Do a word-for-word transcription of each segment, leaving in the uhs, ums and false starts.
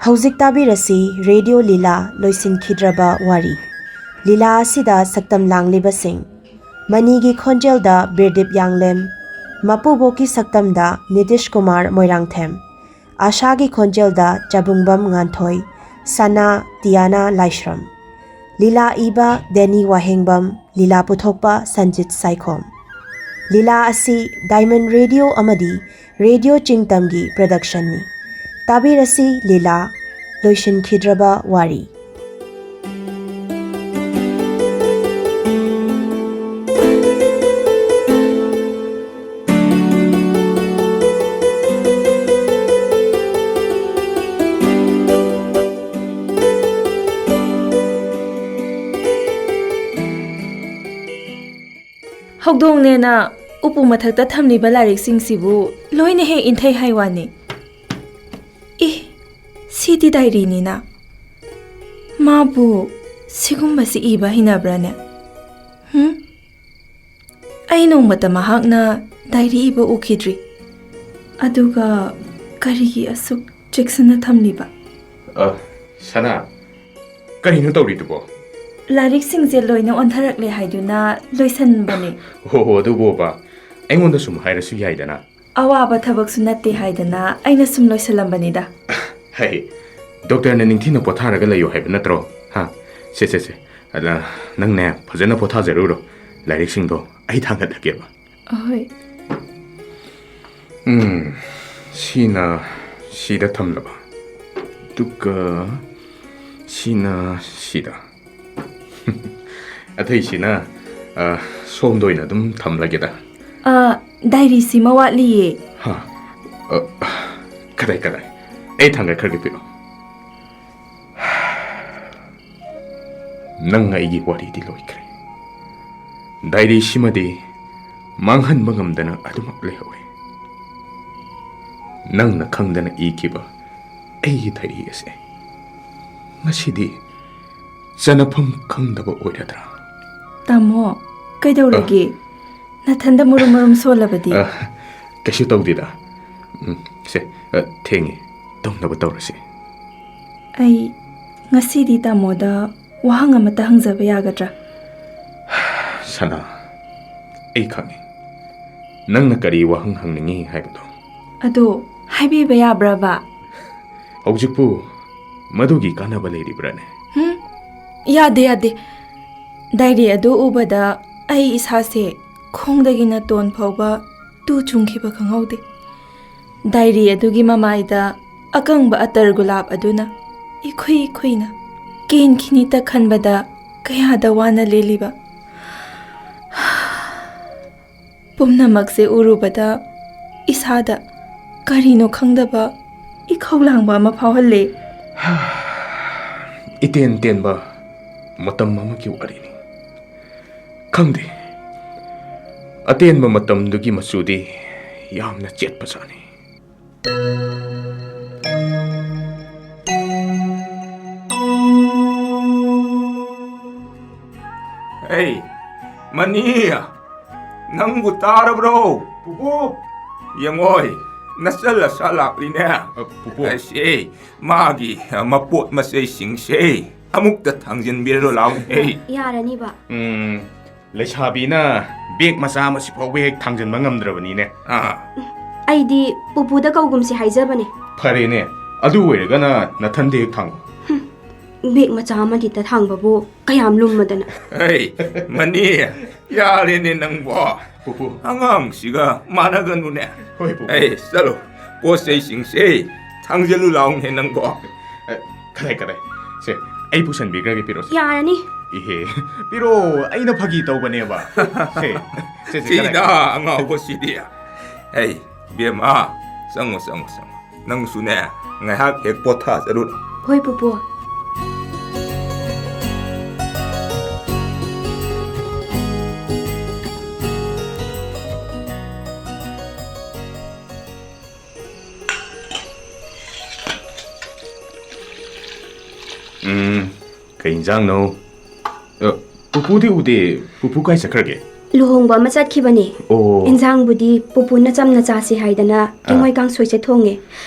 ꯍꯧꯖꯤꯛ ꯇꯥꯕꯤꯔꯁꯤ ꯔꯦꯗꯤꯑꯣ ꯂꯤꯂꯥ ꯂꯣꯏꯁꯤꯟꯈꯤꯗ꯭ꯔꯕ ꯋꯥꯔꯤ꯫ ꯂꯤꯂꯥ ꯑꯁꯤꯗ ꯁꯛꯇꯝ ꯂꯥꯡꯂꯤꯕꯁꯤꯡ: ꯃꯅꯤꯒꯤ ꯈꯣꯟꯖꯦꯜꯗ ꯕꯤꯔꯗꯤꯞ ꯌꯥꯡꯂꯦꯝ, ꯃꯄꯨꯕꯣꯛꯀꯤ ꯁꯛꯇꯝꯗ ꯅꯤꯇꯤꯁ ꯀꯨꯃꯥꯔ ꯃꯣꯏꯔꯥꯡꯊꯦꯝ, ꯑꯥꯁꯥꯒꯤ ꯈꯣꯟꯖꯦꯜꯗ ꯆꯥꯕꯨꯡꯕꯝ ꯉꯥꯟꯊꯣꯏ, ꯁꯅꯥ ꯇꯤꯌꯥꯅꯥ ꯂꯥꯏꯁ꯭ꯔꯝ꯫ ꯂꯤꯂꯥ ꯏꯕ ꯗꯦꯅꯤ ꯋꯥꯍꯦꯡꯕꯝ, ꯂꯤꯂꯥ ꯄꯨꯊꯣꯛꯄ ꯁꯟꯖꯤꯠ ꯁꯥꯏꯈꯣꯝ꯫ ꯂꯤꯂꯥ ꯑꯁꯤ ꯗꯥꯏꯃꯟ ꯔꯦꯗꯤꯑꯣ ꯑꯃꯗꯤ ꯔꯦꯗꯤꯑꯣ ꯆꯤꯡꯇꯝꯒꯤ ꯄ꯭ꯔꯗꯛꯁꯟꯅꯤ꯫ ꯇꯥꯕꯤꯔꯁꯤ ꯂꯤꯂꯥ ꯂꯣꯏꯁꯤꯟꯈꯤꯗ꯭ꯔꯕ ꯋꯥꯔꯤ꯫ ꯍꯧꯗꯣꯡꯅꯦꯅ ꯎꯄꯨ ꯃꯊꯛꯇ ꯊꯝꯂꯤꯕ ꯂꯥꯏꯔꯤꯛꯁꯤꯡꯁꯤꯕꯨ ꯂꯣꯏꯅ ꯍꯦꯛ ꯏꯟꯊꯩ ꯍꯥꯏ ꯋꯥꯅꯤ꯫ ꯏ, ꯁꯤꯗꯤ ꯗꯥꯏꯔꯤꯅꯤꯅ꯫ ꯃꯥꯕꯨ ꯁꯤꯒꯨꯝꯕꯁꯤ ꯏꯕ ꯍꯩꯅꯕ꯭ꯔꯥꯅꯦ? ꯍꯨꯝ? ꯑꯩ ꯅꯣꯡꯃꯇ ꯃꯍꯥꯛꯅ ꯗꯥꯏꯔꯤ ꯏꯕ ꯎꯈꯤꯗ꯭ꯔꯤ꯫ ꯑꯗꯨꯒ ꯀꯔꯤꯒꯤ ꯑꯁꯨꯛ ꯆꯦꯛꯁꯤꯟꯅ ꯊꯝꯂꯤꯕ? ꯑ, ꯁꯅꯥ, ꯀꯔꯤꯅꯣ ꯇꯧꯔꯤꯗꯨꯕꯣ? ꯂꯥꯏꯔꯤꯛꯁꯤꯡꯁꯦ ꯂꯣꯏꯅ ꯑꯣꯟꯊꯔꯛꯂꯦ ꯍꯥꯏꯗꯨꯅ ꯂꯣꯏꯁꯟꯕꯅꯦ꯫ ꯍꯣ ꯍꯣ, ꯑꯗꯨꯕꯣꯕ, ꯑꯩꯉꯣꯟꯗ ꯁꯨꯝ ꯍꯥꯏꯔꯁꯨ ꯌꯥꯏꯗꯅ꯫ ꯑꯋꯥꯕ ꯊꯕꯛꯁꯨ ꯅꯠꯇꯦ ꯍꯥꯏꯗꯅ ꯑꯩꯅ ꯁꯨꯝ ꯂꯣꯏꯁꯜꯂꯝꯕꯅꯤꯗ꯫ ꯍꯩ, ꯗꯣꯛꯇꯔꯅ ꯅꯤꯡꯊꯤꯅ ꯄꯣꯊꯥꯔꯒ ꯂꯩꯌꯨ ꯍꯥꯏꯕ ꯅꯠꯇ꯭ꯔꯣ? ꯍꯥ? ꯁꯦ, ꯁꯦ, ꯁꯦ꯫ ꯑꯗ, ꯅꯪꯅꯦ, ꯐꯖꯅ ꯄꯣꯊꯥꯖꯔꯨꯔꯣ꯫ ꯂꯥꯏꯔꯤꯛꯁꯤꯡꯗꯣ ꯑꯩ ꯊꯥꯡꯒꯠꯂꯒꯦꯕ꯫ ꯑꯍꯣꯏ꯫ ꯎꯝ, ꯁꯤꯅ ꯁꯤꯗ ꯊꯝꯂꯕ꯫ ꯑꯗꯨꯒ ꯁꯤꯅ ꯁꯤꯗ꯫ ꯑꯇꯩꯁꯤꯅ, ꯑ, ꯁꯣꯝꯗ ꯑꯣꯏꯅ ꯑꯗꯨꯝ ꯊꯝꯂꯒꯦꯗ꯫ ꯑ, ꯗꯥꯏꯔꯤꯁꯤꯃ ꯋꯥꯠꯂꯤꯌꯦ꯫ ꯍꯥ? ꯑ, ꯀꯗꯥꯏ, ꯀꯗꯥꯏ? ꯑꯩ ꯊꯥꯡꯒꯠꯈ꯭ꯔꯒꯦ, ꯄꯤꯔꯛꯑꯣ꯫ ꯅꯪ ꯑꯩꯒꯤ ꯋꯥꯔꯤꯗꯤ ꯂꯣꯏꯈ꯭ꯔꯦ꯫ ꯗꯥꯏꯔꯤꯁꯤꯃꯗꯤ ꯃꯥꯡꯍꯟꯕ ꯉꯝꯗꯅ ꯑꯗꯨꯃꯛ ꯂꯩꯍꯧꯋꯦ꯫ ꯅꯪꯅ ꯈꯪꯗꯅ ꯏꯈꯤꯕ ꯑꯩꯒꯤ ꯗꯥꯏꯔꯤ ꯑꯁꯦ ꯉꯁꯤꯗꯤ ꯆꯅꯐꯝ ꯈꯪꯗꯕ ꯑꯣꯏꯔꯗ꯭ꯔꯥ? ꯇꯥꯃꯣ, ꯀꯩꯗꯧꯔꯒꯦ? ꯅꯊꯟꯗ ꯃꯨꯔꯨꯝ ꯃꯨꯔꯨꯝ ꯁꯣꯜꯂꯕꯗꯤ? ꯑ, ꯀꯩꯁꯨ ꯇꯧꯗꯦꯗ꯫ ꯎꯝ, ꯁꯦ, ꯑ, ꯊꯦꯡꯉꯦ꯫ ꯇꯨꯝꯅꯕ ꯇꯧꯔꯁꯤ꯫ ꯑꯩ ꯉꯁꯤꯗꯤ ꯇꯥꯃꯣꯗ ꯋꯥꯍꯪ ꯑꯃꯇ ꯍꯪꯖꯕ ꯌꯥꯒꯗ꯭ꯔꯥ? ꯁꯅꯥ, ꯑꯩ ꯈꯪꯉꯤ ꯅꯪꯅ ꯀꯔꯤ ꯋꯥꯍꯪ ꯍꯪꯅꯤꯡꯉꯤ ꯍꯥꯏꯕꯗꯣ꯫ ꯑꯗꯣ ꯍꯥꯏꯕꯤꯕ ꯌꯥꯕ꯭ꯔꯕ? ꯍꯧꯖꯤꯛꯄꯨ ꯃꯗꯨꯒꯤ ꯀꯥꯟꯅꯕ ꯂꯩꯔꯤꯕ꯭ꯔꯥꯅꯦ? ꯍꯨꯝ? ꯌꯥꯗꯦ, ꯌꯥꯗꯦ꯫ ꯗꯥꯏꯔꯤ ꯑꯗꯨ ꯎꯕꯗ ꯑꯩ ꯏꯁꯥꯁꯦ ꯈꯣꯡꯗꯒꯤꯅ ꯇꯣꯟ ꯐꯥꯎꯕ ꯇꯨ ꯆꯨꯡꯈꯤꯕ ꯈꯪꯍꯧꯗꯦ꯫ ꯗꯥꯏꯔꯤ ꯑꯗꯨꯒꯤ ꯃꯃꯥꯏꯗ ꯑꯀꯪꯕ ꯑꯇꯔ ꯒꯨꯂꯥꯞ ꯑꯗꯨꯅ ꯏꯈꯨꯏ ꯈꯨꯏꯅ ꯀꯦꯟꯈꯤꯅꯤꯇ ꯈꯟꯕꯗ ꯀꯌꯥꯗ ꯋꯥꯅ ꯂꯦꯜꯂꯤꯕ꯫ ꯄꯨꯝꯅꯃꯛꯁꯦ ꯎꯔꯨꯕꯗ ꯏꯁꯥꯗ ꯀꯔꯤꯅꯣ ꯈꯪꯗꯕ ꯏꯈꯧ ꯂꯥꯡꯕ ꯑꯃ ꯐꯥꯎꯍꯜꯂꯦ꯫ ꯏꯇꯦꯟ ꯇꯦꯟꯕ ꯃꯇꯝ ꯑꯃꯒꯤ ꯋꯥꯔꯤꯅꯤ꯫ ꯈꯪꯗꯦ, ꯑꯇꯦꯟꯕ ꯃꯇꯝꯗꯨꯒꯤ ꯃꯆꯨꯗꯤ ꯌꯥꯝꯅ ꯆꯦꯠꯄꯖꯥꯠꯅꯤ꯫ ꯍꯦ, ꯃꯅꯤ, ꯅꯪꯕꯨ ꯇꯥꯔꯕ꯭ꯔꯣ? ꯄꯨꯄꯨ! ꯌꯦꯡꯉꯣꯏ, ꯅꯆꯜ ꯑꯁꯥ ꯂꯥꯛꯂꯤꯅꯦ꯫ ꯑ, ꯄꯨꯄꯨ꯫ ꯑꯁꯤ ꯃꯥꯒꯤ, ꯑ, ꯃꯄꯣꯠ ꯃꯆꯩꯁꯤꯡꯁꯦ ꯑꯃꯨꯛꯇ ꯊꯥꯡꯖꯤꯟꯕꯤꯔꯣ ꯂꯥꯎꯅꯦ꯫ ꯌꯥꯔꯅꯤꯕ꯫ ꯎꯝ, ꯂꯩꯁꯥꯕꯤꯅ ꯕꯦꯒ ꯃꯆꯥ ꯑꯃꯁꯤ ꯐꯥꯎꯕ ꯍꯦꯛ ꯊꯥꯡꯖꯤꯟꯕ ꯉꯝꯗ꯭ꯔꯕꯅꯤꯅꯦ꯫ ꯑꯥ꯫ ꯑꯩꯗꯤ ꯄꯨꯄꯨꯗ ꯀꯧꯒꯨꯝꯁꯦ ꯍꯥꯏꯖꯕꯅꯦ꯫ ꯐꯔꯦꯅꯦ, ꯑꯗꯨ ꯑꯣꯏꯔꯒꯅ ꯅꯊꯟꯗ ꯍꯦꯛ ꯊꯥꯡꯉꯨ꯫ ꯍꯨꯝ, ꯕꯦꯒ ꯃꯆꯥ ꯑꯃꯅꯤꯇ ꯊꯥꯡꯕꯕꯨ ꯀꯌꯥꯝ ꯂꯨꯝꯃꯗꯅ꯫ ꯍꯩ, ꯃꯅꯤ, ꯌꯥꯔꯦꯅꯦ ꯅꯪꯕꯣ꯫ ꯄꯨꯄꯨ꯫ ꯑꯉꯥꯡꯁꯤꯒ ꯃꯥꯟꯅꯒꯅꯨꯅꯦ꯫ ꯍꯣꯏ, ꯄꯨꯄꯨ꯫ ꯑꯩ, ꯆꯠꯂꯣ, ꯄꯣꯠ ꯆꯩꯁꯤꯡꯁꯦ ꯊꯥꯡꯖꯜꯂꯨ ꯂꯥꯎꯅꯦ ꯅꯪꯕꯣ꯫ ꯑꯦ, ꯀꯗꯥꯏ, ꯀꯗꯥꯏ? ꯁꯦ, ꯑꯩ ꯄꯨꯁꯟꯕꯤꯈ꯭ꯔꯒꯦ, ꯄꯤꯔꯛꯑꯣ, ꯁꯦ꯫ ꯌꯥꯔꯅꯤ꯫ ꯏꯍꯦ, ꯄꯤꯔꯛꯑꯣ, ꯑꯩꯅ ꯐꯥꯒꯤ ꯇꯧꯕꯅꯦꯕ꯫ ꯁꯦ, ꯁꯦ, ꯁꯦ, ꯀꯗꯥꯏ, ꯁꯤꯗ ꯀꯗꯥꯏ? ꯑꯉꯥꯎꯕꯁꯤꯗꯤ꯫ ꯑꯩ, ꯕꯦꯝꯃ, ꯆꯪꯉꯣ, ꯆꯪꯉꯣ, ꯆꯪꯉꯣ꯫ ꯅꯪꯁꯨꯅꯦ, ꯉꯥꯏꯍꯥꯛ ꯍꯦꯛ ꯄꯣꯊꯥꯖꯔꯨꯔꯣ꯫ ꯍꯣꯏ, ꯄꯨꯄꯨ꯫ ꯎꯝ, ꯀꯩ ꯏꯟꯖꯥꯡꯅꯣ? ꯑ, ꯄꯨꯄꯨꯗꯤ ꯎꯗꯦ꯫ ꯄꯨꯄꯨ ꯀꯥꯏ ꯆꯠꯈ꯭ꯔꯒꯦ? ꯂꯨꯍꯣꯡꯕ ꯑꯃ ꯆꯠꯈꯤꯕꯅꯦ꯫ ꯑꯣ꯫ ꯏꯟꯖꯥꯡꯕꯨꯗꯤ ꯄꯨꯄꯨꯅ ꯆꯝꯅ ꯆꯥꯁꯤ ꯍꯥꯏꯗꯅ ꯑꯥ꯫ ꯀꯦꯡꯉꯣꯏ ꯀꯥꯡꯁꯣꯏꯁꯦ ꯊꯣꯡꯉꯦ꯫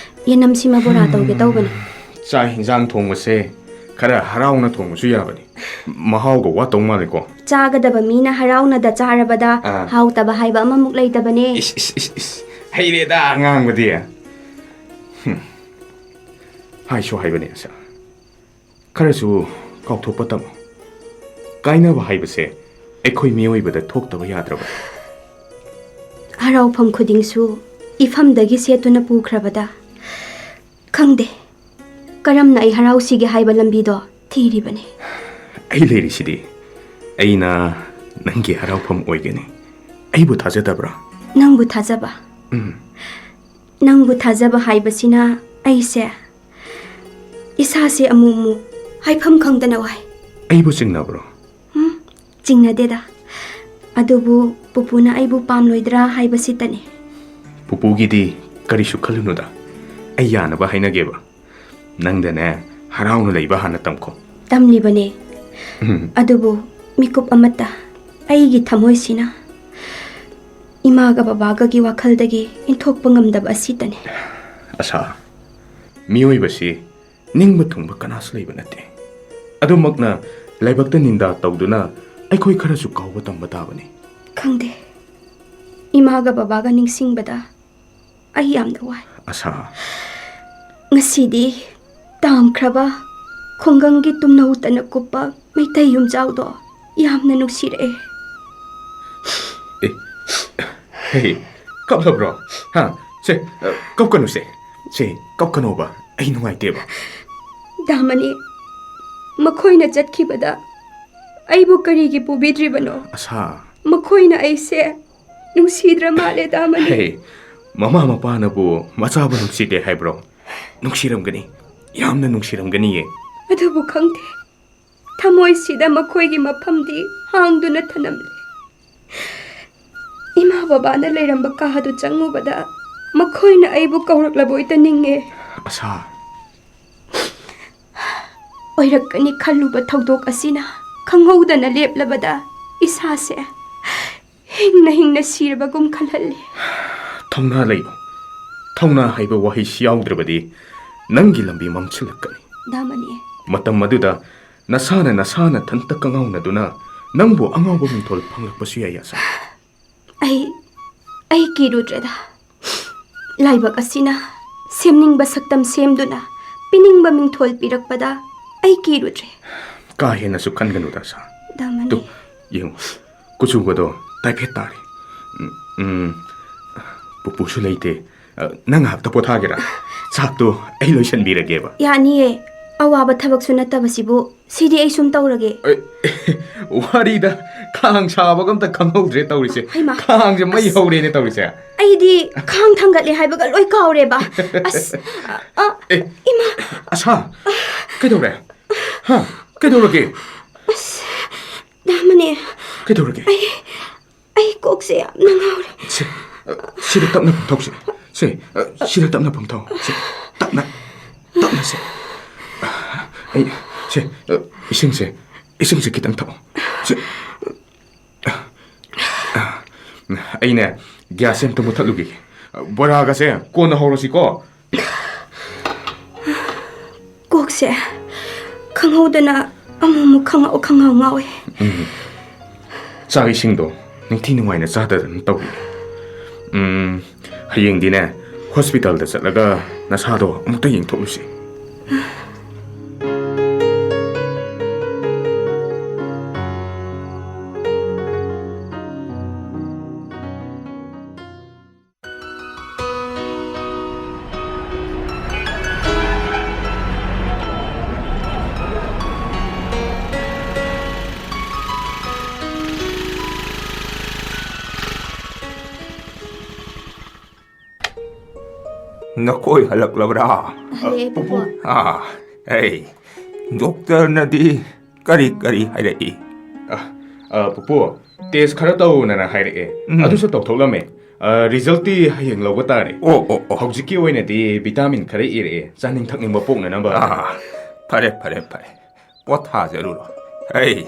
ꯌꯦꯅꯝ ꯁꯤꯃ ꯕꯣꯔꯥ ꯇꯧꯒꯦ ꯇꯧꯕꯅꯦ꯫ ꯆꯥꯛ ꯍꯤꯟꯖꯥꯡ ꯊꯣꯡꯕꯁꯦ ꯈꯔ ꯍꯔꯥꯎꯅ ꯊꯣꯡꯕꯁꯨ ꯌꯥꯕꯅꯤ꯫ ꯃꯍꯥꯎꯒ ꯋꯥꯠꯇꯧ ꯃꯥꯜꯂꯦꯀꯣ꯫ ꯆꯥꯒꯗꯕ ꯃꯤꯅ ꯍꯔꯥꯎꯅꯗ ꯆꯥꯔꯕꯗ ꯑꯥ꯫ ꯍꯥꯎꯇꯕ ꯍꯥꯏꯕ ꯑꯃꯃꯨꯛ ꯂꯩꯇꯕꯅꯦ꯫ ꯏꯁ, ꯏꯁ, ꯏꯁ, ꯏꯁ꯫ ꯍꯩꯔꯦꯗ ꯉꯥꯡꯕꯗꯤ꯫ ꯍꯨꯝ꯫ ꯍꯥꯏꯁꯨ ꯍꯥꯏꯕꯅꯦ, ꯑꯁꯥ꯫ ꯈꯔꯁꯨ ꯀꯥꯎꯊꯣꯛꯄ ꯇꯝꯃꯨ꯫ ꯀꯥꯏꯅꯕ ꯍꯥꯏꯕꯁꯦ ꯑꯩꯈꯣꯏ ꯃꯤꯑꯣꯏꯕꯗ ꯊꯣꯛꯇꯕ ꯌꯥꯗ꯭ꯔꯕꯅꯤ꯫ ꯍꯔꯥꯎꯐꯝ ꯈꯨꯗꯤꯡꯁꯨ ꯏꯐꯝꯗꯒꯤ ꯁꯦꯠꯇꯨꯅ ꯄꯨꯈ꯭ꯔꯕꯗ ꯈꯪꯗꯦ꯫ ꯀꯔꯝꯅ ꯑꯩ ꯍꯔꯥꯎꯁꯤꯒꯦ ꯍꯥꯏꯕ ꯂꯝꯕꯤꯗꯣ ꯊꯤꯔꯤꯕꯅꯤ꯫ ꯑꯩ ꯂꯩꯔꯤꯁꯤꯗꯤ꯫ ꯑꯩꯅ ꯅꯪꯒꯤ ꯍꯔꯥꯎꯐꯝ ꯑꯣꯏꯒꯅꯤ꯫ ꯑꯩꯕꯨ ꯊꯥꯖꯗꯕ꯭ꯔꯥ? ꯅꯪꯕꯨ ꯊꯥꯖꯕ? ꯎꯝ꯫ ꯅꯪꯕꯨ ꯊꯥꯖꯕ ꯍꯥꯏꯕꯁꯤꯅ ꯑꯩꯁꯦ ꯏꯁꯥꯁꯦ ꯑꯃꯨꯛ ꯑꯃꯨꯛ ꯍꯥꯏꯐꯝ ꯈꯪꯗꯅ ꯋꯥꯏ꯫ ꯑꯩꯕꯨ ꯆꯤꯡꯅꯕ꯭ꯔꯣ? ꯎꯝ, ꯆꯤꯡꯅꯗꯦꯗ꯫ ꯑꯗꯨꯕꯨ ꯄꯨꯄꯨꯅ ꯑꯩꯕꯨ ꯄꯥꯝꯂꯣꯏꯗ꯭ꯔꯥ ꯍꯥꯏꯕꯁꯤꯇꯅꯤ꯫ ꯄꯨꯄꯨꯒꯤꯗꯤ ꯀꯔꯤꯁꯨ ꯈꯜꯂꯨꯅꯨꯗ꯫ ꯑꯩ ꯌꯥꯅꯕ ꯍꯥꯏꯅꯒꯦꯕ꯫ ꯅꯪꯗꯅꯦ, ꯍꯔꯥꯎꯅ ꯂꯩꯕ ꯍꯥꯟꯅ ꯇꯝꯈꯣ꯫ ꯇꯝꯂꯤꯕꯅꯦ꯫ ꯎꯝ꯫ ꯑꯗꯨꯕꯨ ꯃꯤꯀꯨꯞ ꯑꯃꯠꯇ ꯑꯩꯒꯤ ꯊꯃꯣꯏꯁꯤꯅ ꯏꯃꯥꯒ ꯕꯕꯥꯒꯒꯤ ꯋꯥꯈꯜꯗꯒꯤ ꯏꯟꯊꯣꯛꯄ ꯉꯝꯗꯕ ꯑꯁꯤꯇꯅꯤ꯫ ꯑꯁꯥ, ꯃꯤꯑꯣꯏꯕꯁꯤ ꯅꯤꯡꯕ ꯊꯨꯡꯕ ꯀꯅꯥꯁꯨ ꯂꯩꯕ ꯅꯠꯇꯦ꯫ ꯑꯗꯨꯃꯛꯅ ꯂꯥꯏꯕꯛꯇ ꯅꯤꯟꯗꯥ ꯇꯧꯗꯨꯅ ꯑꯩꯈꯣꯏ ꯈꯔꯁꯨ ꯀꯥꯎꯕ ꯇꯝꯕ ꯇꯥꯕꯅꯤ꯫ ꯈꯪꯗꯦ꯫ ꯏꯃꯥꯒ ꯕꯕꯥꯒ ꯅꯤꯡꯁꯤꯡꯕꯗ ꯑꯩ ꯌꯥꯝꯅ ꯋꯥꯏ꯫ ꯑꯁꯥ꯫ ꯉꯁꯤꯗꯤ ꯇꯥꯝꯈ꯭ꯔꯕ ꯈꯨꯡꯒꯪꯒꯤ ꯇꯨꯝꯅꯧ ꯇꯅ ꯀꯨꯞꯄ ꯃꯩꯇꯩ ꯌꯨꯝꯖꯥꯎꯗꯣ ꯌꯥꯝꯅ ꯅꯨꯡꯁꯤꯔꯛꯑꯦ꯫ ꯑꯦ, ꯍꯦ, ꯀꯞꯂꯕ꯭ꯔꯣ? ꯍꯥ? ꯁꯦ, ꯑ, ꯀꯞꯀꯅꯨꯁꯦ꯫ ꯁꯦ, ꯀꯞꯀꯅꯣꯕ꯫ ꯑꯩ ꯅꯨꯡꯉꯥꯏꯇꯦꯕ꯫ ꯗꯥꯃꯅꯤ, ꯃꯈꯣꯏꯅ ꯆꯠꯈꯤꯕꯗ ꯑꯩꯕꯨ ꯀꯔꯤꯒꯤ ꯄꯨꯕꯤꯗ꯭ꯔꯤꯕꯅꯣ? ꯑꯁꯥ꯫ ꯃꯈꯣꯏꯅ ꯑꯩꯁꯦ ꯅꯨꯡꯁꯤꯗ꯭ꯔ ꯃꯥꯜꯂꯦ, ꯗꯥꯃꯅꯤ꯫ ꯍꯦ, ꯃꯃꯥ ꯃꯄꯥꯅꯕꯨ ꯃꯆꯥꯕꯨ ꯅꯨꯡꯁꯤꯗꯦ ꯍꯥꯏꯕ꯭ꯔꯣ? ꯅꯨꯡꯁꯤꯔꯝꯒꯅꯤ꯫ ꯌꯥꯝꯅ ꯅꯨꯡꯁꯤꯔꯝꯒꯅꯤꯌꯦ꯫ ꯑꯗꯨꯕꯨ ꯈꯪꯗꯦ, ꯊꯃꯣꯏꯁꯤꯗ ꯃꯈꯣꯏꯒꯤ ꯃꯐꯝꯗꯤ ꯍꯥꯡꯗꯨꯅ ꯊꯅꯝꯂꯦ꯫ ꯏꯃꯥ ꯕꯕꯥꯅ ꯂꯩꯔꯝꯕ ꯀꯥꯗꯨ ꯆꯪꯉꯨꯕꯗ ꯃꯈꯣꯏꯅ ꯑꯩꯕꯨ ꯀꯧꯔꯛꯂꯕꯣꯏꯇ ꯅꯤꯡꯉꯦ꯫ ꯑꯁꯥ꯫ ꯑꯣꯏꯔꯛꯀꯅꯤ ꯈꯜꯂꯨꯕ ꯊꯧꯗꯣꯛ ꯑꯁꯤꯅ ꯈꯪꯍꯧꯗꯅ ꯂꯦꯞꯂꯕꯗ ꯏꯁꯥꯁꯦ ꯍꯤꯡꯅ ꯍꯤꯡꯅ ꯁꯤꯔꯕꯒꯨꯝ ꯈꯜꯍꯜꯂꯤ꯫ ꯊꯧꯅꯥ ꯂꯩꯌꯨ꯫ ꯊꯧꯅꯥ ꯍꯥꯏꯕ ꯋꯥꯍꯩꯁꯤ ꯌꯥꯎꯗ꯭ꯔꯕꯗꯤ ꯅꯪꯒꯤ ꯂꯝꯕꯤ ꯃꯝꯁꯤꯜꯂꯛꯀꯅꯤ꯫ ꯗꯥ ꯃꯅꯤ꯫ ꯃꯇꯝ ꯑꯗꯨꯗ ꯅꯁꯥꯅ ꯅꯁꯥ ꯅꯊꯟꯇ ꯀꯉꯥꯎꯅꯗꯨꯅ ꯅꯪꯕꯨ ꯑꯉꯥꯎꯕ ꯃꯤꯡꯊꯣꯜ ꯐꯪꯂꯛꯄꯁꯨ ꯌꯥꯏ, ꯑꯁꯥ꯫ ꯑꯩ, ꯑꯩ ꯀꯤꯔꯨꯗ꯭ꯔꯦꯗ꯫ ꯂꯥꯏꯕꯛ ꯑꯁꯤꯅ ꯁꯦꯝꯅꯤꯡꯕ ꯁꯛꯇꯝ ꯁꯦꯝꯗꯨꯅ ꯄꯤꯅꯤꯡꯕ ꯃꯤꯡꯊꯣꯜ ꯄꯤꯔꯛꯄꯗ ꯑꯩ ꯀꯤꯔꯨꯗ꯭ꯔꯦ꯫ ꯀꯥ ꯍꯦꯟꯅꯁꯨ ꯈꯟꯒꯅꯨꯗ, ꯑꯁꯥ꯫ ꯗꯥ ꯃꯅꯤ꯫ ꯇꯨ, ꯌꯦꯡꯉꯨ, ꯀꯨꯆꯨꯒꯗꯣ ꯇꯥꯏꯐꯦꯠ ꯇꯥꯔꯦ꯫ ꯎꯝ, ꯎꯝ, ꯄꯨꯄꯨꯁꯨ ꯂꯩꯇꯦ꯫ ꯑ, ꯅꯪ ꯉꯥꯏꯍꯥꯛꯇ ꯄꯣꯊꯥꯒꯦꯔꯥ? ꯆꯥꯛꯇꯣ ꯑꯩ ꯂꯣꯏꯁꯟꯕꯤꯔꯒꯦꯕ꯫ ꯌꯥꯅꯤꯌꯦ꯫ ꯑꯋꯥꯕ ꯊꯕꯛꯁꯨ ꯅꯠꯇꯕꯁꯤꯕꯨ ꯁꯤꯗꯤ ꯑꯩ ꯁꯨꯝ ꯇꯧꯔꯒꯦ꯫ ꯑꯦ, ꯋꯥꯔꯤꯗ ꯈꯥꯡ ꯁꯥꯕꯒ ꯑꯝꯇ ꯈꯪꯍꯧꯗ꯭ꯔꯦ ꯇꯧꯔꯤꯁꯦ꯫ ꯍꯩꯃꯥ꯫ ꯈꯥꯡꯁꯦ ꯃꯩ ꯑꯁ꯫ ꯍꯧꯔꯦꯅꯦ ꯇꯧꯔꯤꯁꯦ꯫ ꯑꯩꯗꯤ ꯈꯥꯡ ꯊꯥꯡꯒꯠꯂꯦ ꯍꯥꯏꯕꯒ ꯂꯣꯏ ꯀꯥꯎꯔꯦꯕ꯫ ꯑꯁ, ꯑ, ꯑ, ꯑꯦ, ꯏꯃꯥ꯫ ꯑꯁꯥ, ꯀꯩꯗꯧꯔꯦ? ꯍꯥ? ꯀꯩꯗꯧꯔꯒꯦ? ꯑꯁ, ꯗꯥ ꯃꯅꯤ꯫ ꯀꯩꯗꯧꯔꯒꯦ? ꯑꯩ, ꯑꯩ ꯀꯣꯛꯁꯦ ꯌꯥꯝꯅ ꯉꯥꯎꯔꯦ꯫ ꯁꯦ, ꯑ, ꯁꯤꯗ ꯇꯞꯅ ꯐꯝꯊꯧꯁꯦ꯫ ꯁꯦ, ꯑ, ꯁꯤꯗ ꯇꯞꯅ ꯐꯝꯊꯧ꯫ ꯁꯦ, ꯇꯞꯅ, ꯇꯞꯅ ꯁꯦ꯫ ꯑꯩ, ꯁꯦ, ꯑ, ꯏꯁꯤꯡꯁꯦ, ꯏꯁꯤꯡꯁꯦ ꯈꯤꯇꯪ ꯊꯛꯑꯣ꯫ ꯁꯦ, ꯑꯩꯅꯦ, ꯒ꯭ꯌꯥꯁꯁꯦ ꯑꯝꯇ ꯃꯨꯠꯊꯠꯂꯨꯈꯤꯒꯦ꯫ ꯕꯣꯔꯥꯒꯁꯦ ꯀꯣꯟꯅ ꯍꯧꯔꯁꯤꯀꯣ꯫ ꯀꯣꯛꯁꯦ ꯈꯪꯍꯧꯗꯅ ꯑꯃꯨꯛꯃꯨꯛ ꯈꯪꯉꯥꯎ ꯈꯪꯉꯥꯎ ꯉꯥꯎꯋꯦ꯫ ꯎꯝ꯫ ꯆꯥꯛ ꯏꯁꯤꯡꯗꯣ ꯅꯤꯡꯊꯤ ꯅꯨꯡꯉꯥꯏꯅ ꯆꯥꯗꯗꯅ ꯇꯧꯏ꯫ ꯎꯝ, ꯍꯌꯦꯡꯗꯤꯅꯦ, ꯍꯣꯁꯄꯤꯇꯥꯜꯗ ꯆꯠꯂꯒ ꯅꯁꯥꯗꯣ ꯑꯃꯨꯛꯇ ꯌꯦꯡꯊꯣꯛꯂꯨꯁꯤ꯫ ꯅꯈꯣꯏ ꯍꯜꯂꯛꯂꯕ꯭ꯔꯥ? ꯍꯜꯂꯛꯑꯦ, ꯄꯨꯄꯨ꯫ ꯑꯥ, ꯑꯩ, ꯗꯣꯛꯇꯔꯅꯗꯤ ꯀꯔꯤ ꯀꯔꯤ ꯍꯥꯏꯔꯛꯏ? ꯑ, ꯑ, ꯄꯨꯄꯨ, ꯇꯦꯁ ꯈꯔ ꯇꯧꯅ ꯍꯥꯏꯔꯛꯑꯦ꯫ ꯎꯝ꯫ ꯑꯗꯨꯁꯨ ꯇꯧꯊꯣꯛꯂꯝꯃꯦ꯫ ꯑ, ꯔꯤꯖꯜꯇꯤ ꯍꯌꯦꯡ ꯂꯧꯕ ꯇꯥꯔꯦ꯫ ꯑꯣ, ꯑꯣ, ꯑꯣ꯫ ꯍꯧꯖꯤꯛꯀꯤ ꯑꯣꯏꯅꯗꯤ ꯚꯤꯇꯥꯃꯤꯟ ꯈꯔ ꯏꯔꯛꯑꯦ, ꯆꯥꯅꯤꯡ ꯊꯛꯅꯤꯡꯕ ꯄꯣꯛꯅꯅꯕ꯫ ꯑꯥ, ꯐꯔꯦ, ꯐꯔꯦ, ꯐꯔꯦ꯫ ꯄꯣꯊꯥꯖꯔꯨꯔꯣ꯫ ꯑꯩ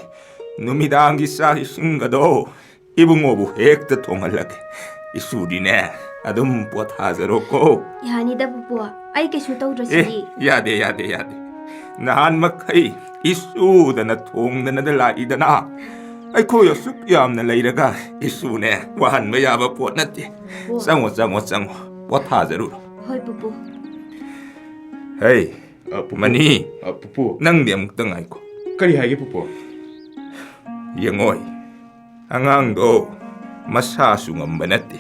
ꯅꯨꯃꯤꯗꯥꯡꯒꯤ ꯆꯥꯛ ꯏꯁꯤꯡꯒꯗꯣ ꯏꯕꯨꯡꯉꯣꯕꯨ ꯍꯦꯛꯇ ꯊꯣꯡꯍꯜꯂꯒꯦ꯫ ꯏꯁꯨꯗꯤꯅꯦ, ꯑꯗꯨꯝ ꯄꯣꯊꯥꯖꯔꯣꯀꯣ꯫ ꯌꯥꯅꯤꯗ ꯄꯨꯄꯨ, ꯑꯩ ꯀꯩꯁꯨ ꯇꯧꯗ꯭ꯔꯁꯤꯗꯤ꯫ ꯑꯦ, ꯌꯥꯗꯦ, ꯌꯥꯗꯦ, ꯌꯥꯗꯦ꯫ ꯅꯍꯥꯟ ꯃꯈꯩ ꯏꯁꯨꯗꯅ ꯊꯣꯡꯗꯅꯗ ꯂꯥꯛꯏꯗꯅ꯫ ꯑꯩꯈꯣꯏ ꯑꯁꯨꯛ ꯌꯥꯝꯅ ꯂꯩꯔꯒ ꯏꯁꯨꯅꯦ ꯋꯥꯍꯟꯕ ꯌꯥꯕ ꯄꯣꯠ ꯅꯠꯇꯦ꯫ ꯑꯣ꯫ ꯆꯪꯉꯣ, ꯆꯪꯉꯣ, ꯆꯪꯉꯣ꯫ ꯄꯣꯊꯥꯖꯔꯨꯔꯣ꯫ ꯍꯣꯏ ꯄꯨꯄꯨ꯫ ꯍꯩ, ꯑ, ꯄꯨꯄꯨ꯫ ꯃꯅꯤ꯫ ꯑ, ꯄꯨꯄꯨ꯫ ꯅꯪꯗꯤ ꯑꯃꯨꯛꯇ ꯉꯥꯏꯈꯣ꯫ ꯀꯔꯤ ꯍꯥꯏꯒꯦ ꯄꯨꯄꯨ? ꯌꯦꯡꯉꯣꯏ, ꯑꯉꯥꯡꯗꯣ ꯃꯁꯥꯁꯨ ꯉꯝꯕ ꯅꯠꯇꯦ꯫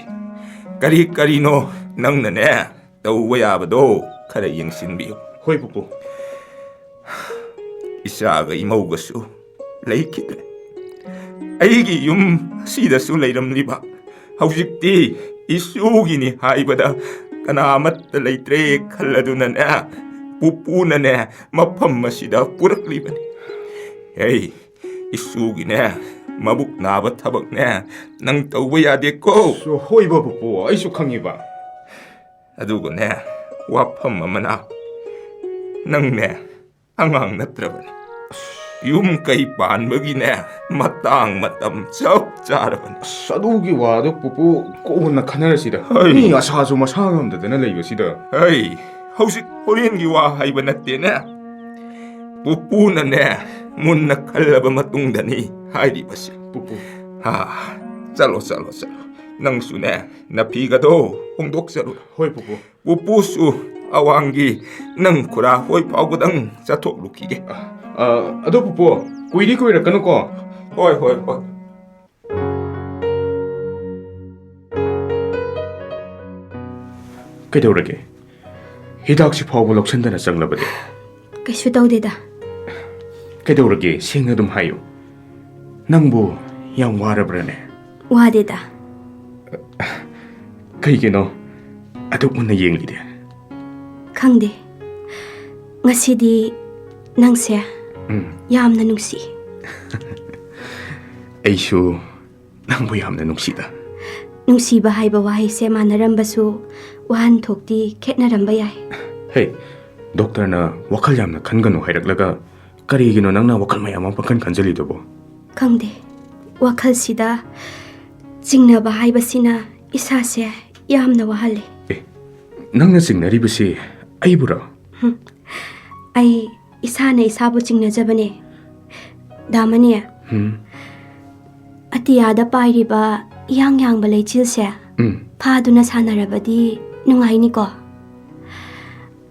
ꯀꯔꯤ ꯀꯔꯤꯅꯣ ꯅꯪꯅꯅꯦ ꯇꯧꯕ ꯌꯥꯕꯗꯣ ꯈꯔ ꯌꯦꯡꯁꯤꯟꯕꯤꯌꯨ꯫ ꯍꯣꯏ ꯄꯨꯄꯨ꯫ ꯏꯆꯥꯒ ꯏꯃꯧꯒꯁꯨ ꯂꯩꯈꯤꯗ꯭ꯔꯦ꯫ ꯑꯩꯒꯤ ꯌꯨꯝ ꯑꯁꯤꯗꯁꯨ ꯂꯩꯔꯝꯂꯤꯕ ꯍꯧꯖꯤꯛꯇꯤ ꯏꯁꯨꯒꯤꯅꯤ ꯍꯥꯏꯕꯗ ꯀꯅꯥ ꯑꯃꯠꯇ ꯂꯩꯇ꯭ꯔꯦ ꯈꯜꯂꯗꯨꯅꯅꯦ, ꯄꯨꯄꯨꯅꯅꯦ ꯃꯐꯝ ꯑꯁꯤꯗ ꯄꯨꯔꯛꯂꯤꯕꯅꯤ꯫ ꯍꯦ, ꯏꯁꯨꯒꯤꯅꯦ ꯃꯕꯨꯛ ꯅꯥꯕ ꯊꯕꯛꯅꯦ ꯅꯪ ꯇꯧꯕ ꯌꯥꯗꯦꯀꯣ꯫ ꯍꯣꯏꯕ ꯄꯨꯄꯨ, ꯑꯩꯁꯨ ꯈꯪꯉꯤꯕ꯫ ꯑꯗꯨꯒꯅꯦ, ꯋꯥꯐꯝ ꯑꯃꯅ, ꯅꯪꯅꯦ ꯑꯉꯥꯡ ꯅꯠꯇ꯭ꯔꯕꯅꯤ꯫ ꯌꯨꯝ ꯀꯩ ꯄꯥꯟꯕꯒꯤꯅꯦ ꯃꯇꯥꯡ ꯃꯇꯝ ꯆꯞ ꯆꯥꯔꯕꯅꯤ꯫ ꯑꯁ, ꯑꯗꯨꯒꯤ ꯋꯥꯗꯣ ꯄꯨꯄꯨ ꯀꯣꯟꯅ ꯈꯟꯅꯔꯁꯤꯗ꯫ ꯍꯩ꯫ ꯃꯤ ꯑꯁꯥꯁꯨ ꯃꯁꯥ ꯉꯝꯗꯗꯅ ꯂꯩꯕꯁꯤꯗ꯫ ꯍꯩ, ꯍꯧꯖꯤꯛ ꯍꯣꯔꯦꯟꯒꯤ ꯋꯥ ꯍꯥꯏꯕ ꯅꯠꯇꯦꯅꯦ꯫ ꯄꯨꯄꯨꯅꯅꯦ ꯃꯨꯟꯅ ꯈꯜꯂꯕ ꯃꯇꯨꯡꯗꯅꯤ ꯍꯥꯏꯔꯤꯕꯁꯦ꯫ ꯄꯨꯄꯨ꯫ ꯍꯥ, ꯆꯠꯂꯣ, ꯆꯠꯂꯣ, ꯆꯠꯂꯣ꯫ ꯅꯪꯁꯨꯅꯦ ꯅꯐꯤꯒꯗꯣ ꯍꯣꯡꯗꯣꯛꯆꯔꯨ꯫ ꯍꯣꯏ ꯄꯨꯄꯨ꯫ ꯄꯨꯄꯨꯁꯨ ꯑꯋꯥꯡꯒꯤ ꯅꯪ ꯈꯨꯔꯥ ꯍꯣꯏ ꯐꯥꯎꯕꯗꯪ ꯆꯠꯊꯣꯛꯂꯨꯈꯤꯒꯦ꯫ ꯑ, ꯑꯗꯣ ꯄꯨꯄꯨ, ꯀꯨꯏꯗꯤ ꯀꯨꯏꯔꯛꯀꯅꯨꯀꯣ꯫ ꯍꯣꯏ, ꯍꯣꯏ, ꯍꯣꯏ꯫ ꯀꯩꯗꯧꯔꯒꯦ? ꯍꯤꯗꯥꯛꯁꯤ ꯐꯥꯎꯕ ꯂꯧꯁꯟꯗꯅ ꯆꯪꯂꯕꯗꯤ? ꯀꯩꯁꯨ ꯇꯧꯗꯦꯗ꯫ ꯀꯩꯗꯧꯔꯒꯦ? ꯁꯦꯡꯅ ꯑꯗꯨꯝ ꯍꯥꯏꯌꯨ꯫ ꯅꯪꯕꯨ ꯌꯥꯝ ꯋꯥꯔꯕ꯭ꯔꯅꯦ? ꯋꯥꯗꯦꯗ꯫ ꯀꯩꯒꯤꯅꯣ ꯑꯗꯨꯛ ꯃꯨꯟꯅ ꯌꯦꯡꯂꯤꯗꯤ? ꯈꯪꯗꯦ꯫ ꯉꯁꯤꯗꯤ ꯅꯪꯁꯦ ꯎꯝ꯫ ꯌꯥꯝꯅ ꯅꯨꯡꯁꯤ꯫ ꯑꯩꯁꯨ ꯅꯪꯕꯨ ꯌꯥꯝꯅ ꯅꯨꯡꯁꯤꯗ꯫ ꯅꯨꯡꯁꯤꯕ ꯍꯥꯏꯕ ꯋꯥꯍꯩꯁꯦ ꯃꯥꯟꯅꯔꯝꯕꯁꯨ ꯋꯥꯍꯟꯊꯣꯛꯇꯤ ꯈꯦꯠꯅꯔꯝꯕ ꯌꯥꯏ꯫ ꯍꯦ, ꯗꯣꯛꯇꯔꯅ ꯋꯥꯈꯜ ꯌꯥꯝꯅ ꯈꯟꯒꯅꯨ ꯍꯥꯏꯔꯛꯂꯒ ꯀꯔꯤꯒꯤꯅꯣ ꯅꯪꯅ ꯋꯥꯈꯜ ꯃꯌꯥꯝ ꯑꯃ ꯄꯪꯈꯟ ꯈꯟꯖꯜꯂꯤꯗꯨꯕꯣ? ꯈꯪꯗꯦ꯫ ꯋꯥꯈꯜꯁꯤꯗ ꯆꯤꯡꯅꯕ ꯍꯥꯏꯕꯁꯤꯅ ꯏꯁꯥꯁꯦ ꯌꯥꯝꯅ ꯋꯥꯍꯜꯂꯦ꯫ ꯑꯦ, ꯅꯪꯅ ꯆꯤꯡꯅꯔꯤꯕꯁꯤ ꯑꯩꯕꯨꯔꯣ? ꯑꯩ ꯏꯁꯥꯅ ꯏꯁꯥꯕꯨ ꯆꯤꯡꯅꯖꯕꯅꯦ꯫ ꯗꯥ ꯃꯅꯤ, ꯎꯝ, ꯑꯇꯤꯌꯥꯗ ꯄꯥꯏꯔꯤꯕ ꯏꯌꯥꯡ ꯌꯥꯡꯕ ꯂꯩꯆꯤꯜꯁꯦ ꯎꯝ꯫ ꯐꯥꯗꯨꯅ ꯁꯥꯟꯅꯔꯕꯗꯤ ꯅꯨꯡꯉꯥꯏꯅꯤꯀꯣ꯫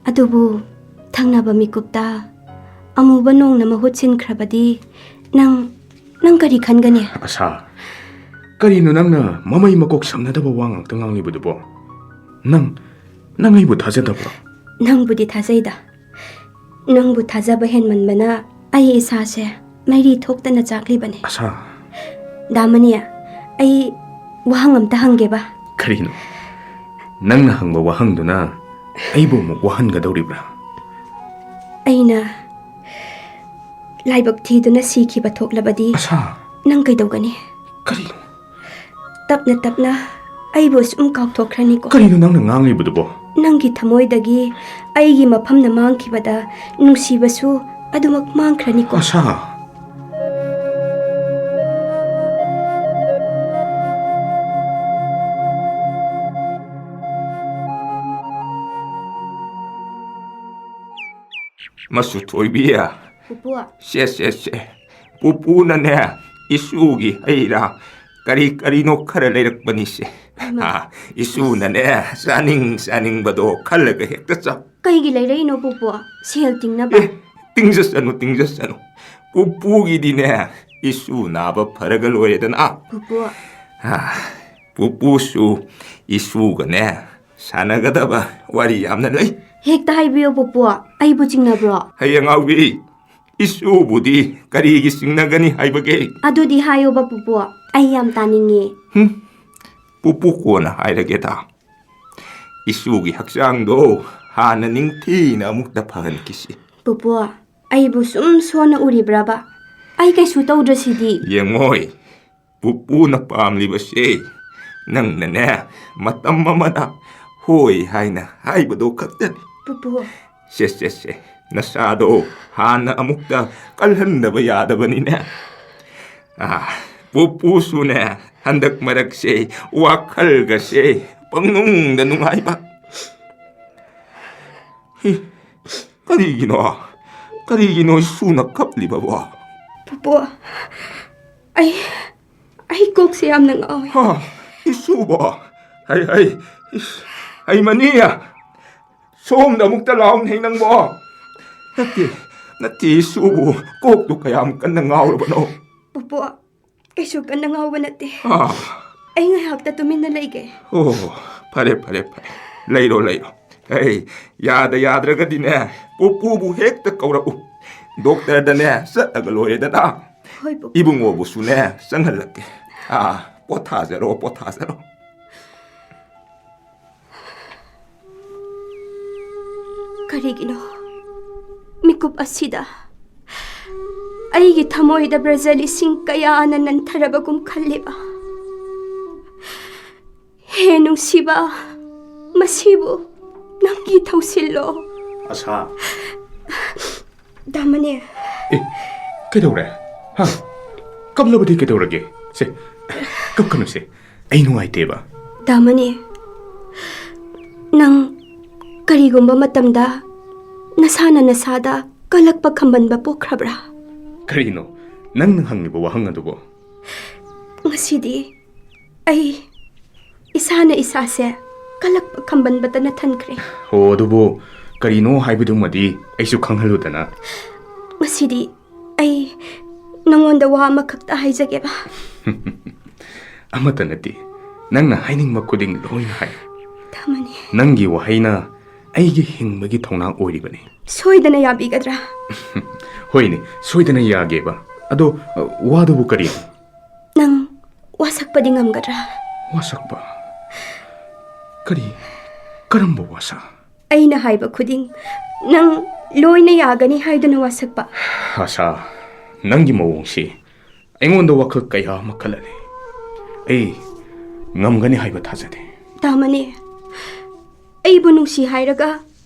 ꯑꯗꯨꯕꯨ ꯊꯪꯅꯕ ꯃꯤꯀꯨꯞꯇ ꯑꯃꯨꯕ ꯅꯣꯡꯅ ꯃꯍꯨꯠ ꯁꯤꯟꯈ꯭ꯔꯕꯗꯤ ꯅꯪ, ꯅꯪ ꯀꯔꯤ ꯈꯟꯒꯅꯤ? ꯑꯁꯥ, ꯀꯔꯤꯅꯣ ꯅꯪꯅ ꯃꯃꯩ ꯃꯀꯣꯛ ꯁꯝꯅꯗꯕ ꯋꯥ ꯉꯥꯛꯇ ꯉꯥꯡꯂꯤꯕꯗꯨꯕꯣ? ꯅꯪ, ꯅꯪ ꯑꯩꯕꯨ ꯊꯥꯖꯗꯕ꯭ꯔꯣ? ꯅꯪꯕꯨꯗꯤ ꯊꯥꯖꯩꯗ꯫ ꯅꯪꯕꯨ ꯊꯥꯖꯕ ꯍꯦꯟꯃꯟꯕꯅ ꯑꯩ ꯏꯁꯥꯁꯦ ꯃꯩꯔꯤ ꯊꯣꯛꯇꯅ ꯆꯥꯛꯂꯤꯕꯅꯤ꯫ ꯑꯁꯥ, ꯗꯥ ꯃꯅꯤ, ꯑꯩ ꯋꯥꯍꯪ ꯑꯝꯇ ꯍꯪꯒꯦꯕ꯫ ꯀꯔꯤꯅꯣ? ꯅꯪꯅ ꯍꯪꯕ ꯋꯥꯍꯪꯗꯨꯅ ꯑꯩꯕꯨ ꯑꯃꯨꯛ ꯋꯥꯍꯟꯒꯗꯧꯔꯤꯕ꯭ꯔꯥ? ꯑꯩꯅ ꯂꯥꯏꯕꯛ ꯊꯤꯗꯨꯅ ꯁꯤꯈꯤꯕ ꯊꯣꯛꯂꯕꯗꯤ ꯑꯁꯥ, ꯅꯪ ꯀꯩꯗꯧꯒꯅꯤ? ꯀꯔꯤꯅꯣ? ꯇꯞꯅ ꯇꯞꯅ ꯑꯩꯕꯨ ꯁꯨꯝ ꯀꯥꯎꯊꯣꯛꯈ꯭ꯔꯅꯤꯀꯣ꯫ ꯀꯔꯤꯅꯣ ꯅꯪꯅ ꯉꯥꯡꯂꯤꯕꯗꯨꯕꯣ? ꯅꯪꯒꯤ ꯊꯃꯣꯏꯗꯒꯤ ꯑꯩꯒꯤ ꯃꯐꯝꯅ ꯃꯥꯡꯈꯤꯕꯗ ꯅꯨꯡꯁꯤꯕꯁꯨ ꯑꯗꯨꯃꯛ ꯃꯥꯡꯈ꯭ꯔꯅꯤꯀꯣ꯫ ꯑꯁꯥ, ꯃꯁꯨ ꯊꯣꯏꯕꯤ꯫ ꯄꯨꯄꯨ꯫ ꯁꯦ, ꯁꯦ, ꯁꯦ꯫ ꯄꯨꯄꯨꯅꯅꯦ, ꯏꯁꯨꯒꯤ ꯍꯩ ꯔꯥ ꯀꯔꯤ ꯀꯔꯤꯅꯣ ꯈꯔ ꯂꯩꯔꯛꯄꯅꯤꯁꯦ꯫ ꯍꯩꯃꯥ꯫ ꯑꯥ, ꯏꯁꯨꯅꯅꯦ, ꯆꯥꯅꯤꯡ ꯆꯥꯅꯤꯡꯕꯗꯣ ꯈꯜꯂꯒ ꯍꯦꯛꯇ ꯆꯥꯎ꯫ ꯀꯩꯒꯤ ꯂꯩꯔꯛꯏꯅꯣ ꯄꯨꯄꯨ? ꯁꯦꯜ ꯇꯤꯡꯅꯕ? ꯑꯦ, ꯇꯤꯡꯖꯁꯅꯨ, ꯇꯤꯡꯖꯁꯅꯨ꯫ ꯄꯨꯄꯨꯒꯤꯗꯤꯅꯦ, ꯏꯁꯨ ꯅꯥꯕ ꯐꯔꯒ ꯂꯣꯏꯔꯦꯗꯅ꯫ ꯄꯨꯄꯨ꯫ ꯑꯥ, ꯄꯨꯄꯨꯁꯨ ꯏꯁꯨꯒꯅꯦ, ꯁꯥꯟꯅꯒꯗꯕ ꯋꯥꯔꯤ ꯌꯥꯝꯅ ꯂꯩ꯫ ꯍꯦꯛꯇ ꯍꯥꯏꯕꯤꯌꯣ ꯄꯨꯄꯨ, ꯑꯩꯕꯨ ꯆꯤꯡꯅꯕ꯭ꯔꯣ? ꯍꯌꯦꯡ ꯉꯥꯎꯕꯤ, ꯏꯁꯨꯕꯨꯗꯤ ꯀꯔꯤꯒꯤ ꯆꯤꯡꯅꯒꯅꯤ ꯍꯥꯏꯕꯒꯦ? ꯑꯗꯨꯗꯤ ꯍꯥꯏꯌꯣꯕ ꯄꯨꯄꯨ, ꯑꯩ ꯌꯥꯝ ꯇꯥꯅꯤꯡꯉꯦ꯫ ꯍꯨꯝ, ꯄꯨꯄꯨ ꯀꯣꯟꯅ ꯍꯥꯏꯔꯒꯦꯗ꯫ ꯏꯁꯨꯒꯤ ꯍꯛꯆꯥꯡꯗꯣ ꯍꯥꯟꯅ ꯅꯤꯡꯊꯤꯅ ꯑꯃꯨꯛꯇ ꯐꯍꯟꯈꯤꯁꯤ꯫ ꯄꯨꯄꯨ, ꯑꯩꯕꯨ ꯁꯨꯝ ꯁꯣꯟꯅ ꯎꯔꯤꯕ꯭ꯔꯕ? ꯑꯩ ꯀꯩꯁꯨ ꯇꯧꯗ꯭ꯔꯁꯤꯗꯤ꯫ ꯌꯦꯡꯉꯣꯏ, ꯄꯨꯄꯨꯅ ꯄꯥꯝꯂꯤꯕꯁꯦ ꯅꯪꯅꯅꯦ, ꯃꯇꯝ ꯑꯃꯗ ꯍꯣꯏ ꯍꯥꯏꯅ ꯍꯥꯏꯕꯗꯣ ꯈꯛꯇꯅꯤ꯫ ꯄꯨꯄꯨ꯫ ꯁꯦ, ꯁꯦ, ꯁꯦ, ꯅꯁꯥꯗꯣ ꯍꯥꯟꯅ ꯑꯃꯨꯛꯇ ꯀꯜꯍꯟꯗꯕ ꯌꯥꯗꯕꯅꯤꯅꯦ꯫ ꯑꯥ, ꯄꯨꯄꯨꯁꯨꯅꯦ, ꯍꯟꯗꯛ ꯃꯔꯛꯁꯦ ꯋꯥꯈꯜꯒꯁꯦ ꯄꯪꯅꯨꯡꯗ ꯅꯨꯡꯉꯥꯏꯕ꯫ ꯍꯤ, ꯀꯔꯤꯒꯤꯅꯣ? ꯀꯔꯤꯒꯤꯅꯣ ꯏꯁꯨꯅ ꯀꯞꯂꯤꯕꯕꯣ? ꯄꯨꯄꯨ, ꯑꯩ, ꯑꯩ ꯀꯣꯛꯁꯦ ꯌꯥꯝꯅ ꯉꯥꯎꯋꯦ꯫ ꯍꯥ, ꯏꯁꯨꯕꯣ? ꯍꯩ, ꯍꯩ, ꯏꯁ, ꯍꯩ ꯃꯅꯤ! ꯁꯣꯝꯗ ꯑꯃꯨꯛꯇ ꯂꯥꯎꯅꯦ ꯅꯪꯕꯣ꯫ ꯅꯠꯇꯦ, ꯅꯠꯇꯦ, ꯏꯁꯨꯕꯨ ꯀꯣꯛꯇꯨ ꯀꯌꯥꯝ ꯀꯟꯅ ꯉꯥꯎꯔꯕꯅꯣ? ꯄꯨꯄꯨ, ꯀꯩꯁꯨ ꯀꯟꯅ ꯉꯥꯎꯕ ꯅꯠꯇꯦ꯫ ꯑꯥ꯫ ꯑꯩ ꯉꯥꯏꯍꯥꯛꯇ ꯇꯨꯃꯤꯟꯅ ꯂꯩꯒꯦ꯫ ꯑꯣ, ꯐꯔꯦ, ꯐꯔꯦ, ꯐꯔꯦ꯫ ꯂꯩꯔꯣ, ꯂꯩꯔꯣ꯫ ꯑꯩ ꯌꯥꯗ ꯌꯥꯗ꯭ꯔꯒꯗꯤꯅꯦ, ꯄꯨꯄꯨꯕꯨ ꯍꯦꯛꯇ ꯀꯧꯔꯛꯎ꯫ ꯗꯣꯛꯇꯔꯗꯅꯦ ꯆꯠꯂꯒ ꯂꯣꯏꯔꯦꯗꯅ꯫ ꯍꯣꯏ, ꯄꯨꯄꯨ꯫ ꯏꯕꯨꯡꯉꯣꯕꯨꯁꯨꯅꯦ ꯆꯪꯍꯜꯂꯛꯀꯦ꯫ ꯑꯥ, ꯄꯣꯊꯥꯖꯔꯣ, ꯄꯣꯊꯥꯖꯔꯣ꯫ ꯀꯔꯤꯒꯤꯅꯣ ꯃꯤꯀꯨꯞ ꯑꯁꯤꯗ ꯑꯩꯒꯤ ꯊꯃꯣꯏꯗ ꯕ꯭ꯔꯖ ꯂꯤꯁꯤꯡ ꯀꯌꯥꯅ ꯅꯟꯊꯔꯕꯒꯨꯝ ꯈꯜꯂꯤꯕ? ꯍꯦ ꯅꯨꯡꯁꯤꯕ, ꯃꯁꯤꯕꯨ ꯅꯪꯒꯤ ꯊꯧꯁꯤꯜꯂꯣ꯫ ꯑꯁꯥ꯫ ꯗꯥꯃꯅꯤ꯫ ꯑꯦ, ꯀꯩꯗꯧꯔꯦ? ꯍꯥ? ꯀꯞꯂꯕꯗꯤ ꯀꯩꯗꯧꯔꯒꯦ? ꯁꯦ, ꯀꯞꯀꯅꯨꯁꯦ꯫ ꯑꯩ ꯅꯨꯡꯉꯥꯏꯇꯦꯕ꯫ ꯗꯥꯃꯅꯤ, ꯅꯪ ꯀꯔꯤꯒꯨꯝꯕ ꯃꯇꯝꯗ ꯅꯁꯥꯅ ꯅꯁꯥꯗ ꯀꯂꯛꯄ ꯈꯝꯕꯟꯕ ꯄꯣꯛꯈ꯭ꯔꯕ꯭ꯔꯥ? ꯀꯔꯤꯅꯣ ꯅꯪꯅ ꯍꯪꯂꯤꯕ ꯋꯥꯍꯪ ꯑꯗꯨꯕꯨ? ꯉꯁꯤꯗꯤ ꯑꯩ ꯏꯁꯥꯅ ꯏꯁꯥꯁꯦ ꯀꯂꯛꯄ ꯈꯝꯕꯟꯕꯇ ꯅꯊꯟꯈ꯭ꯔꯦ꯫ ꯑꯣ, ꯑꯗꯨꯕꯨ ꯀꯔꯤꯅꯣ ꯍꯥꯏꯕꯗꯨꯃꯗꯤ ꯑꯩꯁꯨ ꯈꯪꯍꯜꯂꯨꯗꯅ꯫ ꯉꯁꯤꯗꯤ ꯑꯩ ꯅꯉꯣꯟꯗ ꯋꯥ ꯑꯃꯈꯛꯇ ꯍꯥꯏꯖꯒꯦꯕ꯫ ꯑꯃꯠꯇ ꯅꯠꯇꯦ, ꯅꯪꯅ ꯍꯥꯏꯅꯤꯡꯕ ꯈꯨꯗꯤꯡ ꯂꯣꯏꯅ ꯍꯥꯏ꯫ ꯗꯥꯃꯅꯤ꯫ ꯅꯪꯒꯤ ꯋꯥꯍꯩꯅ ꯑꯩꯒꯤ ꯍꯤꯡꯕꯒꯤ ꯊꯧꯅꯥ ꯑꯣꯏꯔꯤꯕꯅꯤ꯫ ꯁꯣꯏꯗꯅ ꯌꯥꯕꯤꯒꯗ꯭ꯔꯥ? ꯍꯣꯏꯅꯦ, ꯁꯣꯏꯗꯅ ꯌꯥꯒꯦꯕ꯫ ꯑꯗꯣ, ꯑ, ꯋꯥꯗꯨꯕꯨ ꯀꯔꯤꯅꯣ? ꯅꯪ ꯋꯥꯁꯛꯄꯗꯤ ꯉꯝꯒꯗ꯭ꯔꯥ? ꯋꯥꯁꯛꯄ? ꯀꯔꯤ? ꯀꯔꯝꯕ ꯋꯥꯁꯛ? ꯑꯩꯅ ꯍꯥꯏꯕ ꯈꯨꯗꯤꯡ ꯅꯪ ꯂꯣꯏꯅ ꯌꯥꯒꯅꯤ ꯍꯥꯏꯗꯨꯅ ꯋꯥꯁꯛꯄ꯫ ꯑꯁꯥ, ꯅꯪꯒꯤ ꯃꯑꯣꯡꯁꯤ ꯑꯩꯉꯣꯟꯗ ꯋꯥꯈꯜ ꯀꯌꯥ ꯑꯃ ꯈꯜꯍꯜꯂꯤ꯫ ꯑꯩ ꯉꯝꯒꯅꯤ ꯍꯥꯏꯕ ꯊꯥꯖꯗꯦ꯫ ꯗꯥꯃꯅꯤ, ꯑꯩꯕꯨ ꯅꯨꯡꯁꯤ ꯍꯥꯏꯔꯒ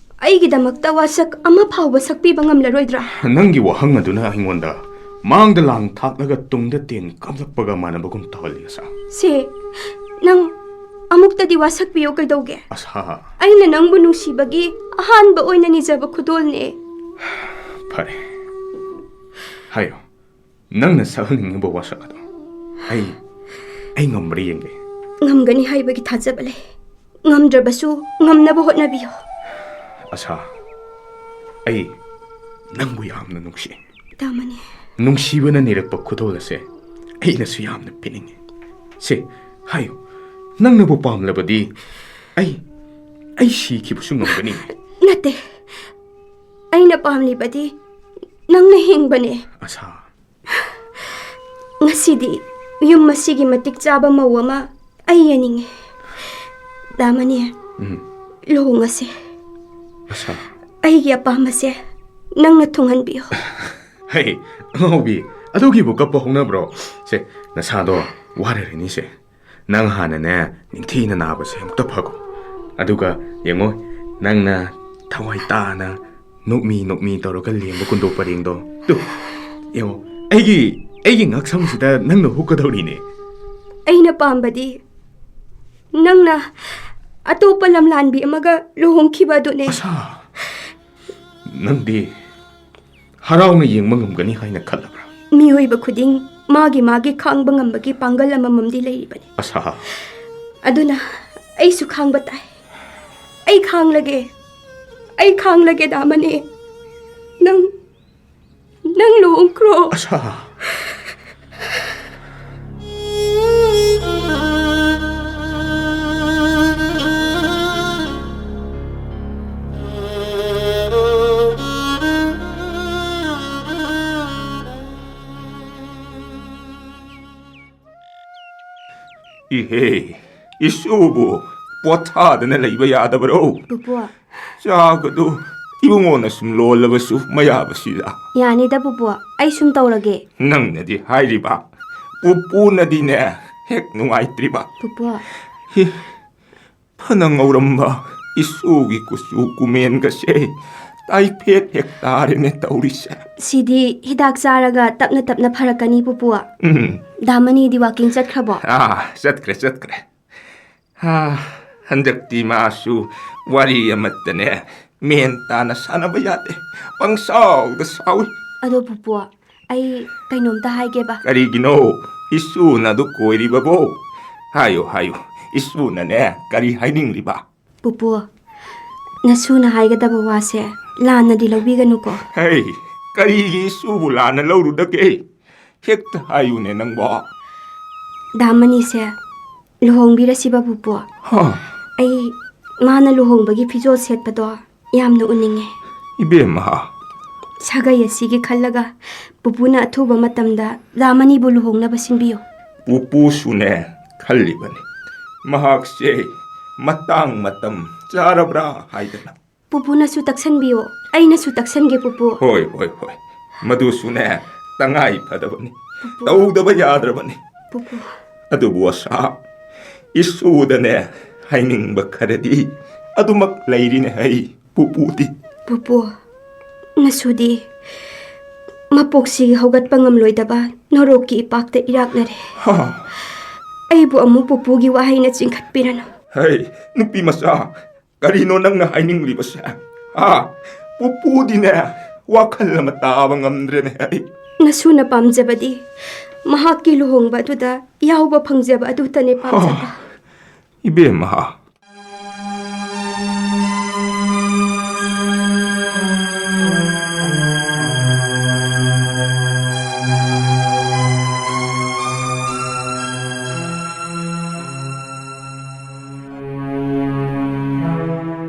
ꯑꯩꯒꯤꯗꯃꯛꯇ ꯋꯥꯁꯛ ꯑꯃ ꯐꯥꯎꯕ ꯁꯛꯄꯤꯕ ꯉꯝꯂꯔꯣꯏꯗ꯭ꯔꯥ? ꯅꯪꯒꯤ ꯋꯥꯍꯪ ꯑꯗꯨꯅ ꯑꯩꯉꯣꯟꯗ ꯃꯥꯡꯗ ꯂꯥꯡ ꯊꯥꯛꯂꯒ ꯇꯨꯡꯗ ꯇꯦꯟ ꯀꯥꯞꯂꯛꯄꯒ ꯃꯥꯟꯅꯕꯒꯨꯝ ꯇꯧꯍꯜꯂꯤ ꯑꯁꯥ꯫ ꯁꯦ, ꯅꯪ ꯑꯃꯨꯛꯇꯗꯤ ꯋꯥꯁꯛꯄꯤꯌꯨ ꯀꯩꯗꯧꯒꯦ? ꯑꯁꯥ꯫ ꯑꯩꯅ ꯅꯪꯕꯨ ꯅꯨꯡꯁꯤꯕꯒꯤ ꯑꯍꯥꯟꯕ ꯑꯣꯏꯅ ꯅꯤꯖꯕ ꯈꯨꯗꯣꯜꯅꯦ꯫ ꯐꯔꯦ, ꯍꯥꯏꯌꯣ, ꯅꯪꯅ ꯁꯛꯍꯟꯅꯤꯡꯉꯤꯕ ꯋꯥꯁꯛ ꯑꯗꯣ꯫ ꯑꯩ ꯑꯩ ꯉꯝꯕ꯭ꯔꯥ ꯌꯦꯡꯒꯦ꯫ ꯉꯝꯒꯅꯤ ꯍꯥꯏꯕꯒꯤ ꯊꯥꯖꯕ ꯂꯩ꯫ ꯉꯝꯗ꯭ꯔꯕꯁꯨ ꯉꯝꯅꯕ ꯍꯣꯠꯅꯕꯤꯌꯨ꯫ ꯑꯁꯥ, ꯑꯩ ꯅꯪꯕꯨ ꯌꯥꯝꯅ ꯅꯨꯡꯁꯤ꯫ ꯗꯥꯃꯅꯤ꯫ ꯅꯨꯡꯁꯤꯕꯅ ꯅꯤꯔꯛꯄ ꯈꯨꯗꯣꯜ ꯑꯁꯦ ꯑꯩꯅꯁꯨ ꯌꯥꯝꯅ ꯄꯤꯅꯤꯡꯉꯤ꯫ ꯁꯦ, ꯍꯥꯏꯌꯨ, ꯅꯪꯅꯕꯨ ꯄꯥꯝꯂꯕꯗꯤ ꯑꯩ ꯑꯩ ꯁꯤꯈꯤꯕꯁꯨ ꯉꯝꯒꯅꯤ꯫ ꯅꯠꯇꯦ, ꯑꯩꯅ ꯄꯥꯝꯂꯤꯕꯗꯤ ꯅꯪꯅ ꯍꯤꯡꯕꯅꯦ꯫ ꯑꯁꯥ꯫ ꯉꯁꯤꯗꯤ ꯌꯨꯝ ꯑꯁꯤꯒꯤ ꯃꯇꯤꯛ ꯆꯥꯕ ꯃꯧ ꯑꯃ ꯑꯩ ꯌꯦꯡꯅꯤꯡꯉꯦ꯫ ꯗꯥꯃꯅꯤ, ꯎꯝ꯫ ꯂꯨꯍꯣꯡꯉꯁꯦ꯫ ꯑꯁꯥ꯫ ꯑꯩꯒꯤ ꯑꯄꯥꯝꯕꯁꯦ ꯅꯪꯅ ꯊꯨꯡꯍꯟꯕꯤꯌꯨ꯫ ꯍꯩ, ꯑꯉꯥꯎꯕꯤ, ꯑꯗꯨꯒꯤꯕꯨ ꯀꯞꯄ ꯍꯧꯅꯕ꯭ꯔꯣ? ꯁꯦ, ꯅꯁꯥꯗꯣ ꯋꯥꯔꯔꯅꯤꯁꯦ꯫ ꯅꯪ ꯍꯥꯟꯅꯅꯦ ꯅꯤꯡꯊꯤꯅ ꯅꯥꯕꯁꯦ ꯑꯃꯨꯛꯇ ꯐꯈꯣ꯫ ꯑꯗꯨꯒ ꯌꯦꯡꯉꯣ, ꯅꯪꯅ ꯊꯋꯥꯏ ꯇꯥꯅ ꯅꯣꯛꯃꯤ ꯅꯣꯛꯃꯤ ꯇꯧꯔꯒ ꯂꯦꯡꯕ ꯀꯨꯟꯗꯣ ꯄꯔꯦꯡꯗꯣ꯫ ꯇꯨ, ꯌꯦꯡꯉꯣ, ꯑꯩꯒꯤ ꯑꯩꯒꯤ ꯉꯛꯁꯝꯁꯤꯗ ꯅꯪꯅ ꯍꯨꯛꯀꯗꯧꯔꯤꯅꯦ꯫ ꯑꯩꯅ ꯄꯥꯝꯕꯗꯤ ꯅꯪꯅ ꯑꯇꯣꯞꯄ ꯂꯝꯂꯥꯟꯕꯤ ꯑꯃꯒ ꯂꯨꯍꯣꯡꯈꯤꯕ ꯑꯗꯨꯅꯦ꯫ ꯑꯁꯥ, ꯅꯪꯗꯤ ꯍꯔꯥꯎꯅ ꯌꯦꯡꯕ ꯉꯝꯒꯅꯤ ꯍꯥꯏꯅ ꯈꯜꯂꯕ꯭ꯔꯥ? ꯃꯤꯑꯣꯏꯕ ꯈꯨꯗꯤꯡ ꯃꯥꯒꯤ ꯃꯥꯒꯤ ꯈꯥꯡꯕ ꯉꯝꯕꯒꯤ ꯄꯥꯡꯒꯜ ꯑꯃꯃꯝꯗꯤ ꯂꯩꯔꯤꯕꯅꯤ꯫ ꯑꯁꯥ꯫ ꯑꯗꯨꯅ ꯑꯩꯁꯨ ꯈꯥꯡꯕ ꯇꯥꯏ꯫ ꯑꯩ ꯈꯥꯡꯂꯒꯦ꯫ ꯑꯩ ꯈꯥꯡꯂꯒꯦ, ꯗꯥꯃꯅꯤ꯫ ꯅꯪ, ꯅꯪ ꯂꯨꯍꯣꯡꯈ꯭ꯔꯣ꯫ ꯑꯁꯥ꯫ ꯏꯍꯦ, ꯏꯁꯨꯕꯨ ꯄꯣꯊꯥꯗꯅ ꯂꯩꯕ ꯌꯥꯗꯕꯔꯣ? ꯄꯨꯄꯨ꯫ ꯆꯥꯒꯗꯨ ꯏꯕꯨꯡꯉꯣꯅ ꯁꯨꯝ ꯂꯣꯜꯂꯕꯁꯨ ꯃꯌꯥꯕꯁꯤꯗ꯫ ꯌꯥꯅꯤꯗ ꯄꯨꯄꯨ, ꯑꯩ ꯁꯨꯝ ꯇꯧꯔꯒꯦ꯫ ꯅꯪꯅꯗꯤ ꯍꯥꯏꯔꯤꯕ, ꯄꯨꯄꯨꯅꯗꯤꯅꯦ ꯍꯦꯛ ꯅꯨꯡꯉꯥꯏꯇ꯭ꯔꯤꯕ꯫ ꯄꯨꯄꯨ꯫ ꯍꯤ, ꯐꯅ ꯉꯧꯔꯝꯕ ꯏꯁꯨꯒꯤ ꯀꯨꯆꯨ ꯀꯨꯃꯦꯟꯒꯁꯦ ꯇꯥꯏꯐꯦꯠ ꯍꯦꯛ ꯇꯥꯔꯦꯅꯦ ꯇꯧꯔꯤꯁꯦ꯫ ꯁꯤꯗꯤ ꯍꯤꯗꯥꯛ ꯆꯥꯔꯒ ꯇꯞꯅ ꯇꯞꯅ ꯐꯔꯛꯀꯅꯤ, ꯄꯨꯄꯨ꯫ ꯎꯝ꯫ ꯗꯥ ꯃꯅꯤꯗꯤ ꯋꯥꯀꯤꯡ ꯆꯠꯈ꯭ꯔꯕꯣ? ꯑꯥ, ꯆꯠꯈ꯭ꯔꯦ, ꯆꯠꯈ꯭ꯔꯦ꯫ ꯑꯥ, ꯍꯟꯗꯛꯇꯤ ꯃꯥꯁꯨ ꯋꯥꯔꯤ ꯑꯃꯠꯇꯅꯦ, ꯃꯦꯟ ꯇꯥꯅ ꯁꯥꯟꯅꯕ ꯌꯥꯗꯦ꯫ ꯄꯪꯁꯥꯎꯗ ꯁꯥꯎꯏ꯫ ꯑꯗꯣ ꯄꯨꯄꯨ, ꯑꯩ ꯀꯩꯅꯣꯝꯇ ꯍꯥꯏꯒꯦꯕ꯫ ꯀꯔꯤꯒꯤꯅꯣ? ꯏꯁꯨꯅ ꯑꯗꯨ ꯀꯣꯏꯔꯤꯕꯕꯣ? ꯍꯥꯏꯌꯨ, ꯍꯥꯏꯌꯨ꯫ ꯏꯁꯨꯅꯅꯦ ꯀꯔꯤ ꯍꯥꯏꯅꯤꯡꯂꯤꯕ? ꯄꯨꯄꯨ, ꯅꯁꯨꯅ ꯍꯥꯏꯒꯗꯕ ꯋꯥꯁꯦ ꯂꯥꯟꯅꯗꯤ ꯂꯧꯕꯤꯒꯅꯨꯀꯣ꯫ ꯍꯩ, ꯀꯔꯤꯒꯤ ꯏꯁꯨꯕꯨ ꯂꯥꯟꯅ ꯂꯧꯔꯨꯗꯒꯦ? ꯍꯦꯛꯇ ꯍꯥꯏꯌꯨꯅꯦ ꯅꯪꯕꯣ꯫ ꯗꯥ ꯃꯅꯤꯁꯦ ꯂꯨꯍꯣꯡꯕꯤꯔꯁꯤꯕ, ꯄꯨꯄꯨ꯫ ꯍꯥ? ꯑꯩ ꯃꯥꯅ ꯂꯨꯍꯣꯡꯕꯒꯤ ꯐꯤꯖꯣꯜ ꯁꯦꯠꯄꯗꯣ ꯌꯥꯝꯅ ꯎꯅꯤꯡꯉꯦ꯫ ꯏꯕꯦꯝꯃ꯫ ꯁꯥꯒꯩ ꯑꯁꯤꯒꯤ ꯈꯜꯂꯒ ꯄꯨꯄꯨꯅ ꯑꯊꯨꯕ ꯃꯇꯝꯗ ꯗꯥ ꯃꯅꯤꯕꯨ ꯂꯨꯍꯣꯡꯅꯕ ꯁꯤꯟꯕꯤꯌꯨ꯫ ꯄꯨꯄꯨꯁꯨꯅꯦ ꯈꯜꯂꯤꯕꯅꯤ꯫ ꯃꯍꯥꯛꯁꯦ ꯃꯇꯥꯡ ꯃꯇꯝ ꯆꯥꯔꯕ꯭ꯔꯥ ꯍꯥꯏꯗꯅ꯫ ꯄꯨꯄꯨꯅꯁꯨ ꯇꯛꯁꯟꯕꯤꯌꯣ, ꯑꯩꯅꯁꯨ ꯇꯛꯁꯟꯒꯦ, ꯄꯨꯄꯨ꯫ ꯍꯣꯏ, ꯍꯣꯏ, ꯍꯣꯏ꯫ ꯃꯗꯨꯁꯨꯅꯦ ꯇꯉꯥꯏ ꯐꯗꯕꯅꯤ꯫ ꯄꯨꯄꯨ꯫ ꯇꯧꯗꯕ ꯌꯥꯗ꯭ꯔꯕꯅꯤ꯫ ꯄꯨꯄꯨ꯫ ꯑꯗꯨꯕꯨ ꯑꯁꯥ, ꯏꯁꯨꯗꯅꯦ ꯍꯥꯏꯅꯤꯡꯕ ꯈꯔꯗꯤ ꯑꯗꯨꯃꯛ ꯂꯩꯔꯤꯅꯦ ꯍꯩ, ꯄꯨꯄꯨꯗꯤ꯫ ꯄꯨꯄꯨ, ꯅꯁꯨꯗꯤ ꯃꯄꯣꯛꯁꯤꯒꯤ ꯍꯧꯒꯠꯄ ꯉꯝꯂꯣꯏꯗꯕ ꯅꯣꯔꯣꯛꯀꯤ ꯏꯄꯥꯛꯇ ꯏꯔꯥꯛꯅꯔꯦ꯫ ꯍꯥ꯫ ꯑꯩꯕꯨ ꯑꯃꯨꯛ ꯄꯨꯄꯨꯒꯤ ꯋꯥꯍꯩꯅ ꯆꯤꯡꯈꯠꯄꯤꯔꯅꯨ꯫ ꯍꯩ, ꯅꯨꯄꯤ ꯃꯆꯥ, ꯀꯔꯤꯅꯣ ꯅꯪꯅ ꯍꯥꯏꯅꯤꯡꯂꯤꯕꯁꯦ? ꯍꯥ? ꯄꯨꯄꯨꯗꯤꯅꯦ ꯋꯥꯈꯜ ꯑꯃ ꯇꯥꯕ ꯉꯝꯗ꯭ꯔꯦꯅꯦ ꯑꯩ꯫ ꯅꯁꯨꯅ ꯄꯥꯝꯖꯕꯗꯤ ꯃꯍꯥꯛꯀꯤ ꯂꯨꯍꯣꯡꯕ ꯑꯗꯨꯗ ꯌꯥꯎꯕ ꯐꯪꯖꯕ ꯑꯗꯨꯇꯅꯦ ꯄꯥꯝꯖꯕ꯫ ꯍꯥ, ꯏꯕꯦꯝꯃ꯫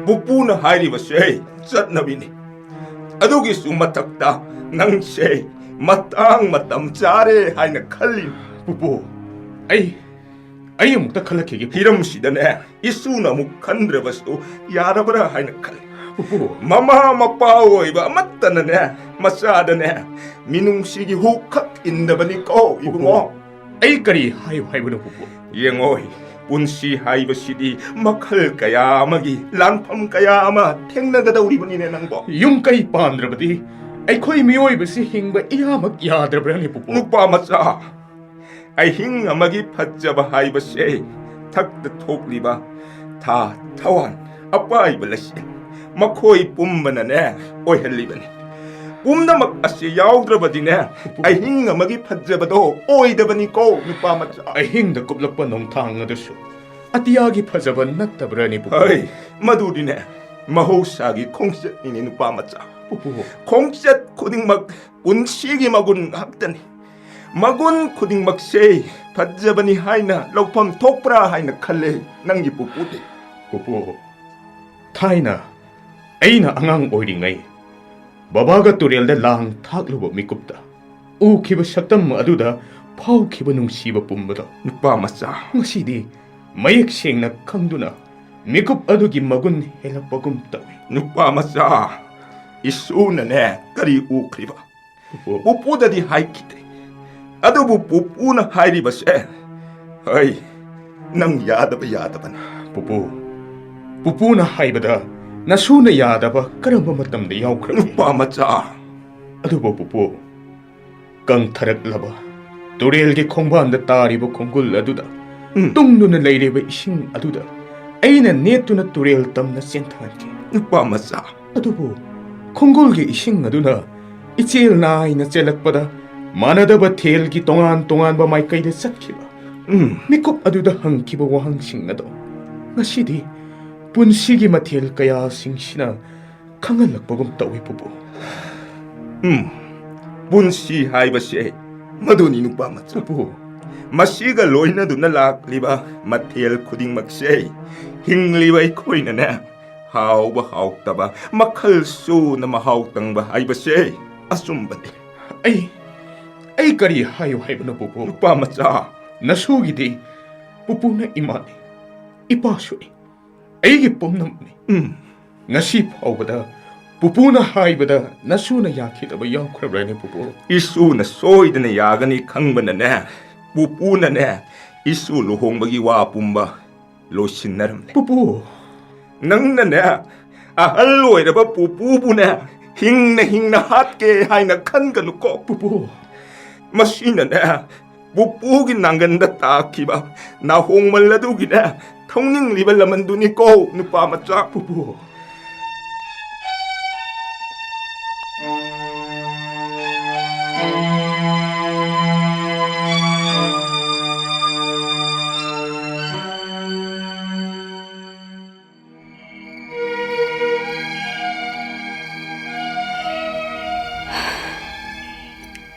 ꯄꯨꯄꯨꯅ ꯍꯥꯏꯔꯤꯕꯁꯦ ꯆꯠꯅꯕꯤꯅꯤ꯫ ꯑꯗꯨꯒꯤꯁꯨ ꯃꯊꯛꯇ ꯅꯪꯁꯦ ꯃꯇꯥꯡ ꯃꯇꯝ ꯆꯥꯔꯦ ꯍꯥꯏꯅ ꯈꯜꯂꯤ꯫ ꯄꯨꯄꯨ, ꯑꯩ, ꯑꯩ ꯑꯃꯨꯛꯇ ꯈꯜꯂꯛꯈꯤꯒꯦ꯫ ꯍꯤꯔꯝꯁꯤꯗꯅꯦ, ꯏꯁꯨꯅ ꯑꯃꯨꯛ ꯈꯟꯗ꯭ꯔꯕꯁꯨ ꯌꯥꯔꯕ꯭ꯔꯥ ꯍꯥꯏꯅ ꯈꯜꯂꯤ꯫ ꯄꯨꯄꯨ꯫ ꯃꯃꯥ ꯃꯄꯥ ꯑꯣꯏꯕ ꯑꯃꯠꯇꯅꯅꯦ, ꯃꯆꯥꯗꯅꯦ, ꯃꯤꯅꯨꯡꯁꯤꯒꯤ ꯍꯨꯛ ꯈꯛ ꯏꯟꯗꯕꯅꯤꯀꯣ, ꯏꯕꯨꯡꯉꯣ꯫ ꯄꯨꯄꯨ꯫ ꯑꯩ ꯀꯔꯤ ꯍꯥꯏꯌꯨ ꯍꯥꯏꯕꯅꯣ, ꯄꯨꯄꯨ? ꯌꯦꯡꯉꯣ, ꯄꯨꯟꯁꯤ ꯍꯥꯏꯕꯁꯤꯗꯤ ꯃꯈꯜ ꯀꯌꯥ ꯑꯃꯒꯤ ꯂꯥꯟꯐꯝ ꯀꯌꯥ ꯑꯃ ꯊꯦꯡꯅꯒꯗꯧꯔꯤꯕꯅꯤꯅꯦ ꯅꯪꯕꯣ꯫ ꯌꯨꯝ ꯀꯩ ꯄꯥꯟꯗ꯭ꯔꯕꯗꯤ ꯑꯩꯈꯣꯏ ꯃꯤꯑꯣꯏꯕꯁꯤ ꯍꯤꯡꯕ ꯏꯌꯥꯃꯛ ꯌꯥꯗ꯭ꯔꯕ꯭ꯔꯅꯦ, ꯄꯨꯄꯨ? ꯅꯨꯄꯥ ꯃꯆꯥ, ꯑꯍꯤꯡ ꯑꯃꯒꯤ ꯐꯖꯕ ꯍꯥꯏꯕꯁꯦ ꯊꯛꯇ ꯊꯣꯛꯂꯤꯕ ꯊꯥ, ꯊꯋꯥꯟ, ꯑꯄꯥꯏꯕ ꯂꯩꯆꯤꯟ, ꯃꯈꯣꯏ ꯄꯨꯝꯕꯅꯅꯦ ꯑꯣꯏꯍꯜꯂꯤꯕꯅꯤ꯫ ꯄꯨꯝꯅꯃꯛ ꯑꯁꯤ ꯌꯥꯎꯗ꯭ꯔꯕꯗꯤꯅꯦ, ꯑꯍꯤꯡ ꯑꯃꯒꯤ ꯐꯖꯕꯗꯣ ꯑꯣꯏꯗꯕꯅꯤꯀꯣ, ꯅꯨꯄꯥ ꯃꯆꯥ꯫ ꯑꯍꯤꯡꯗ ꯀꯨꯞꯂꯛꯄ ꯅꯣꯡꯊꯥꯡ ꯑꯗꯨꯁꯨ ꯑꯇꯤꯌꯥꯒꯤ ꯐꯖꯕ ꯅꯠꯇꯕ꯭ꯔꯅꯦ, ꯄꯨꯄꯨ? ꯍꯩ, ꯃꯗꯨꯗꯤꯅꯦ ꯃꯍꯧꯁꯥꯒꯤ ꯈꯣꯡꯆꯠꯅꯤꯅꯦ, ꯅꯨꯄꯥ ꯃꯆꯥ꯫ ꯄꯨꯄꯨ꯫ ꯈꯣꯡꯆꯠ ꯈꯨꯗꯤꯡꯃꯛ ꯄꯨꯟꯁꯤꯒꯤ ꯃꯒꯨꯟ ꯉꯥꯛꯇꯅꯤ꯫ ꯃꯒꯨꯟ ꯈꯨꯗꯤꯡꯃꯛꯁꯦ ꯐꯖꯕꯅꯤ ꯍꯥꯏꯅ ꯂꯧꯐꯝ ꯊꯣꯛꯄ꯭ꯔꯥ ꯍꯥꯏꯅ ꯈꯜꯂꯦ ꯅꯪꯒꯤ ꯄꯨꯄꯨꯗꯤ꯫ ꯄꯨꯄꯨ, ꯊꯥꯏꯅ ꯑꯩꯅ ꯑꯉꯥꯡ ꯑꯣꯏꯔꯤꯉꯩ ꯕꯕꯥꯒ ꯇꯨꯔꯦꯜꯗ ꯂꯥꯡ ꯊꯥꯛꯂꯨꯕ ꯃꯤꯀꯨꯞꯇ ꯎꯈꯤꯕ ꯁꯛꯇꯝ ꯑꯗꯨꯗ ꯐꯥꯎꯈꯤꯕ ꯅꯨꯡꯁꯤꯕ ꯄꯨꯝꯕꯗꯣ ꯅꯨꯄꯥ ꯃꯆꯥ꯫ ꯉꯁꯤꯗꯤ ꯃꯌꯦꯛ ꯁꯦꯡꯅ ꯈꯪꯗꯨꯅ ꯃꯤꯀꯨꯞ ꯑꯗꯨꯒꯤ ꯃꯒꯨꯟ ꯍꯦꯜꯂꯛꯄꯒꯨꯝ ꯇꯧꯏ꯫ ꯅꯨꯄꯥ ꯃꯆꯥ, ꯏꯁꯨꯅꯅꯦ ꯀꯔꯤ ꯎꯈ꯭ꯔꯤꯕ? ꯄꯨꯄꯨ꯫ ꯄꯨꯄꯨꯗꯗꯤ ꯍꯥꯏꯈꯤꯗꯦ꯫ ꯑꯗꯨꯕꯨ ꯄꯨꯄꯨꯅ ꯍꯥꯏꯔꯤꯕꯁꯦ, ꯍꯩ, ꯅꯪ ꯌꯥꯗꯕ ꯌꯥꯗꯕꯅꯤ꯫ ꯄꯨꯄꯨ, ꯄꯨꯄꯨꯅ ꯍꯥꯏꯕꯗ ꯅꯁꯨꯅ ꯌꯥꯗꯕ ꯀꯔꯝꯕ ꯃꯇꯝꯗ ꯌꯥꯎꯈ꯭ꯔꯕꯒꯦ? ꯅꯨꯄꯥ ꯃꯆꯥ꯫ ꯑꯗꯨꯕꯨ ꯄꯨꯄꯨ, ꯀꯪꯊꯔꯛꯂꯕ ꯇꯨꯔꯦꯜꯒꯤ ꯈꯣꯡꯕꯥꯟꯗ ꯇꯥꯔꯤꯕ ꯈꯣꯡꯒꯨꯜ ꯑꯗꯨꯗ, ꯎꯝ꯫ ꯇꯨꯡꯗꯨꯅ ꯂꯩꯔꯤꯕ ꯏꯁꯤꯡ ꯑꯗꯨꯗ ꯑꯩꯅ ꯅꯦꯠꯇꯨꯅ ꯇꯨꯔꯦꯜ ꯇꯝꯅ ꯆꯦꯟꯊꯍꯟꯈꯤ꯫ ꯅꯨꯄꯥ ꯃꯆꯥ꯫ ꯑꯗꯨꯕꯨ ꯈꯣꯡꯒꯨꯜꯒꯤ ꯏꯁꯤꯡ ꯑꯗꯨꯅ ꯏꯆꯦꯜ ꯅꯥꯏꯅ ꯆꯦꯜꯂꯛꯄꯗ ꯃꯥꯟꯅꯗꯕ ꯊꯦꯜꯒꯤ ꯇꯣꯉꯥꯟ ꯇꯣꯉꯥꯟꯕ ꯃꯥꯏꯀꯩꯗ ꯆꯠꯈꯤꯕ ꯎꯝ꯫ ꯃꯤꯀꯨꯞ ꯑꯗꯨꯗ ꯍꯪꯈꯤꯕ ꯋꯥꯍꯪꯁꯤꯡ ꯑꯗꯣ ꯉꯁꯤꯗꯤ ꯄꯨꯟꯁꯤꯒꯤ ꯃꯊꯦꯜ ꯀꯌꯥꯁꯤꯡꯁꯤꯅ ꯈꯪꯍꯜꯂꯛꯄꯒꯨꯝ ꯇꯧꯏ, ꯄꯨꯄꯨ꯫ ꯎꯝ, ꯄꯨꯟꯁꯤ ꯍꯥꯏꯕꯁꯦ ꯃꯗꯨꯅꯤ, ꯅꯨꯄꯥ ꯃꯆꯥ꯫ ꯄꯨꯄꯨ꯫ ꯃꯁꯤꯒ ꯂꯣꯏꯅꯗꯨꯅ ꯂꯥꯛꯂꯤꯕ ꯃꯊꯦꯜ ꯈꯨꯗꯤꯡꯃꯛꯁꯦ ꯍꯤꯡꯂꯤꯕ ꯑꯩꯈꯣꯏꯅꯅꯦ, ꯍꯥꯎꯕ ꯍꯥꯎꯇꯕ ꯃꯈꯜ ꯁꯨꯅ ꯃꯍꯥꯎ ꯇꯪꯕ ꯍꯥꯏꯕꯁꯦ ꯑꯆꯨꯝꯕꯅꯤ꯫ ꯑꯩ, ꯑꯩ ꯀꯔꯤ ꯍꯥꯏꯌꯨ ꯍꯥꯏꯕꯅꯣ, ꯄꯨꯄꯨ? ꯅꯨꯄꯥ ꯃꯆꯥ꯫ ꯅꯁꯨꯒꯤꯗꯤ ꯄꯨꯄꯨꯅ ꯏꯃꯥꯅꯤ, ꯏꯄꯥꯁꯨꯅꯤ, ꯑꯩꯒꯤ ꯄꯨꯝꯅꯃꯛꯅꯤ꯫ ꯎꯝ꯫ ꯉꯁꯤ ꯐꯥꯎꯕꯗ ꯄꯨꯄꯨꯅ ꯍꯥꯏꯕꯗ ꯅꯁꯨꯅ ꯌꯥꯈꯤꯗꯕ ꯌꯥꯎꯈ꯭ꯔꯕ꯭ꯔꯅꯦ, ꯄꯨꯄꯨ? ꯏꯁꯨꯅ ꯁꯣꯏꯗꯅ ꯌꯥꯒꯅꯤ ꯈꯪꯕꯅꯅꯦ, ꯄꯨꯄꯨꯅꯅꯦ, ꯏꯁꯨ ꯂꯨꯍꯣꯡꯕꯒꯤ ꯋꯥ ꯄꯨꯝꯕ ꯂꯣꯏꯁꯤꯟꯅꯔꯝꯂꯦ꯫ ꯄꯨꯄꯨ꯫ ꯅꯪꯅꯅꯦ, ꯑꯍꯜ ꯑꯣꯏꯔꯕ ꯄꯨꯄꯨꯕꯨꯅꯦ, ꯍꯤꯡꯅ ꯍꯤꯡꯅ ꯍꯥꯠꯀꯦ ꯍꯥꯏꯅ ꯈꯟꯒꯅꯨꯀꯣ ꯄꯨꯄꯨ꯫ ꯃꯁꯤꯅꯅꯦ, ꯄꯨꯄꯨꯒꯤ ꯅꯥꯡꯒꯟꯗ ꯇꯥꯈꯤꯕ ꯅꯥꯍꯣꯡꯃꯜ ꯑꯗꯨꯒꯤꯅꯦ ꯊꯧꯅꯤꯡꯂꯤꯕ ꯂꯃꯟꯗꯨꯅꯤꯀꯣ, ꯅꯨꯄꯥ ꯃꯆꯥ ꯄꯨꯄꯨ꯫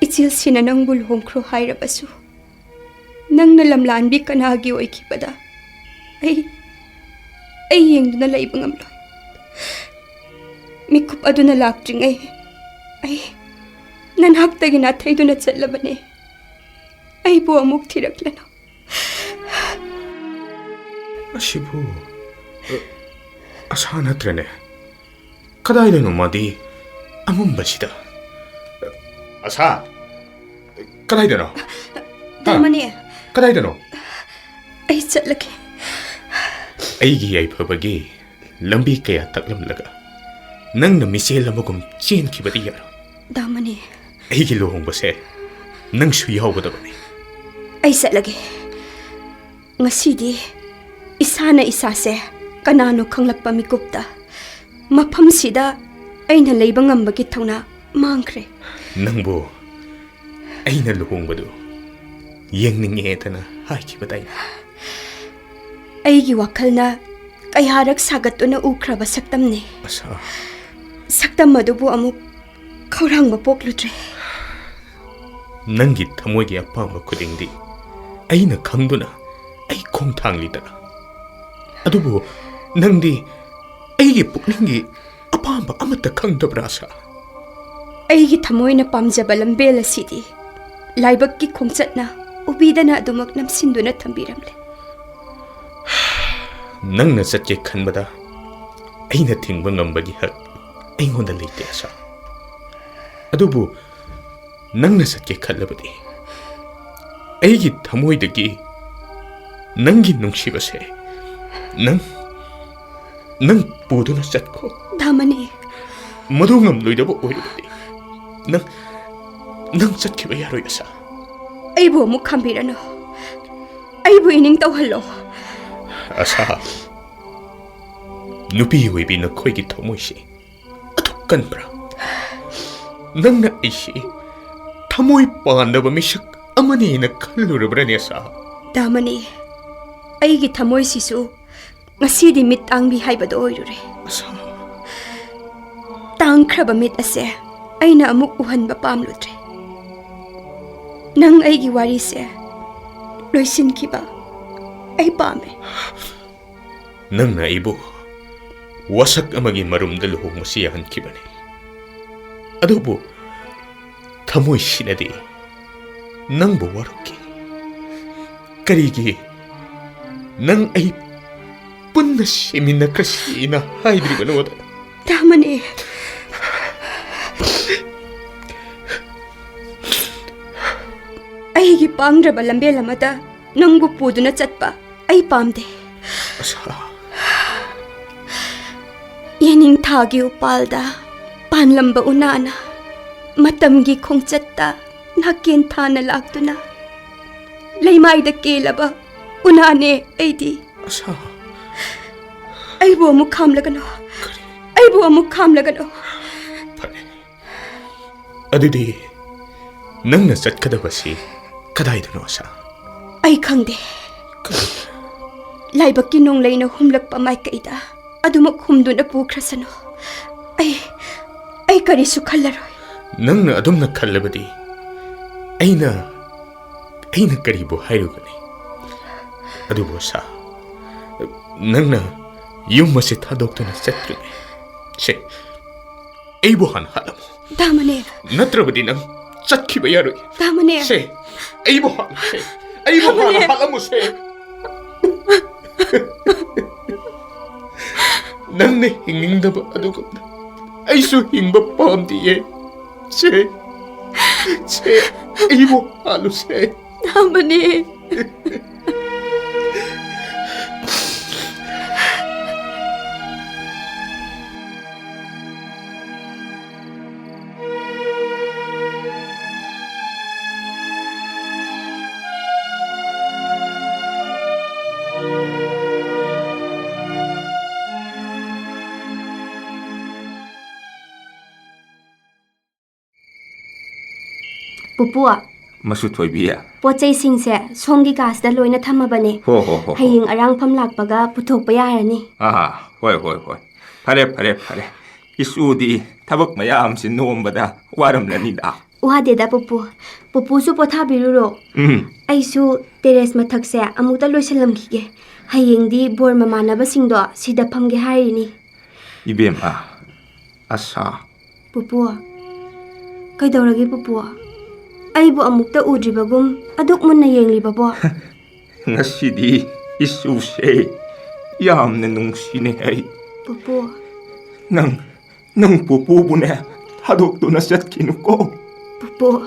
ꯏꯆꯦꯜꯁꯤꯅ ꯅꯪꯕꯨ ꯂꯨꯍꯣꯡꯈ꯭ꯔꯣ ꯍꯥꯏꯔꯕꯁꯨ, ꯅꯪꯅ ꯂꯝꯂꯥꯟꯕꯤ ꯀꯅꯥꯒꯤ ꯑꯣꯏꯈꯤꯕꯗ ꯑꯩ, ꯑꯩ ꯌꯦꯡꯗꯨꯅ ꯂꯩꯕ ꯉꯝꯂꯣꯏ꯫ ꯃꯤꯀꯨꯞ ꯑꯗꯨꯅ ꯂꯥꯛꯇ꯭ꯔꯤꯉꯩ ꯑꯩ ꯅꯅꯥꯛꯇꯒꯤ ꯅꯥꯊꯩꯗꯨꯅ ꯆꯠꯂꯕꯅꯦ꯫ ꯑꯩꯕꯨ ꯑꯃꯨꯛ ꯊꯤꯔꯛꯂꯅꯨ꯫ ꯑꯁꯤꯕꯨ, ꯑ, ꯑꯁꯥ ꯅꯠꯇ꯭ꯔꯅꯦ? ꯀꯗꯥꯏꯗꯅꯣ ꯃꯥꯗꯤ ꯑꯃꯝꯕꯁꯤꯗ? ꯑꯁꯥ, ꯀꯗꯥꯏꯗꯅꯣ? ꯍꯥ? ꯗꯥꯃꯅꯤ꯫ ꯀꯗꯥꯏꯗꯅꯣ? ꯑꯩ ꯆꯠꯂꯒꯦ꯫ ꯑꯩꯒꯤ ꯌꯥꯏꯐꯕꯒꯤ ꯂꯝꯕꯤ ꯀꯌꯥ ꯇꯥꯛꯂꯝꯂꯒ ꯅꯪꯅ ꯃꯤꯆꯦꯜ ꯑꯃꯒꯨꯝ ꯆꯦꯟꯈꯤꯕꯗꯤ ꯌꯥꯔꯣꯏ꯫ ꯗꯥꯃꯅꯤ꯫ ꯑꯩꯒꯤ ꯂꯨꯍꯣꯡꯕꯁꯦ ꯅꯪꯁꯨ ꯌꯥꯎꯒꯗꯕꯅꯤ꯫ ꯑꯩ ꯆꯠꯂꯒꯦ꯫ ꯉꯁꯤꯗꯤ ꯏꯁꯥꯅ ꯏꯁꯥꯁꯦ ꯀꯅꯥꯅꯣ ꯈꯪꯂꯛꯄ ꯃꯤꯀꯨꯞꯇ ꯃꯐꯝꯁꯤꯗ ꯑꯩꯅ ꯂꯩꯕ ꯉꯝꯕꯒꯤ ꯊꯧꯅꯥ ꯃꯥꯡꯈ꯭ꯔꯦ꯫ ꯅꯪꯕꯨ ꯑꯩꯅ ꯂꯨꯍꯣꯡꯕꯗꯨ ꯌꯦꯡꯅꯤꯡꯉꯦꯗꯅ ꯍꯥꯏꯈꯤꯕꯗꯥꯏꯅꯦ? ꯑꯩꯒꯤ ꯋꯥꯈꯜꯅ ꯀꯌꯥꯔꯛ ꯁꯥꯒꯠꯇꯨꯅ ꯎꯈ꯭ꯔꯕ ꯁꯛꯇꯝꯅꯤ꯫ ꯑꯁꯥ꯫ ꯁꯛꯇꯝ ꯑꯗꯨꯕꯨ ꯑꯃꯨꯛ ꯈꯧꯔꯥꯡꯕ ꯄꯣꯛꯂꯨꯗ꯭ꯔꯦ꯫ ꯅꯪꯒꯤ ꯊꯃꯣꯏꯒꯤ ꯑꯄꯥꯝꯕ ꯈꯨꯗꯤꯡꯗꯤ ꯑꯩꯅ ꯈꯪꯗꯨꯅ ꯑꯩ ꯈꯣꯡꯊꯥꯡꯂꯤꯗꯅ꯫ ꯑꯗꯨꯕꯨ ꯅꯪꯗꯤ ꯑꯩꯒꯤ ꯄꯨꯛꯅꯤꯡꯒꯤ ꯑꯄꯥꯝꯕ ꯑꯃꯠꯇ ꯈꯪꯗꯕ꯭ꯔꯥ, ꯑꯁꯥ? ꯑꯩꯒꯤ ꯊꯃꯣꯏꯅ ꯄꯥꯝꯖꯕ ꯂꯝꯕꯦꯜ ꯑꯁꯤꯗꯤ ꯂꯥꯏꯕꯛꯀꯤ ꯈꯣꯡꯆꯠꯅ ꯎꯕꯤꯗꯅ ꯑꯗꯨꯃꯛ ꯅꯝꯁꯤꯟꯗꯨꯅ ꯊꯝꯕꯤꯔꯝꯂꯦ꯫ ꯅꯪꯅ ꯆꯠꯀꯦ ꯈꯟꯕꯗ ꯑꯩꯅ ꯊꯤꯡꯕ ꯉꯝꯕꯒꯤ ꯍꯛ ꯑꯩꯉꯣꯟꯗ ꯂꯩꯇꯦ, ꯑꯁꯥ꯫ ꯑꯗꯨꯕꯨ ꯅꯪꯅ ꯆꯠꯀꯦ ꯈꯜꯂꯕꯗꯤ ꯑꯩꯒꯤ ꯊꯃꯣꯏꯗꯒꯤ ꯅꯪꯒꯤ ꯅꯨꯡꯁꯤꯕꯁꯦ ꯅꯪ, ꯅꯪ ꯄꯨꯗꯨꯅ ꯆꯠꯈꯣ꯫ ꯗꯥꯃꯅꯤ, ꯃꯗꯨ ꯉꯝꯂꯣꯏꯗꯕ ꯑꯣꯏꯔꯕꯗꯤ ꯅꯪ, ꯅꯪ ꯆꯠꯈꯤꯕ ꯌꯥꯔꯣꯏ, ꯑꯁꯥ꯫ ꯑꯩꯕꯨ ꯑꯃꯨꯛ ꯈꯥꯝꯕꯤꯔꯅꯨ꯫ ꯑꯩꯕꯨ ꯏꯅꯤꯡ ꯇꯧꯍꯜꯂꯣ꯫ ꯑꯁꯥ, ꯅꯨꯄꯤ ꯑꯣꯏꯕꯤ ꯅꯈꯣꯏꯒꯤ ꯊꯃꯣꯏꯁꯤ ꯑꯗꯨꯛ ꯀꯟꯕ꯭ꯔꯥ? ꯅꯪꯅ ꯑꯩꯁꯤ ꯊꯃꯣꯏ ꯄꯥꯟꯗꯕ ꯃꯤꯁꯛ ꯑꯃꯅꯦꯅ ꯈꯜꯂꯨꯔꯕ꯭ꯔꯅꯦ, ꯑꯁꯥ? ꯗꯥꯃꯅꯤ, ꯑꯩꯒꯤ ꯊꯃꯣꯏꯁꯤꯁꯨ ꯉꯁꯤꯗꯤ ꯃꯤꯠ ꯇꯥꯡꯕꯤ ꯍꯥꯏꯕꯗꯣ ꯑꯣꯏꯔꯨꯔꯦ꯫ ꯑꯁꯥ꯫ ꯇꯥꯡꯈ꯭ꯔꯕ ꯃꯤꯠ ꯑꯁꯦ ꯑꯩꯅ ꯑꯃꯨꯛ ꯎꯍꯟꯕ ꯄꯥꯝꯂꯨꯗ꯭ꯔꯦ꯫ ꯅꯪ ꯑꯩꯒꯤ ꯋꯥꯔꯤꯁꯦ ꯂꯣꯏꯁꯤꯟꯈꯤꯕ ꯑꯩ ꯄꯥꯝꯃꯦ꯫ ꯅꯪꯅ ꯑꯩꯕꯨ ꯋꯥꯁꯛ ꯑꯃꯒꯤ ꯃꯔꯨꯝꯗ ꯂꯨꯍꯣꯡꯕꯁꯤ ꯌꯥꯍꯟꯈꯤꯕꯅꯤ꯫ ꯑꯗꯨꯕꯨ ꯊꯃꯣꯏꯁꯤꯅꯗꯤ ꯅꯪꯕꯨ ꯋꯥꯔꯛꯈꯤ꯫ ꯀꯔꯤꯒꯤ ꯅꯪ ꯑꯩ ꯄꯨꯟꯅ ꯁꯤꯃꯤꯟꯅꯈ꯭ꯔꯁꯤꯅ ꯍꯥꯏꯗ꯭ꯔꯤꯕꯅꯣꯗ? ꯗꯥꯃꯅꯤ, ꯑꯩꯒꯤ ꯄꯥꯡꯗ꯭ꯔꯕ ꯂꯝꯕꯦꯜ ꯑꯃꯗ ꯅꯪꯕꯨ ꯄꯨꯗꯨꯅ ꯆꯠꯄ ꯑꯩ ꯄꯥꯝꯗꯦ꯫ ꯑꯁꯥ꯫ ꯌꯦꯅꯤꯡꯊꯥꯒꯤ ꯎꯄꯥꯜꯗ ꯄꯥꯟꯂꯝꯕ ꯎꯅꯥꯅ ꯃꯇꯝꯒꯤ ꯈꯣꯡꯆꯠꯇ ꯅꯥꯀꯦꯟ ꯊꯥꯅ ꯂꯥꯛꯇꯨꯅ ꯂꯩꯃꯥꯏꯗ ꯀꯦꯜꯂꯕ ꯎꯅꯥꯅꯦ ꯑꯩꯗꯤ꯫ ꯑꯁꯥ꯫ ꯑꯩꯕꯨ ꯑꯃꯨꯛ ꯈꯥꯝꯂꯒꯅꯨ꯫ ꯀꯔꯤ? ꯑꯩꯕꯨ ꯑꯃꯨꯛ ꯈꯥꯝꯂꯒꯅꯨ꯫ ꯐꯔꯦ꯫ ꯑꯗꯨꯗꯤ ꯅꯪꯅ ꯆꯠꯀꯗꯕꯁꯤ ꯀꯗꯥꯏꯗꯅꯣ, ꯑꯁꯥ? ꯑꯩ ꯈꯪꯗꯦ꯫ ꯀꯔꯤ? ꯂꯥꯏꯕꯛꯀꯤ ꯅꯣꯡꯂꯩꯅ ꯍꯨꯝꯂꯛꯄ ꯃꯥꯏꯀꯩꯗ ꯑꯗꯨꯃꯛ ꯍꯨꯝꯗꯨꯅ ꯄꯨꯈ꯭ꯔꯁꯅꯨ꯫ ꯑꯩ, ꯑꯩ ꯀꯔꯤꯁꯨ ꯈꯜꯂꯔꯣꯏ꯫ ꯅꯪꯅ ꯑꯗꯨꯝꯅ ꯈꯜꯂꯕꯗꯤ ꯑꯩꯅ, ꯑꯩꯅ ꯀꯔꯤꯕꯨ ꯍꯥꯏꯔꯨꯒꯅꯤ? ꯑꯗꯨꯕꯨ ꯑꯁꯥ, ꯅꯪꯅ ꯌꯨꯝ ꯑꯁꯤ ꯊꯥꯗꯣꯛꯇꯨꯅ ꯆꯠꯇ꯭ꯔꯤꯉꯩ, ꯁꯦ, ꯑꯩꯕꯨ ꯍꯥꯟꯅ ꯍꯥꯠꯂꯝꯃꯨ꯫ ꯗꯥꯃꯅꯦ꯫ ꯅꯠꯇ꯭ꯔꯕꯗꯤ ꯅꯪ ꯆꯠꯈꯤꯕ ꯌꯥꯔꯣꯏ꯫ ꯗꯥꯃꯅꯦ꯫ ꯁꯦ, ꯑꯩꯕꯨ ꯍꯥꯠꯂꯨ, ꯁꯦ꯫ ꯑꯩꯕꯨ ꯍꯥꯟꯅ ꯗꯥꯃꯅꯦ꯫ ꯍꯥꯠꯂꯝꯃꯨ, ꯁꯦ꯫ ꯅꯪꯅ ꯍꯤꯡꯅꯤꯡꯗꯕ ꯑꯗꯨꯒꯨꯝꯅ ꯑꯩꯁꯨ ꯍꯤꯡꯕ ꯄꯥꯝꯗꯤꯌꯦ꯫ ꯁꯦ, ꯁꯦ, ꯑꯩꯕꯨ ꯍꯥꯠꯂꯨ, ꯁꯦ꯫ ꯗꯥꯃꯅꯦ꯫ ꯄꯨꯄꯨ, ꯃꯁꯨ ꯊꯣꯏꯕꯤ꯫ ꯄꯣꯠ ꯆꯩꯁꯤꯡꯁꯦ ꯁꯣꯝꯒꯤ ꯀꯥꯁꯤꯗ ꯂꯣꯏꯅ ꯊꯝꯃꯕꯅꯦ꯫ ꯍꯣ, ꯍꯣ, ꯍꯣ, ꯍꯣ꯫ ꯍꯌꯦꯡ ꯑꯔꯥꯡꯐꯝ ꯂꯥꯛꯄꯒ ꯄꯨꯊꯣꯛꯄ ꯌꯥꯔꯅꯤ꯫ ꯑꯥ, ꯍꯣꯏ, ꯍꯣꯏ, ꯍꯣꯏ꯫ ꯐꯔꯦ, ꯐꯔꯦ, ꯐꯔꯦ꯫ ꯏꯁꯨꯗꯤ ꯊꯕꯛ ꯃꯌꯥꯝꯁꯤ ꯅꯣꯝꯕꯗ ꯋꯥꯔꯝꯂꯅꯤꯗ꯫ ꯋꯥꯗꯦꯗ, ꯄꯨꯄꯨ꯫ ꯄꯨꯄꯨꯁꯨ ꯄꯣꯊꯥꯕꯤꯔꯨꯔꯣ꯫ ꯎꯝ꯫ ꯑꯩꯁꯨ terrace ꯃꯊꯛꯁꯦ ꯑꯃꯨꯛꯇ ꯂꯣꯏꯁꯤꯜꯂꯝꯈꯤꯒꯦ꯫ ꯍꯌꯦꯡꯗꯤ ꯕꯣꯔ ꯃꯃꯥꯟꯅꯕꯁꯤꯡꯗꯣ ꯁꯤꯗ ꯐꯝꯒꯦ ꯍꯥꯏꯔꯤꯅꯤ꯫ ꯏꯕꯦꯝꯃ, ꯑꯁꯥ꯫ ꯄꯨꯄꯨ, ꯀꯩꯗꯧꯔꯒꯦ ꯄꯨꯄꯨ? ꯑꯩꯕꯨ ꯑꯃꯨꯛꯇ ꯎꯗ꯭ꯔꯤꯕꯒꯨꯝ ꯑꯗꯨꯛ ꯃꯨꯟꯅ ꯌꯦꯡꯂꯤꯕꯕꯣ? ꯉꯁꯤꯗꯤ ꯏꯁꯨꯁꯦ ꯌꯥꯝꯅ ꯅꯨꯡꯁꯤꯅꯦ ꯑꯩ꯫ ꯄꯨꯄꯨ꯫ ꯅꯪ, ꯅꯪ ꯄꯨꯄꯨꯕꯨꯅꯦ ꯊꯥꯗꯣꯛꯇꯨꯅ ꯆꯠꯈꯤꯅꯨꯀꯣ꯫ ꯄꯨꯄꯨ,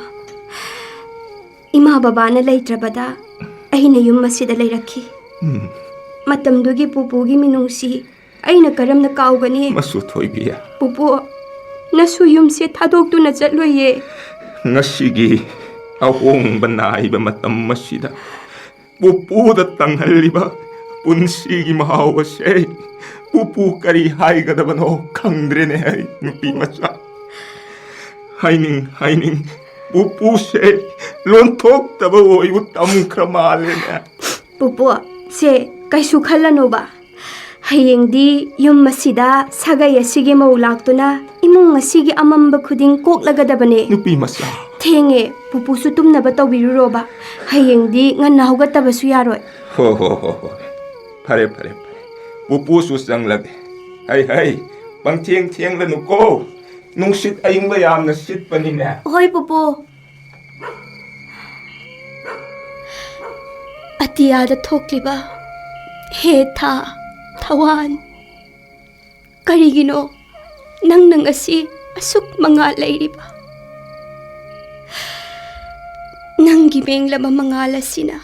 ꯏꯃꯥ ꯕꯕꯥꯅ ꯂꯩꯇ꯭ꯔꯕꯗ ꯑꯩꯅ ꯌꯨꯝ ꯑꯁꯤꯗ ꯂꯩꯔꯛꯈꯤ꯫ ꯎꯝ꯫ ꯃꯇꯝꯗꯨꯒꯤ ꯄꯨꯄꯨꯒꯤ ꯃꯤꯅꯨꯡꯁꯤ ꯑꯩꯅ ꯀꯔꯝꯅ ꯀꯥꯎꯒꯅꯤ? ꯃꯁꯨ ꯊꯣꯏꯕꯤ꯫ ꯄꯨꯄꯨ, ꯅꯁꯨ ꯌꯨꯝꯁꯦ ꯊꯥꯗꯣꯛꯇꯨꯅ ꯆꯠꯂꯣꯏꯌꯦ꯫ ꯉꯁꯤꯒꯤ ꯑꯍꯣꯡꯕ ꯅꯥꯏꯕ ꯃꯇꯝ ꯑꯁꯤꯗ ꯄꯨꯄꯨꯗ ꯇꯪꯍꯜꯂꯤꯕ ꯄꯨꯟꯁꯤꯒꯤ ꯃꯍꯥꯎ ꯑꯁꯦ ꯄꯨꯄꯨ ꯀꯔꯤ ꯍꯥꯏꯒꯗꯕꯅꯣ ꯈꯪꯗ꯭ꯔꯦꯅꯦ ꯑꯩ ꯅꯨꯄꯤ ꯃꯆꯥ꯫ ꯍꯥꯏꯅꯤꯡ ꯍꯥꯏꯅꯤꯡ ꯄꯨꯄꯨꯁꯦ ꯂꯣꯟꯊꯣꯛꯇꯕ ꯑꯣꯏꯕ ꯇꯝꯈ꯭ꯔ ꯃꯥꯜꯂꯦꯅꯦ꯫ ꯄꯨꯄꯨ, ꯁꯦ ꯀꯩꯁꯨ ꯈꯜꯂꯅꯨꯕ꯫ ꯍꯌꯦꯡꯗꯤ ꯌꯨꯝ ꯑꯁꯤꯗ ꯁꯥꯒꯩ ꯑꯁꯤꯒꯤ ꯃꯧ ꯂꯥꯛꯇꯨꯅ ꯏꯃꯨꯡ ꯑꯁꯤꯒꯤ ꯑꯃꯝꯕ ꯈꯨꯗꯤꯡ ꯀꯣꯛꯂꯒꯗꯕꯅꯦ꯫ ꯅꯨꯄꯤ ꯃꯆꯥ꯫ ꯊꯦꯡꯉꯦ, ꯄꯨꯄꯨꯁꯨ ꯇꯨꯝꯅꯕ ꯇꯧꯕꯤꯔꯨꯔꯣꯕ꯫ ꯍꯌꯦꯡꯗꯤ ꯉꯟꯅ ꯍꯧꯒꯠꯇꯕꯁꯨ ꯌꯥꯔꯣꯏ꯫ ꯍꯣ, ꯍꯣ, ꯍꯣ, ꯍꯣ꯫ ꯐꯔꯦ, ꯐꯔꯦ, ꯐꯔꯦ꯫ ꯄꯨꯄꯨꯁꯨ ꯆꯪꯂꯒꯦ꯫ ꯍꯩ, ꯍꯩ, ꯄꯪꯊꯦꯡ ꯊꯦꯡꯂꯅꯨꯀꯣ꯫ ꯅꯨꯡꯁꯤꯠ ꯑꯏꯪꯕ ꯌꯥꯝꯅ ꯁꯤꯠꯄꯅꯤꯅꯦ꯫ ꯍꯣꯏ, ꯄꯨꯄꯨ꯫ ꯑꯇꯤꯌꯥꯗ ꯊꯣꯛꯂꯤꯕ ꯍꯦ ꯊꯥ, ꯊꯋꯥꯟ, ꯀꯔꯤꯒꯤꯅꯣ ꯅꯪꯅ ꯉꯁꯤ ꯑꯁꯨꯛ ꯃꯉꯥꯜ ꯂꯩꯔꯤꯕ? ꯅꯪꯒꯤ ꯃꯦꯡꯂꯕ ꯃꯉꯥꯜ ꯑꯁꯤꯅ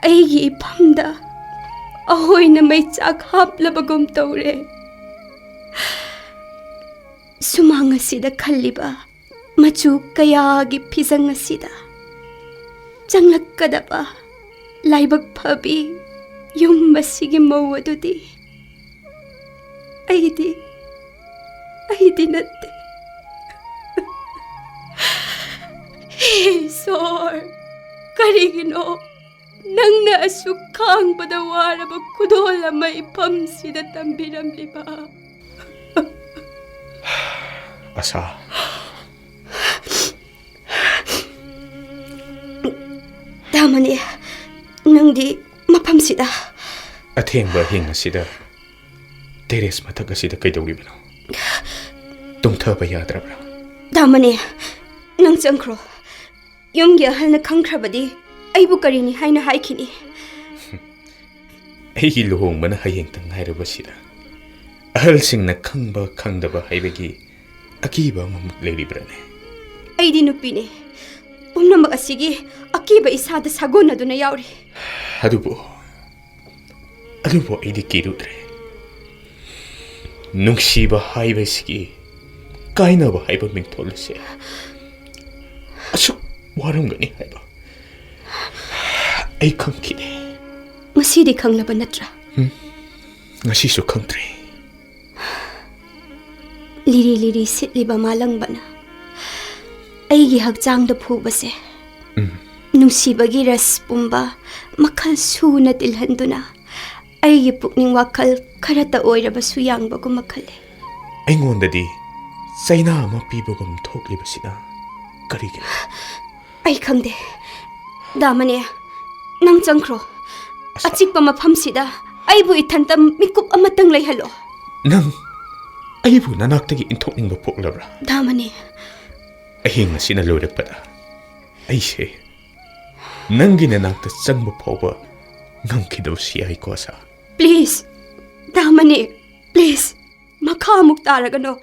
ꯑꯩꯒꯤ ꯏꯐꯝꯗ ꯑꯍꯣꯏꯅ ꯃꯩꯆꯥꯛ ꯍꯥꯞꯂꯕꯒꯨꯝ ꯇꯧꯔꯦ꯫ ꯁꯨꯃꯥꯡ ꯑꯁꯤꯗ ꯈꯜꯂꯤꯕ ꯃꯆꯨ ꯀꯌꯥꯒꯤ ꯐꯤꯖꯪ ꯑꯁꯤꯗ ꯆꯪꯂꯛꯀꯗꯕ ꯂꯥꯏꯕꯛ ꯐꯕꯤ ꯌꯨꯝ ꯑꯁꯤꯒꯤ ꯃꯧ ꯑꯗꯨꯗꯤ ꯑꯩꯗꯤ, ꯑꯩꯗꯤ ꯅꯠꯇꯦ꯫ ꯍꯦ ꯏꯁꯣꯔ, ꯀꯔꯤꯒꯤꯅꯣ ꯅꯪꯅ ꯑꯁꯨꯛ ꯈꯥꯡꯕꯗ ꯋꯥꯔꯕ ꯈꯨꯗꯣꯜ ꯑꯃ ꯏꯐꯝꯁꯤꯗ ꯇꯝꯕꯤꯔꯝꯂꯤꯕ? ꯑꯁꯥ, ꯗꯥꯃꯅꯤ, ꯅꯪꯗꯤ ꯃꯐꯝꯁꯤꯗ? ꯑꯊꯦꯡꯕ ꯑꯍꯤꯡ ꯑꯁꯤꯗ ꯇꯦꯔꯦꯁ ꯃꯊꯛ ꯑꯁꯤꯗ ꯀꯩꯗꯧꯔꯤꯕꯅꯣ? ꯇꯨꯝꯊꯕ ꯌꯥꯗ꯭ꯔꯕ꯭ꯔꯥ? ꯗꯥꯃꯅꯤ, ꯅꯪ ꯆꯪꯈ꯭ꯔꯣ꯫ ꯌꯨꯝꯒꯤ ꯑꯍꯜꯅ ꯈꯪꯈ꯭ꯔꯕꯗꯤ ꯑꯩꯕꯨ ꯀꯔꯤꯅꯤ ꯍꯥꯏꯅ ꯍꯥꯏꯈꯤꯅꯤ? ꯑꯩꯒꯤ ꯂꯨꯍꯣꯡꯕꯅ ꯍꯌꯦꯡꯇ ꯉꯥꯏꯔꯕꯁꯤꯗ ꯑꯍꯜꯁꯤꯡꯅ ꯈꯪꯕ ꯈꯪꯗꯕ ꯍꯥꯏꯕꯒꯤ ꯑꯀꯤꯕ ꯑꯃꯃꯨꯛ ꯂꯩꯔꯤꯕ꯭ꯔꯥꯅꯦ? ꯑꯩꯗꯤ ꯅꯨꯄꯤꯅꯤ꯫ ꯄꯨꯝꯅꯃꯛ ꯑꯁꯤꯒꯤ ꯑꯀꯤꯕ ꯏꯁꯥꯗ ꯁꯥꯒꯣꯟꯅꯗꯨꯅ ꯌꯥꯎꯔꯤ꯫ ꯑꯗꯨꯕꯨ, ꯑꯗꯨꯕꯨ ꯑꯩꯗꯤ ꯀꯤꯔꯨꯗ꯭ꯔꯦ꯫ ꯅꯨꯡꯁꯤꯕ ꯍꯥꯏꯕꯁꯤꯒꯤ ꯀꯥꯏꯅꯕ ꯍꯥꯏꯕ ꯃꯤꯡꯊꯣꯜ ꯑꯁꯦ ꯑꯁꯨꯛ ꯋꯥꯔꯝꯒꯅꯤ ꯍꯥꯏꯕ ꯑꯩ ꯈꯪꯈꯤꯗꯦ꯫ ꯉꯁꯤꯗꯤ ꯈꯪꯂꯕ ꯅꯠꯇ꯭ꯔꯥ? ꯉꯁꯤꯁꯨ ꯈꯪꯗ꯭ꯔꯦ꯫ ꯂꯤꯔꯤ ꯂꯤꯔꯤ ꯁꯤꯠꯂꯤꯕ ꯃꯥꯂꯪꯕꯅ ꯑꯩꯒꯤ ꯍꯛꯆꯥꯡꯗ ꯐꯨꯕꯁꯦ, ꯅꯨꯡꯁꯤꯕꯒꯤ ꯔꯁ ꯄꯨꯝꯕ ꯃꯈꯜ ꯁꯨꯅ ꯇꯤꯜꯍꯟꯗꯨꯅ ꯑꯩꯒꯤ ꯄꯨꯛꯅꯤꯡ ꯋꯥꯈꯜ ꯈꯔꯇ ꯑꯣꯏꯔꯕꯁꯨ ꯌꯥꯡꯕꯒꯨꯝ ꯈꯜꯂꯤ꯫ ꯑꯩꯉꯣꯟꯗꯗꯤ ꯆꯩꯅꯥ ꯑꯃ ꯄꯤꯕꯒꯨꯝ ꯊꯣꯛꯂꯤꯕꯁꯤꯅ ꯀꯔꯤꯒꯤꯅꯣ? ꯑꯩ ꯈꯪꯗꯦ꯫ ꯗꯥꯃꯅꯦ, ꯅꯪ ꯆꯪꯈ꯭ꯔꯣ꯫ ꯑꯆꯤꯛꯄ ꯃꯐꯝꯁꯤꯗ ꯑꯩꯕꯨ ꯏꯊꯟꯇ ꯃꯤꯀꯨꯞ ꯑꯃꯇꯪ ꯂꯩꯍꯜꯂꯣ꯫ ꯅꯪ ꯑꯩꯕꯨ ꯅꯅꯥꯛꯇꯒꯤ ꯏꯟꯊꯣꯛꯅꯤꯡꯕ ꯄꯣꯛꯂꯕ꯭ꯔꯥ? ꯗꯥꯃꯅꯦ꯫ ꯑꯍꯤꯡ ꯑꯁꯤꯅ ꯂꯣꯏꯔꯛꯄꯗ ꯑꯩꯁꯦ ꯅꯪꯒꯤ ꯅꯅꯥꯛꯇ ꯆꯪꯕ ꯐꯥꯎꯕ ꯉꯝꯈꯤꯗꯕꯁꯨ ꯌꯥꯏꯀꯣ, ꯑꯁꯥ꯫ ꯄ꯭ꯂꯤꯖ, ꯗꯥꯃꯅꯦ, ꯄ꯭ꯂꯤꯖ, ꯃꯈꯥ ꯑꯃꯨꯛ ꯇꯥꯔꯒꯅꯣ꯫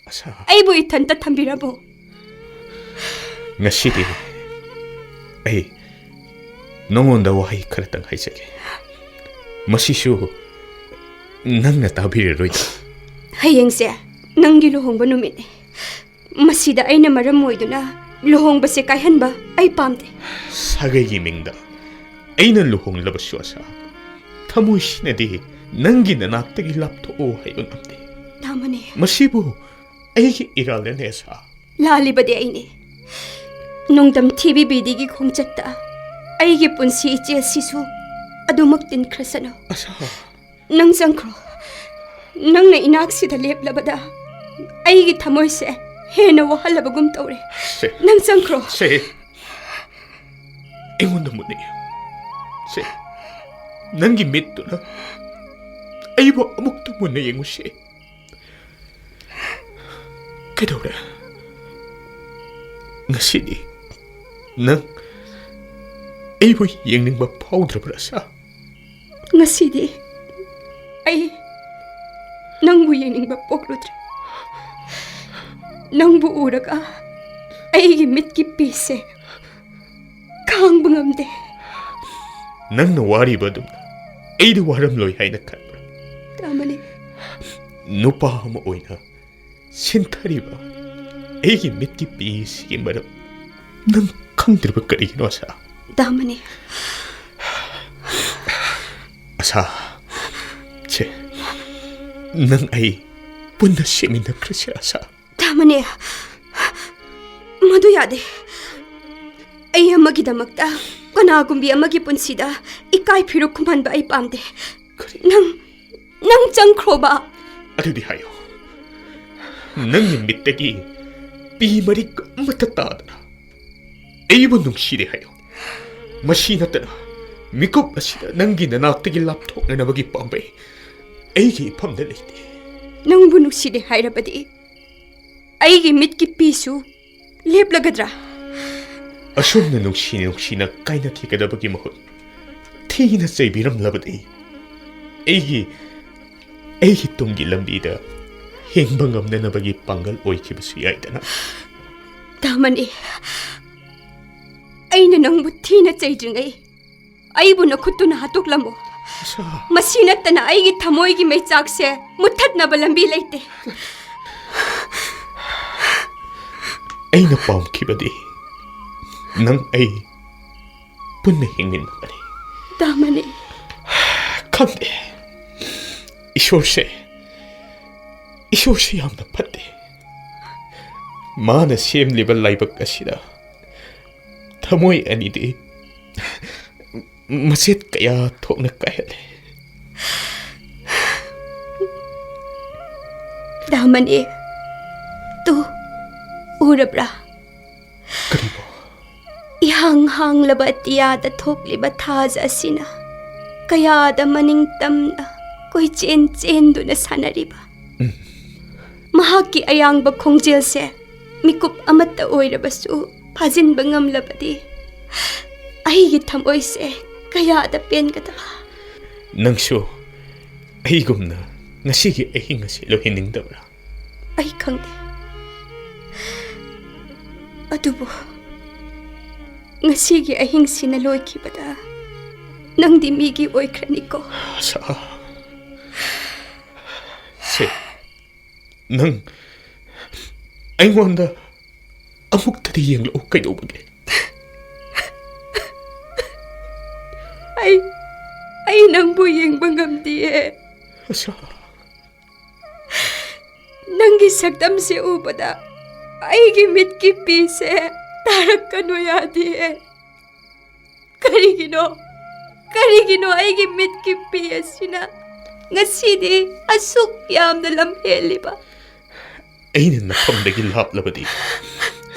ꯑꯁꯥ꯫ ꯑꯩꯕꯨ ꯏꯊꯟꯇ ꯊꯝꯕꯤꯔꯝꯃꯣ꯫ ꯉꯁꯤꯗꯤ ꯑꯩ ꯅꯉꯣꯟꯗ ꯋꯥꯍꯩ ꯈꯔꯇꯪ ꯍꯥꯏꯖꯒꯦ꯫ ꯃꯁꯤꯁꯨ ꯅꯪꯅ ꯇꯥꯕꯤꯔꯔꯣꯏꯗ꯫ ꯍꯌꯦꯡꯁꯦ ꯅꯪꯒꯤ ꯂꯨꯍꯣꯡꯕ ꯅꯨꯃꯤꯠꯅꯤ꯫ ꯃꯁꯤꯗ ꯑꯩꯅ ꯃꯔꯝ ꯑꯣꯏꯗꯨꯅ ꯂꯨꯍꯣꯡꯕꯁꯦ ꯀꯥꯏꯍꯟꯕ ꯑꯩ ꯄꯥꯝꯗꯦ꯫ ꯁꯥꯒꯩꯒꯤ ꯃꯤꯡꯗ ꯑꯩꯅ ꯂꯨꯍꯣꯡꯂꯕꯁꯨ, ꯑꯁꯥ, ꯊꯃꯣꯏꯁꯤꯅꯗꯤ ꯅꯪꯒꯤ ꯅꯅꯥꯛꯇꯒꯤ ꯂꯥꯞꯊꯣꯛꯑꯣ ꯍꯥꯏꯕ ꯉꯝꯗꯦ꯫ ꯗꯥꯃꯅꯦ꯫ ꯃꯁꯤꯕꯨ ꯑꯩꯒꯤ ꯏꯔꯥꯜꯅꯅꯦ, ꯑꯁꯥ꯫ ꯂꯥꯜꯂꯤꯕꯗꯤ ꯑꯩꯅꯦ꯫ ꯅꯣꯡꯗꯝ ꯊꯤꯕꯤ ꯕꯤꯗꯤꯒꯤ ꯈꯣꯡꯆꯠꯇ ꯑꯩꯒꯤ ꯄꯨꯟꯁꯤ ꯏꯆꯦꯜꯁꯤꯁꯨ ꯑꯗꯨꯃꯛ ꯇꯤꯟꯈ꯭ꯔꯁꯅꯨ꯫ ꯑꯁꯥ꯫ ꯅꯪ ꯆꯪꯈ꯭ꯔꯣ꯫ ꯅꯪꯅ ꯏꯅꯥꯛꯁꯤꯗ ꯂꯦꯞꯂꯕꯗ ꯑꯩꯒꯤ ꯊꯃꯣꯏꯁꯦ ꯍꯦꯟꯅ ꯋꯥꯍꯜꯂꯕꯒꯨꯝ ꯇꯧꯔꯦ꯫ ꯁꯦ꯫ ꯅꯪ ꯆꯪꯈ꯭ꯔꯣ꯫ ꯁꯦ꯫ ꯑꯩꯉꯣꯟꯗ ꯃꯨꯟꯅ ꯌꯦꯡꯉꯨ꯫ ꯁꯦ꯫ ꯅꯪꯒꯤ ꯃꯤꯠꯇꯨꯅ ꯑꯩꯕꯨ ꯑꯃꯨꯛꯇ ꯃꯨꯟꯅ ꯌꯦꯡꯉꯨꯁꯦ꯫ ꯀꯩꯗꯧꯔꯦ? ꯉꯁꯤꯗꯤ ꯅꯪ ꯑꯩꯕꯨ ꯌꯦꯡꯅꯤꯡꯕ ꯐꯥꯎꯗ꯭ꯔꯕ꯭ꯔꯥ, ꯑꯁꯥ? ꯉꯁꯤꯗꯤ ꯑꯩ ꯅꯪꯕꯨ ꯌꯦꯡꯅꯤꯡꯕ ꯄꯣꯛꯂꯨꯗ꯭ꯔꯦ꯫ ꯅꯪꯕꯨ ꯎꯔꯒ ꯑꯩꯒꯤ ꯃꯤꯠꯀꯤ ꯄꯤꯁꯦ ꯈꯥꯡꯕ ꯉꯝꯗꯦ꯫ ꯅꯪꯅ ꯋꯥꯔꯤꯕ ꯑꯗꯨꯝꯅ ꯑꯩꯗꯤ ꯋꯥꯔꯝꯂꯣꯏ ꯍꯥꯏꯅ ꯈꯟꯕ꯭ꯔꯥ? ꯗꯥꯃꯅꯤ, ꯅꯨꯄꯥ ꯑꯃ ꯑꯣꯏꯅ ꯁꯤꯟꯊꯔꯤꯕ ꯑꯩꯒꯤ ꯃꯤꯠꯀꯤ ꯄꯤꯁꯤꯒꯤ ꯃꯔꯝ ꯅꯪ ꯈꯪꯗ꯭ꯔꯤꯕ ꯀꯔꯤꯒꯤꯅꯣ, ꯑꯁꯥ? ꯗꯥꯃꯅꯤ, ꯑꯁꯥ, ꯁꯦ, ꯅꯪ ꯑꯩ ꯄꯨꯟꯅ ꯁꯤꯃꯤꯟꯅꯈ꯭ꯔꯁꯤ, ꯑꯁꯥ꯫ ꯗꯥꯃꯅꯤ, ꯃꯗꯨ ꯌꯥꯗꯦ꯫ ꯑꯩ ꯑꯃꯒꯤꯗꯃꯛꯇ ꯀꯅꯥꯒꯨꯝꯕꯤ ꯑꯃꯒꯤ ꯄꯨꯟꯁꯤꯗ ꯏꯀꯥꯏ ꯐꯤꯔꯨꯛ ꯈꯨꯝꯍꯟꯕ ꯑꯩ ꯄꯥꯝꯗꯦ꯫ ꯅꯪ, ꯅꯪ ꯆꯪꯈ꯭ꯔꯣꯕ꯫ ꯑꯗꯨꯗꯤ ꯍꯥꯏꯌꯣ, ꯅꯪꯒꯤ ꯃꯤꯠꯇꯒꯤ ꯄꯤ ꯃꯔꯤꯛ ꯑꯃꯠꯇ ꯇꯥꯗꯅ ꯑꯩꯕꯨ ꯅꯨꯡꯁꯤꯔꯦ ꯍꯥꯏꯌꯣ꯫ ꯃꯁꯤ ꯅꯠꯇꯅ ꯃꯤꯀꯨꯞ ꯑꯁꯤꯗ ꯅꯪꯒꯤ ꯅꯅꯥꯛꯇꯒꯤ ꯂꯥꯞꯊꯣꯛꯅꯅꯕꯒꯤ ꯄꯥꯝꯕꯩ ꯑꯩꯒꯤ ꯏꯐꯝꯗ ꯂꯩꯇꯦ꯫ ꯅꯪꯕꯨ ꯅꯨꯡꯁꯤꯗꯦ ꯍꯥꯏꯔꯕꯗꯤ ꯑꯩꯒꯤ ꯃꯤꯠꯀꯤ ꯄꯤꯁꯨ ꯂꯦꯞꯂꯒꯗ꯭ꯔꯥ? ꯑꯁꯨꯝꯅ ꯅꯨꯡꯁꯤ ꯅꯨꯡꯁꯤꯅ ꯀꯥꯏꯅꯈꯤꯒꯗꯕꯒꯤ ꯃꯍꯨꯠ, ꯊꯤꯅ ꯆꯩꯕꯤꯔꯝꯂꯕꯗꯤ ꯑꯩꯒꯤ, ꯑꯩꯒꯤ ꯇꯨꯡꯒꯤ ꯂꯝꯕꯤꯗ ꯍꯤꯡꯕ ꯉꯝꯅꯅꯕꯒꯤ ꯄꯥꯡꯒꯜ ꯑꯣꯏꯈꯤꯕꯁꯨ ꯌꯥꯏꯗꯅ꯫ ꯗꯥꯃꯅꯤ, ꯑꯩꯅ ꯅꯪꯕꯨ ꯊꯤꯅ ꯆꯩꯗ꯭ꯔꯤꯉꯩ ꯑꯩꯕꯨ ꯅꯈꯨꯠꯇꯨꯅ ꯍꯥꯠꯇꯣꯛꯂꯝꯃꯨ꯫ ꯑꯁꯥ꯫ ꯃꯁꯤ ꯅꯠꯇꯅ ꯑꯩꯒꯤ ꯊꯃꯣꯏꯒꯤ ꯃꯩꯆꯥꯛꯁꯦ ꯃꯨꯠꯊꯠꯅꯕ ꯂꯝꯕꯤ ꯂꯩꯇꯦ꯫ ꯑꯩꯅ ꯄꯥꯝꯈꯤꯕꯗꯤ ꯅꯪ ꯑꯩ ꯄꯨꯟꯅ ꯍꯤꯡꯃꯤꯟꯅꯕꯅꯤ꯫ ꯗꯥꯃꯅꯤ, ꯈꯪꯗꯦ, ꯏꯁꯣꯔꯁꯦ, ꯏꯁꯣꯔꯁꯦ ꯌꯥꯝꯅ ꯐꯠꯇꯦ꯫ ꯃꯥꯅ ꯁꯦꯝꯂꯤꯕ ꯂꯥꯏꯕꯛ ꯑꯁꯤꯗ ꯊꯃꯣꯏ ꯑꯅꯤꯗꯤ ꯃꯆꯦꯠ ꯀꯌꯥ ꯊꯣꯛꯅ ꯀꯥꯏꯍꯜꯂꯦ꯫ ꯗꯥꯃꯅꯤ, ꯇꯨ, ꯎꯔꯕ꯭ꯔꯥ? ꯀꯔꯤꯕꯣ? ꯏꯍꯥꯡ ꯍꯥꯡꯂꯕ ꯑꯇꯤꯌꯥꯗ ꯊꯣꯛꯂꯤꯕ ꯊꯥꯖ ꯑꯁꯤꯅ ꯀꯌꯥꯗ ꯃꯅꯤꯡ ꯇꯝꯅ ꯀꯣꯏꯆꯦꯟ ꯆꯦꯟꯗꯨꯅ ꯁꯥꯟꯅꯔꯤꯕ꯫ ꯎꯝ꯫ ꯃꯍꯥꯛꯀꯤ ꯑꯌꯥꯡꯕ ꯈꯣꯡꯖꯦꯜꯁꯦ ꯃꯤꯀꯨꯞ ꯑꯃꯠꯇ ꯑꯣꯏꯔꯕꯁꯨ ꯐꯥꯖꯤꯟꯕ ꯉꯝꯂꯕꯗꯤ ꯑꯩꯒꯤ ꯊꯃꯣꯏꯁꯦ ꯀꯌꯥꯗ ꯄꯦꯟꯒꯗꯕ꯫ ꯅꯪꯁꯨ ꯑꯩꯒꯨꯝꯅ ꯉꯁꯤꯒꯤ ꯑꯍꯤꯡ ꯑꯁꯤ ꯂꯣꯏꯍꯟꯅꯤꯡꯗꯕ꯭ꯔꯥ? ꯑꯩ ꯈꯪꯗꯦ꯫ ꯑꯗꯨꯕꯨ ꯉꯁꯤꯒꯤ ꯑꯍꯤꯡꯁꯤꯅ ꯂꯣꯏꯈꯤꯕꯗ ꯅꯪꯗꯤ ꯃꯤꯒꯤ ꯑꯣꯏꯈ꯭ꯔꯅꯤꯀꯣ꯫ ꯑꯁꯥ꯫ ꯁꯦ, ꯅꯪ ꯑꯩꯉꯣꯟꯗ ꯑꯃꯨꯛꯇꯗꯤ ꯌꯦꯡꯂꯛꯎ, ꯀꯩꯗꯧꯕꯒꯦ? ꯑꯩ, ꯑꯩ ꯅꯪꯕꯨ ꯌꯦꯡꯕ ꯉꯝꯗꯤꯌꯦ꯫ ꯑꯁꯥ꯫ ꯅꯪꯒꯤ ꯁꯛꯇꯝꯁꯦ ꯎꯕꯗ ꯑꯩꯒꯤ ꯃꯤꯠꯀꯤ ꯄꯤꯁꯦ ꯇꯥꯔꯛꯀꯅꯨ ꯌꯥꯗꯤꯌꯦ꯫ ꯀꯔꯤꯒꯤꯅꯣ? ꯀꯔꯤꯒꯤꯅꯣ ꯑꯩꯒꯤ ꯃꯤꯠꯀꯤ ꯄꯤ ꯑꯁꯤꯅ ꯉꯁꯤꯗꯤ ꯑꯁꯨꯛ ꯌꯥꯝꯅ ꯂꯝꯍꯦꯜꯂꯤꯕ? ꯑꯩꯅ ꯅꯐꯝꯗꯒꯤ ꯂꯥꯞꯂꯕꯗꯤ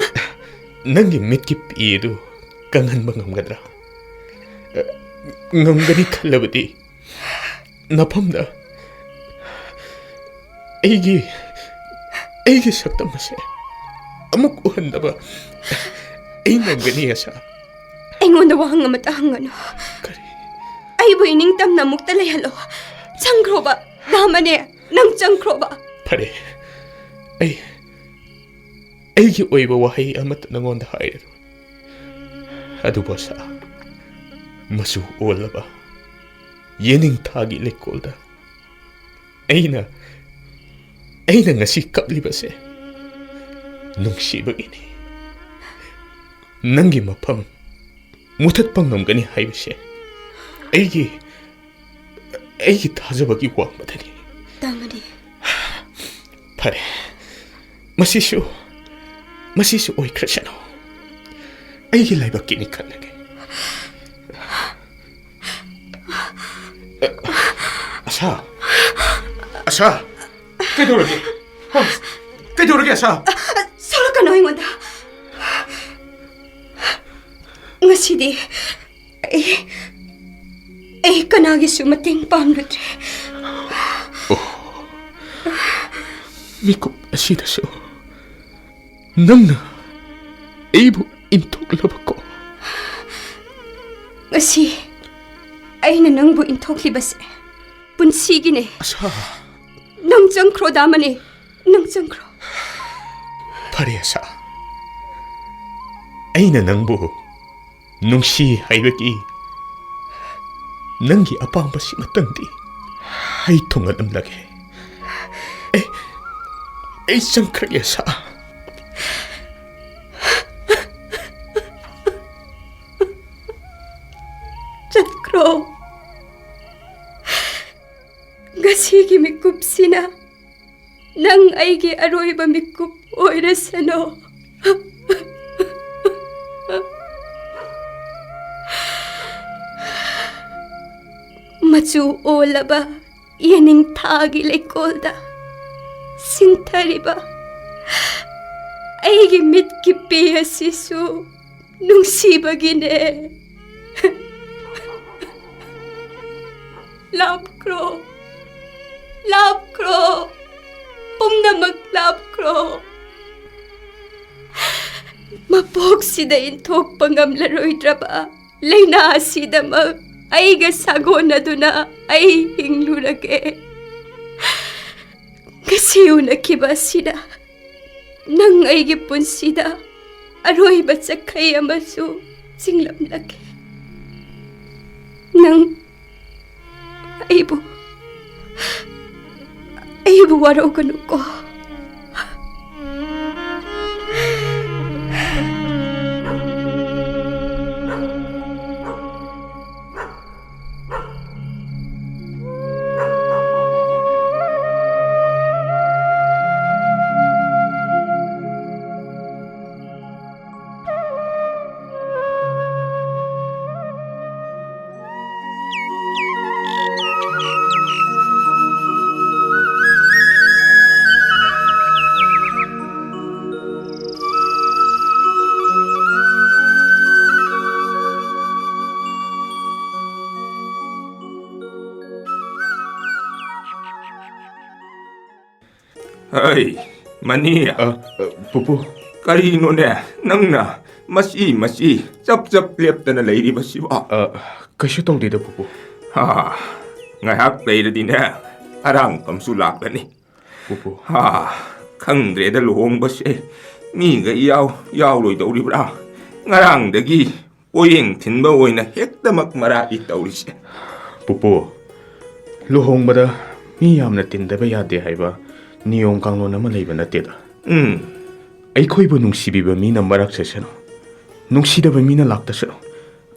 ꯅꯪꯒꯤ ꯃꯤꯠꯀꯤ ꯄꯤ ꯑꯗꯨ ꯀꯪꯍꯟꯕ ꯉꯝꯒꯗ꯭ꯔꯥ? ꯉꯝꯒꯅꯤ ꯈꯜꯂꯕꯗꯤ ꯅꯐꯝꯗ ꯑꯩꯒꯤ, ꯑꯩꯒꯤ ꯁꯛꯇꯝ ꯑꯁꯦ ꯑꯃꯨꯛ ꯎꯍꯟꯗꯕ ꯑꯩ ꯉꯝꯒꯅꯤ, ꯑꯁꯥ꯫ ꯑꯩꯉꯣꯟꯗ ꯋꯥꯍꯪ ꯑꯃꯇ ꯍꯪꯒꯅꯨ꯫ ꯀꯔꯤ? ꯑꯩꯕꯨ ꯏꯅꯤꯡꯇꯝꯅ ꯑꯃꯨꯛꯇ ꯂꯩꯍꯜꯂꯣ꯫ ꯆꯪꯈ꯭ꯔꯣꯕ, ꯗꯥꯃꯅꯤ, ꯅꯪ ꯆꯪꯈ꯭ꯔꯣꯕ꯫ ꯐꯔꯦ, ꯑꯩ, ꯑꯩꯒꯤ ꯑꯣꯏꯕ ꯋꯥꯍꯩ ꯑꯃꯠꯇ ꯅꯉꯣꯟꯗ ꯍꯥꯏꯔꯔꯣꯏ꯫ ꯑꯗꯨꯕꯨ ꯑꯁꯥ, ꯃꯆꯨ ꯑꯣꯜꯂꯕ ꯌꯦꯅꯤꯡꯊꯥꯒꯤ ꯂꯩꯀꯣꯜꯗ ꯑꯩꯅ, ꯑꯩꯅ ꯉꯁꯤ ꯀꯞꯂꯤꯕꯁꯦ ꯅꯨꯡꯁꯤꯕꯒꯤꯅꯤ꯫ ꯅꯪꯒꯤ ꯃꯐꯝ ꯃꯨꯊꯠꯄ ꯉꯝꯒꯅꯤ ꯍꯥꯏꯕꯁꯦ ꯑꯩꯒꯤ, ꯑꯩꯒꯤ ꯊꯥꯖꯕꯒꯤ ꯋꯥꯡꯃꯗꯅꯤ꯫ ꯗꯥꯃꯅꯤ꯫ ꯐꯔꯦ, ꯃꯁꯤꯁꯨ, ꯃꯁꯤꯁꯨ ꯑꯣꯏꯈ꯭ꯔꯁꯅꯨ꯫ ꯑꯩꯒꯤ ꯂꯥꯏꯕꯛꯀꯤꯅꯤ ꯈꯜꯂꯒꯦ꯫ ꯑꯁꯥ! ꯑꯁꯥ! ꯀꯩꯗꯧꯔꯒꯦ? ꯍ? ꯀꯩꯗꯧꯔꯒꯦ, ꯑꯁꯥ? ꯁꯣꯛꯂꯛꯀꯅꯨ ꯑꯩꯉꯣꯟꯗ꯫ ꯉꯁꯤꯗꯤ ꯑꯩ, ꯑꯩ ꯀꯅꯥꯒꯤꯁꯨ ꯃꯇꯦꯡ ꯄꯥꯡꯂꯨꯗ꯭ꯔꯦ꯫ ꯑꯣ, ꯃꯤꯀꯨꯞ ꯑꯁꯤꯗꯁꯨ ꯅꯪꯅ ꯑꯩꯕꯨ ꯏꯟꯊꯣꯛꯂꯕꯀꯣ? ꯉꯁꯤ ꯑꯩꯅ ꯅꯪꯕꯨ ꯏꯟꯊꯣꯛꯂꯤꯕꯁꯦ ꯄꯨꯟꯁꯤꯒꯤꯅꯦ꯫ ꯑꯁꯥ! ꯅꯪ ꯆꯪꯈ꯭ꯔꯣ, ꯗꯥꯃꯅꯤ, ꯅꯪ ꯆꯪꯈ꯭ꯔꯣ꯫ ꯐꯔꯦ, ꯑꯁꯥ꯫ ꯑꯩꯅ ꯅꯪꯕꯨ ꯅꯨꯡꯁꯤ ꯍꯥꯏꯕꯒꯤ ꯅꯪꯒꯤ ꯑꯄꯥꯝꯕꯁꯤꯃꯇꯪꯗꯤ ꯑꯩ ꯊꯨꯡꯍꯜꯂꯝꯂꯒꯦ꯫ ꯑꯦ, ꯑꯩ ꯆꯪꯈ꯭ꯔꯒꯦ, ꯑꯁꯥ꯫ ꯆꯠꯈ꯭ꯔꯣ꯫ ꯉꯁꯤꯒꯤ ꯃꯤꯀꯨꯞꯁꯤꯅ ꯅꯪ ꯑꯩꯒꯤ ꯑꯔꯣꯏꯕ ꯃꯤꯀꯨꯞ ꯑꯣꯏꯔꯁꯅꯨ꯫ ꯃꯆꯨ ꯑꯣꯜꯂꯕ ꯌꯦꯅꯤꯡꯊꯥꯒꯤ ꯂꯩꯀꯣꯜꯗ ꯁꯤꯟꯊꯔꯤꯕ ꯑꯩꯒꯤ ꯃꯤꯠꯀꯤ ꯄꯤ ꯑꯁꯤꯁꯨ ꯅꯨꯡꯁꯤꯕꯒꯤꯅꯦ꯫ ꯂꯥꯞꯈ꯭ꯔꯣ, ꯂꯥꯞꯈ꯭ꯔꯣ, ꯄꯨꯝꯅꯃꯛ ꯂꯥꯞꯈ꯭ꯔꯣ꯫ ꯃꯄꯣꯛꯁꯤꯗ ꯏꯟꯊꯣꯛꯄ ꯉꯝꯂꯔꯣꯏꯗ꯭ꯔꯕ ꯂꯥꯏꯅꯥ ꯑꯁꯤꯗꯃꯛ ꯑꯩꯒ ꯁꯥꯒꯣꯟꯅꯗꯨꯅ ꯑꯩ ꯍꯤꯡꯂꯨꯔꯒꯦ꯫ ꯉꯁꯤ ꯎꯅꯈꯤꯕ ꯑꯁꯤꯅ ꯅꯪ ꯑꯩꯒꯤ ꯄꯨꯟꯁꯤꯗ ꯑꯔꯣꯏꯕ ꯆꯈꯩ ꯑꯃꯁꯨ ꯆꯤꯡꯂꯝꯂꯒꯦ꯫ ꯅꯪ ꯑꯩꯕꯨ, ꯑꯩꯕꯨ ꯋꯥꯔꯧꯒꯅꯨꯀꯣ꯫ ꯍꯩ, ꯃꯅꯤ꯫ ꯑ, ꯑ, ꯄꯨꯄꯨ꯫ ꯀꯔꯤꯅꯣꯅꯦ, ꯅꯪꯅ ꯃꯁꯤ ꯃꯁꯤ ꯆꯞ ꯆꯞ ꯂꯦꯞꯇꯅ ꯂꯩꯔꯤꯕꯁꯤꯕꯣ? ꯑ, ꯀꯩꯁꯨ ꯇꯧꯗꯦꯗ, ꯄꯨꯄꯨ꯫ ꯍꯥ, ꯉꯥꯏꯍꯥꯛ ꯂꯩꯔꯗꯤꯅꯦ, ꯑꯔꯥꯡꯐꯝꯁꯨ ꯂꯥꯛꯂꯅꯤ꯫ ꯄꯨꯄꯨ꯫ ꯍꯥ, ꯈꯪꯗ꯭ꯔꯦꯗ, ꯂꯨꯍꯣꯡꯕꯁꯦ ꯃꯤꯒ ꯏꯌꯥꯎ ꯌꯥꯎꯔꯣꯏꯗꯧꯔꯤꯕ꯭ꯔꯥ? ꯉꯔꯥꯡꯗꯒꯤ ꯄꯣꯌꯦꯡ ꯊꯤꯟꯕ ꯑꯣꯏꯅ ꯍꯦꯛꯇꯃꯛ ꯃꯔꯥꯛꯏ ꯇꯧꯔꯤꯁꯦ꯫ ꯄꯨꯄꯨ, ꯂꯨꯍꯣꯡꯕꯗ ꯃꯤ ꯌꯥꯝꯅ ꯇꯤꯟꯗꯕ ꯌꯥꯗꯦ ꯍꯥꯏꯕ ꯅꯤꯌꯣꯝ ꯀꯥꯡꯂꯣꯟ ꯑꯃ ꯂꯩꯕ ꯅꯠꯇꯦꯗ꯫ ꯎꯝ꯫ ꯑꯩꯈꯣꯏꯕꯨ ꯅꯨꯡꯁꯤꯕꯤꯕ ꯃꯤꯅ ꯃꯔꯛ ꯆꯠꯁꯅꯨ, ꯅꯨꯡꯁꯤꯗꯕ ꯃꯤꯅ ꯂꯥꯛꯇꯁꯅꯨ꯫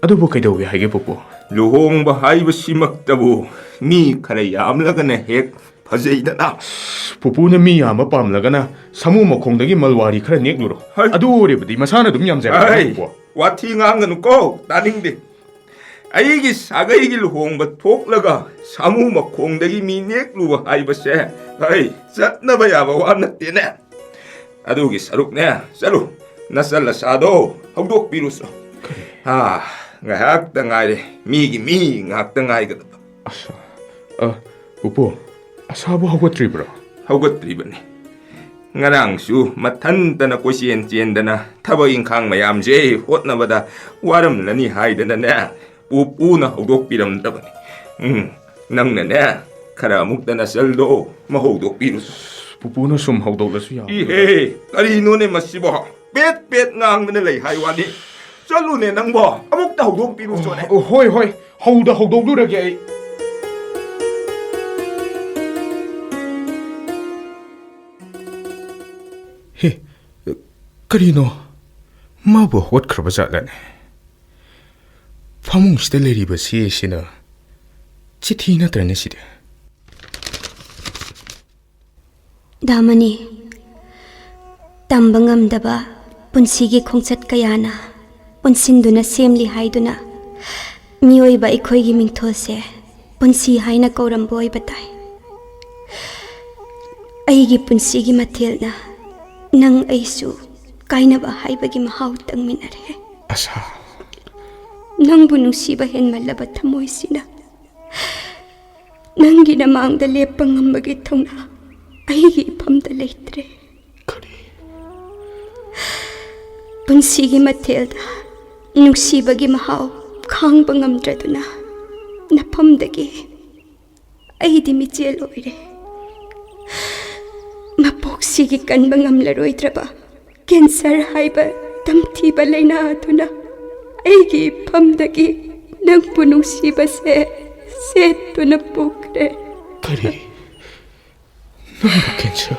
ꯑꯗꯨꯕꯨ ꯀꯩꯗꯧꯋꯦ ꯍꯥꯏꯒꯦ, ꯄꯨꯄꯨ? ꯂꯨꯍꯣꯡꯕ ꯍꯥꯏꯕꯁꯤꯃꯛꯇꯕꯨ ꯃꯤ ꯈꯔ ꯌꯥꯝꯂꯒꯅ ꯍꯦꯛ ꯐꯖꯩꯗꯅ꯫ ꯑꯁ, ꯄꯨꯄꯨꯅ ꯃꯤ ꯌꯥꯝꯕ ꯄꯥꯝꯂꯒꯅ ꯁꯥꯃꯨ ꯃꯈꯣꯡꯗꯒꯤ ꯃꯜꯋꯥꯔꯤ ꯈꯔ ꯅꯦꯛꯂꯨꯔꯣ꯫ ꯍꯩ꯫ ꯑꯗꯨ ꯑꯣꯏꯔꯕꯗꯤ ꯃꯁꯥꯅ ꯑꯗꯨꯝ ꯌꯥꯝꯖꯔꯛꯀꯅꯤ, ꯍꯩ, ꯄꯨꯄꯨ꯫ ꯋꯥꯊꯤ ꯉꯥꯡꯒꯅꯨꯀꯣ, ꯇꯥꯅꯤꯡꯗꯦ꯫ ꯑꯩꯒꯤ ꯁꯥꯒꯩꯒꯤ ꯂꯨꯍꯣꯡꯕ ꯊꯣꯛꯂꯒ ꯁꯥꯃꯨ ꯃꯈꯣꯡꯗꯒꯤ ꯃꯤ ꯅꯦꯛꯂꯨꯕ ꯍꯥꯏꯕꯁꯦ, ꯍꯩ, ꯆꯠꯅꯕ ꯌꯥꯕ ꯋꯥ ꯅꯠꯇꯦꯅꯦ꯫ ꯑꯗꯨꯒꯤ ꯁꯔꯨꯛꯅꯦ, ꯆꯠꯂꯨ, ꯅꯆꯜ ꯑꯁꯥꯗꯣ ꯍꯧꯗꯣꯛꯄꯤꯔꯨꯆꯣ꯫ ꯀꯔꯤ? ꯑꯥ, ꯉꯥꯏꯍꯥꯛꯇ ꯉꯥꯏꯔꯦ, ꯃꯤꯒꯤ ꯃꯤ ꯉꯥꯛꯇ ꯉꯥꯏꯒꯗꯕ꯫ ꯑꯁ, ꯑ, ꯄꯨꯄꯨ, ꯑꯁꯥꯕꯨ ꯍꯧꯒꯠꯇ꯭ꯔꯤꯕ꯭ꯔꯣ? ꯍꯧꯒꯠꯇ꯭ꯔꯤꯕꯅꯤ꯫ ꯉꯔꯥꯡꯁꯨ ꯃꯊꯟꯇꯅ ꯀꯣꯏꯆꯦꯟ ꯆꯦꯟꯗꯅ ꯊꯕꯛ ꯏꯪꯈꯥꯡ ꯃꯌꯥꯝꯁꯦ ꯍꯣꯠꯅꯕꯗ ꯋꯥꯔꯝꯂꯅꯤ ꯍꯥꯏꯗꯅꯅꯦ, ꯄꯨꯄꯨꯅ ꯍꯧꯗꯣꯛꯄꯤꯔꯝꯗꯕꯅꯤ꯫ ꯎꯝ, ꯅꯪꯅꯅꯦ, ꯈꯔ ꯑꯃꯨꯛꯇ ꯅꯆꯜꯗꯣ ꯑꯃ ꯍꯧꯗꯣꯛꯄꯤꯔꯨ꯫ ꯄꯨꯄꯨꯅ ꯁꯨꯝ ꯍꯧꯗꯣꯛꯂꯁꯨ ꯌꯥꯕ꯭ꯔꯣ? ꯏꯍꯦ, ꯀꯔꯤꯅꯣꯅꯦ ꯃꯁꯤꯕꯣ? ꯄꯦꯠ ꯄꯦꯠ ꯉꯥꯡꯗꯅ ꯂꯩ ꯍꯥꯏ ꯋꯥꯅꯤ꯫ ꯆꯠꯂꯨꯅꯦ ꯅꯪꯕꯣ, ꯑꯃꯨꯛꯇ ꯍꯧꯗꯣꯛꯄꯤꯔꯨꯆꯣꯅꯦ꯫ ꯑꯣ, ꯍꯣꯏ, ꯍꯣꯏ, ꯍꯧꯗ ꯍꯧꯗꯣꯛꯂꯨꯔꯒꯦ ꯑꯩ꯫ ꯍꯦ, ꯀꯔꯤꯅꯣ? ꯃꯥꯕꯨ ꯍꯧꯒꯠꯈ꯭ꯔꯕ ꯖꯥꯠꯂꯅꯦ? ꯐꯃꯨꯡꯁꯤꯗ ꯂꯩꯔꯤꯕ ꯆꯦ ꯑꯁꯤꯅ ꯆꯤꯊꯤ ꯅꯠꯇ꯭ꯔꯅꯦ ꯁꯤꯗꯤ? ꯗꯥꯃꯅꯤ, ꯇꯝꯕ ꯉꯝꯗꯕ ꯄꯨꯟꯁꯤꯒꯤ ꯈꯣꯡꯆꯠ ꯀꯌꯥꯅ ꯄꯨꯟꯁꯤꯟꯗꯨꯅ ꯁꯦꯝꯂꯤ ꯍꯥꯏꯗꯨꯅ ꯃꯤꯑꯣꯏꯕ ꯑꯩꯈꯣꯏꯒꯤ ꯃꯤꯡꯊꯣꯜꯁꯦ ꯄꯨꯟꯁꯤ ꯍꯥꯏꯅ ꯀꯧꯔꯝꯕ ꯑꯣꯏꯕ ꯇꯥꯏ꯫ ꯑꯩꯒꯤ ꯄꯨꯟꯁꯤꯒꯤ ꯃꯊꯦꯜꯅ ꯅꯪ ꯑꯩꯁꯨ ꯀꯥꯏꯅꯕ ꯍꯥꯏꯕꯒꯤ ꯃꯍꯥꯎ ꯇꯪꯃꯤꯟꯅꯔꯦ꯫ ꯑꯁꯥ꯫ ꯅꯪꯕꯨ ꯅꯨꯡꯁꯤꯕ ꯍꯦꯟꯃꯜꯂꯕ ꯊꯃꯣꯏꯁꯤꯅ ꯅꯪꯒꯤ ꯅꯃꯥꯡꯗ ꯂꯦꯞꯄ ꯉꯝꯕꯒꯤ ꯊꯧꯅꯥ ꯑꯩꯒꯤ ꯏꯐꯝꯗ ꯂꯩꯇ꯭ꯔꯦ꯫ ꯀꯔꯤ? ꯄꯨꯟꯁꯤꯒꯤ ꯃꯊꯦꯜꯗ ꯅꯨꯡꯁꯤꯕꯒꯤ ꯃꯍꯥꯎ ꯈꯥꯡꯕ ꯉꯝꯗ꯭ꯔꯗꯨꯅ ꯅꯐꯝꯗꯒꯤ ꯑꯩꯗꯤ ꯃꯤꯆꯦꯜ ꯑꯣꯏꯔꯦ꯫ ꯃꯄꯣꯛꯁꯤꯒꯤ ꯀꯟꯕ ꯉꯝꯂꯔꯣꯏꯗ꯭ꯔꯕ ꯀꯦꯟꯁꯔ ꯍꯥꯏꯕ ꯇꯝꯊꯤꯕ ꯂꯥꯏꯅꯥ ꯑꯗꯨꯅ ꯑꯩꯒꯤ ꯏꯐꯝꯗꯒꯤ ꯅꯪꯕꯨ ꯅꯨꯡꯁꯤꯕꯁꯦ ꯁꯦꯠꯇꯨꯅ ꯄꯨꯈ꯭ꯔꯦ꯫ ꯀꯔꯤ? ꯅꯪꯕꯨ ꯀꯦꯟꯁꯔ?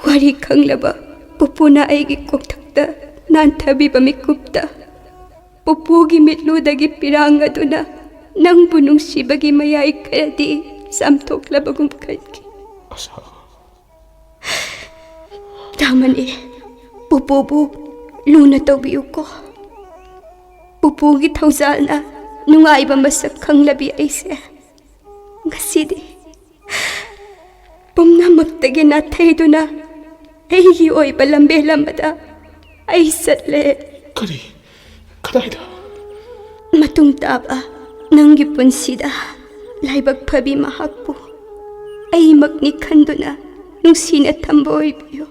ꯋꯥꯔꯤ ꯈꯪꯂꯕ ꯄꯨꯄꯨꯅ ꯑꯩꯒꯤ ꯀꯣꯛꯊꯛꯇ ꯅꯥꯟꯊꯕꯤꯕ ꯃꯤꯀꯨꯞꯇ ꯄꯨꯄꯨꯒꯤ ꯃꯤꯠꯂꯨꯗꯒꯤ ꯄꯤꯔꯥꯡ ꯑꯗꯨꯅ ꯅꯪꯕꯨ ꯅꯨꯡꯁꯤꯕꯒꯤ ꯃꯌꯥꯏ ꯈꯔꯗꯤ ꯆꯥꯝꯊꯣꯛꯂꯕꯒꯨꯝ ꯈꯟꯈꯤ꯫ ꯑꯁꯥ꯫ ꯇꯥꯃꯅꯤ, ꯄꯨꯄꯨꯕꯨ ꯂꯨꯅ ꯇꯧꯕꯤꯌꯨꯀꯣ꯫ ꯄꯨꯄꯨꯒꯤ ꯊꯧꯖꯥꯜꯅ ꯅꯨꯡꯉꯥꯏꯕ ꯃꯁꯛ ꯈꯪꯂꯕꯤ ꯑꯩꯁꯦ ꯉꯁꯤꯗꯤ ꯄꯨꯝꯅꯃꯛꯇꯒꯤ ꯅꯥꯊꯩꯗꯨꯅ ꯑꯩꯒꯤ ꯑꯣꯏꯕ ꯂꯝꯕꯦꯜ ꯑꯃꯗ ꯑꯩ ꯆꯠꯂꯦ꯫ ꯀꯔꯤ? ꯀꯗꯥꯏꯗ? ꯃꯇꯨꯡ ꯇꯥꯕ ꯅꯪꯒꯤ ꯄꯨꯟꯁꯤꯗ ꯂꯥꯏꯕꯛ ꯐꯕꯤ ꯃꯍꯥꯛꯄꯨ ꯑꯩꯃꯛꯅꯤ ꯈꯟꯗꯨꯅ ꯅꯨꯡꯁꯤꯅ ꯊꯝꯕ ꯑꯣꯏꯕꯤꯌꯨ꯫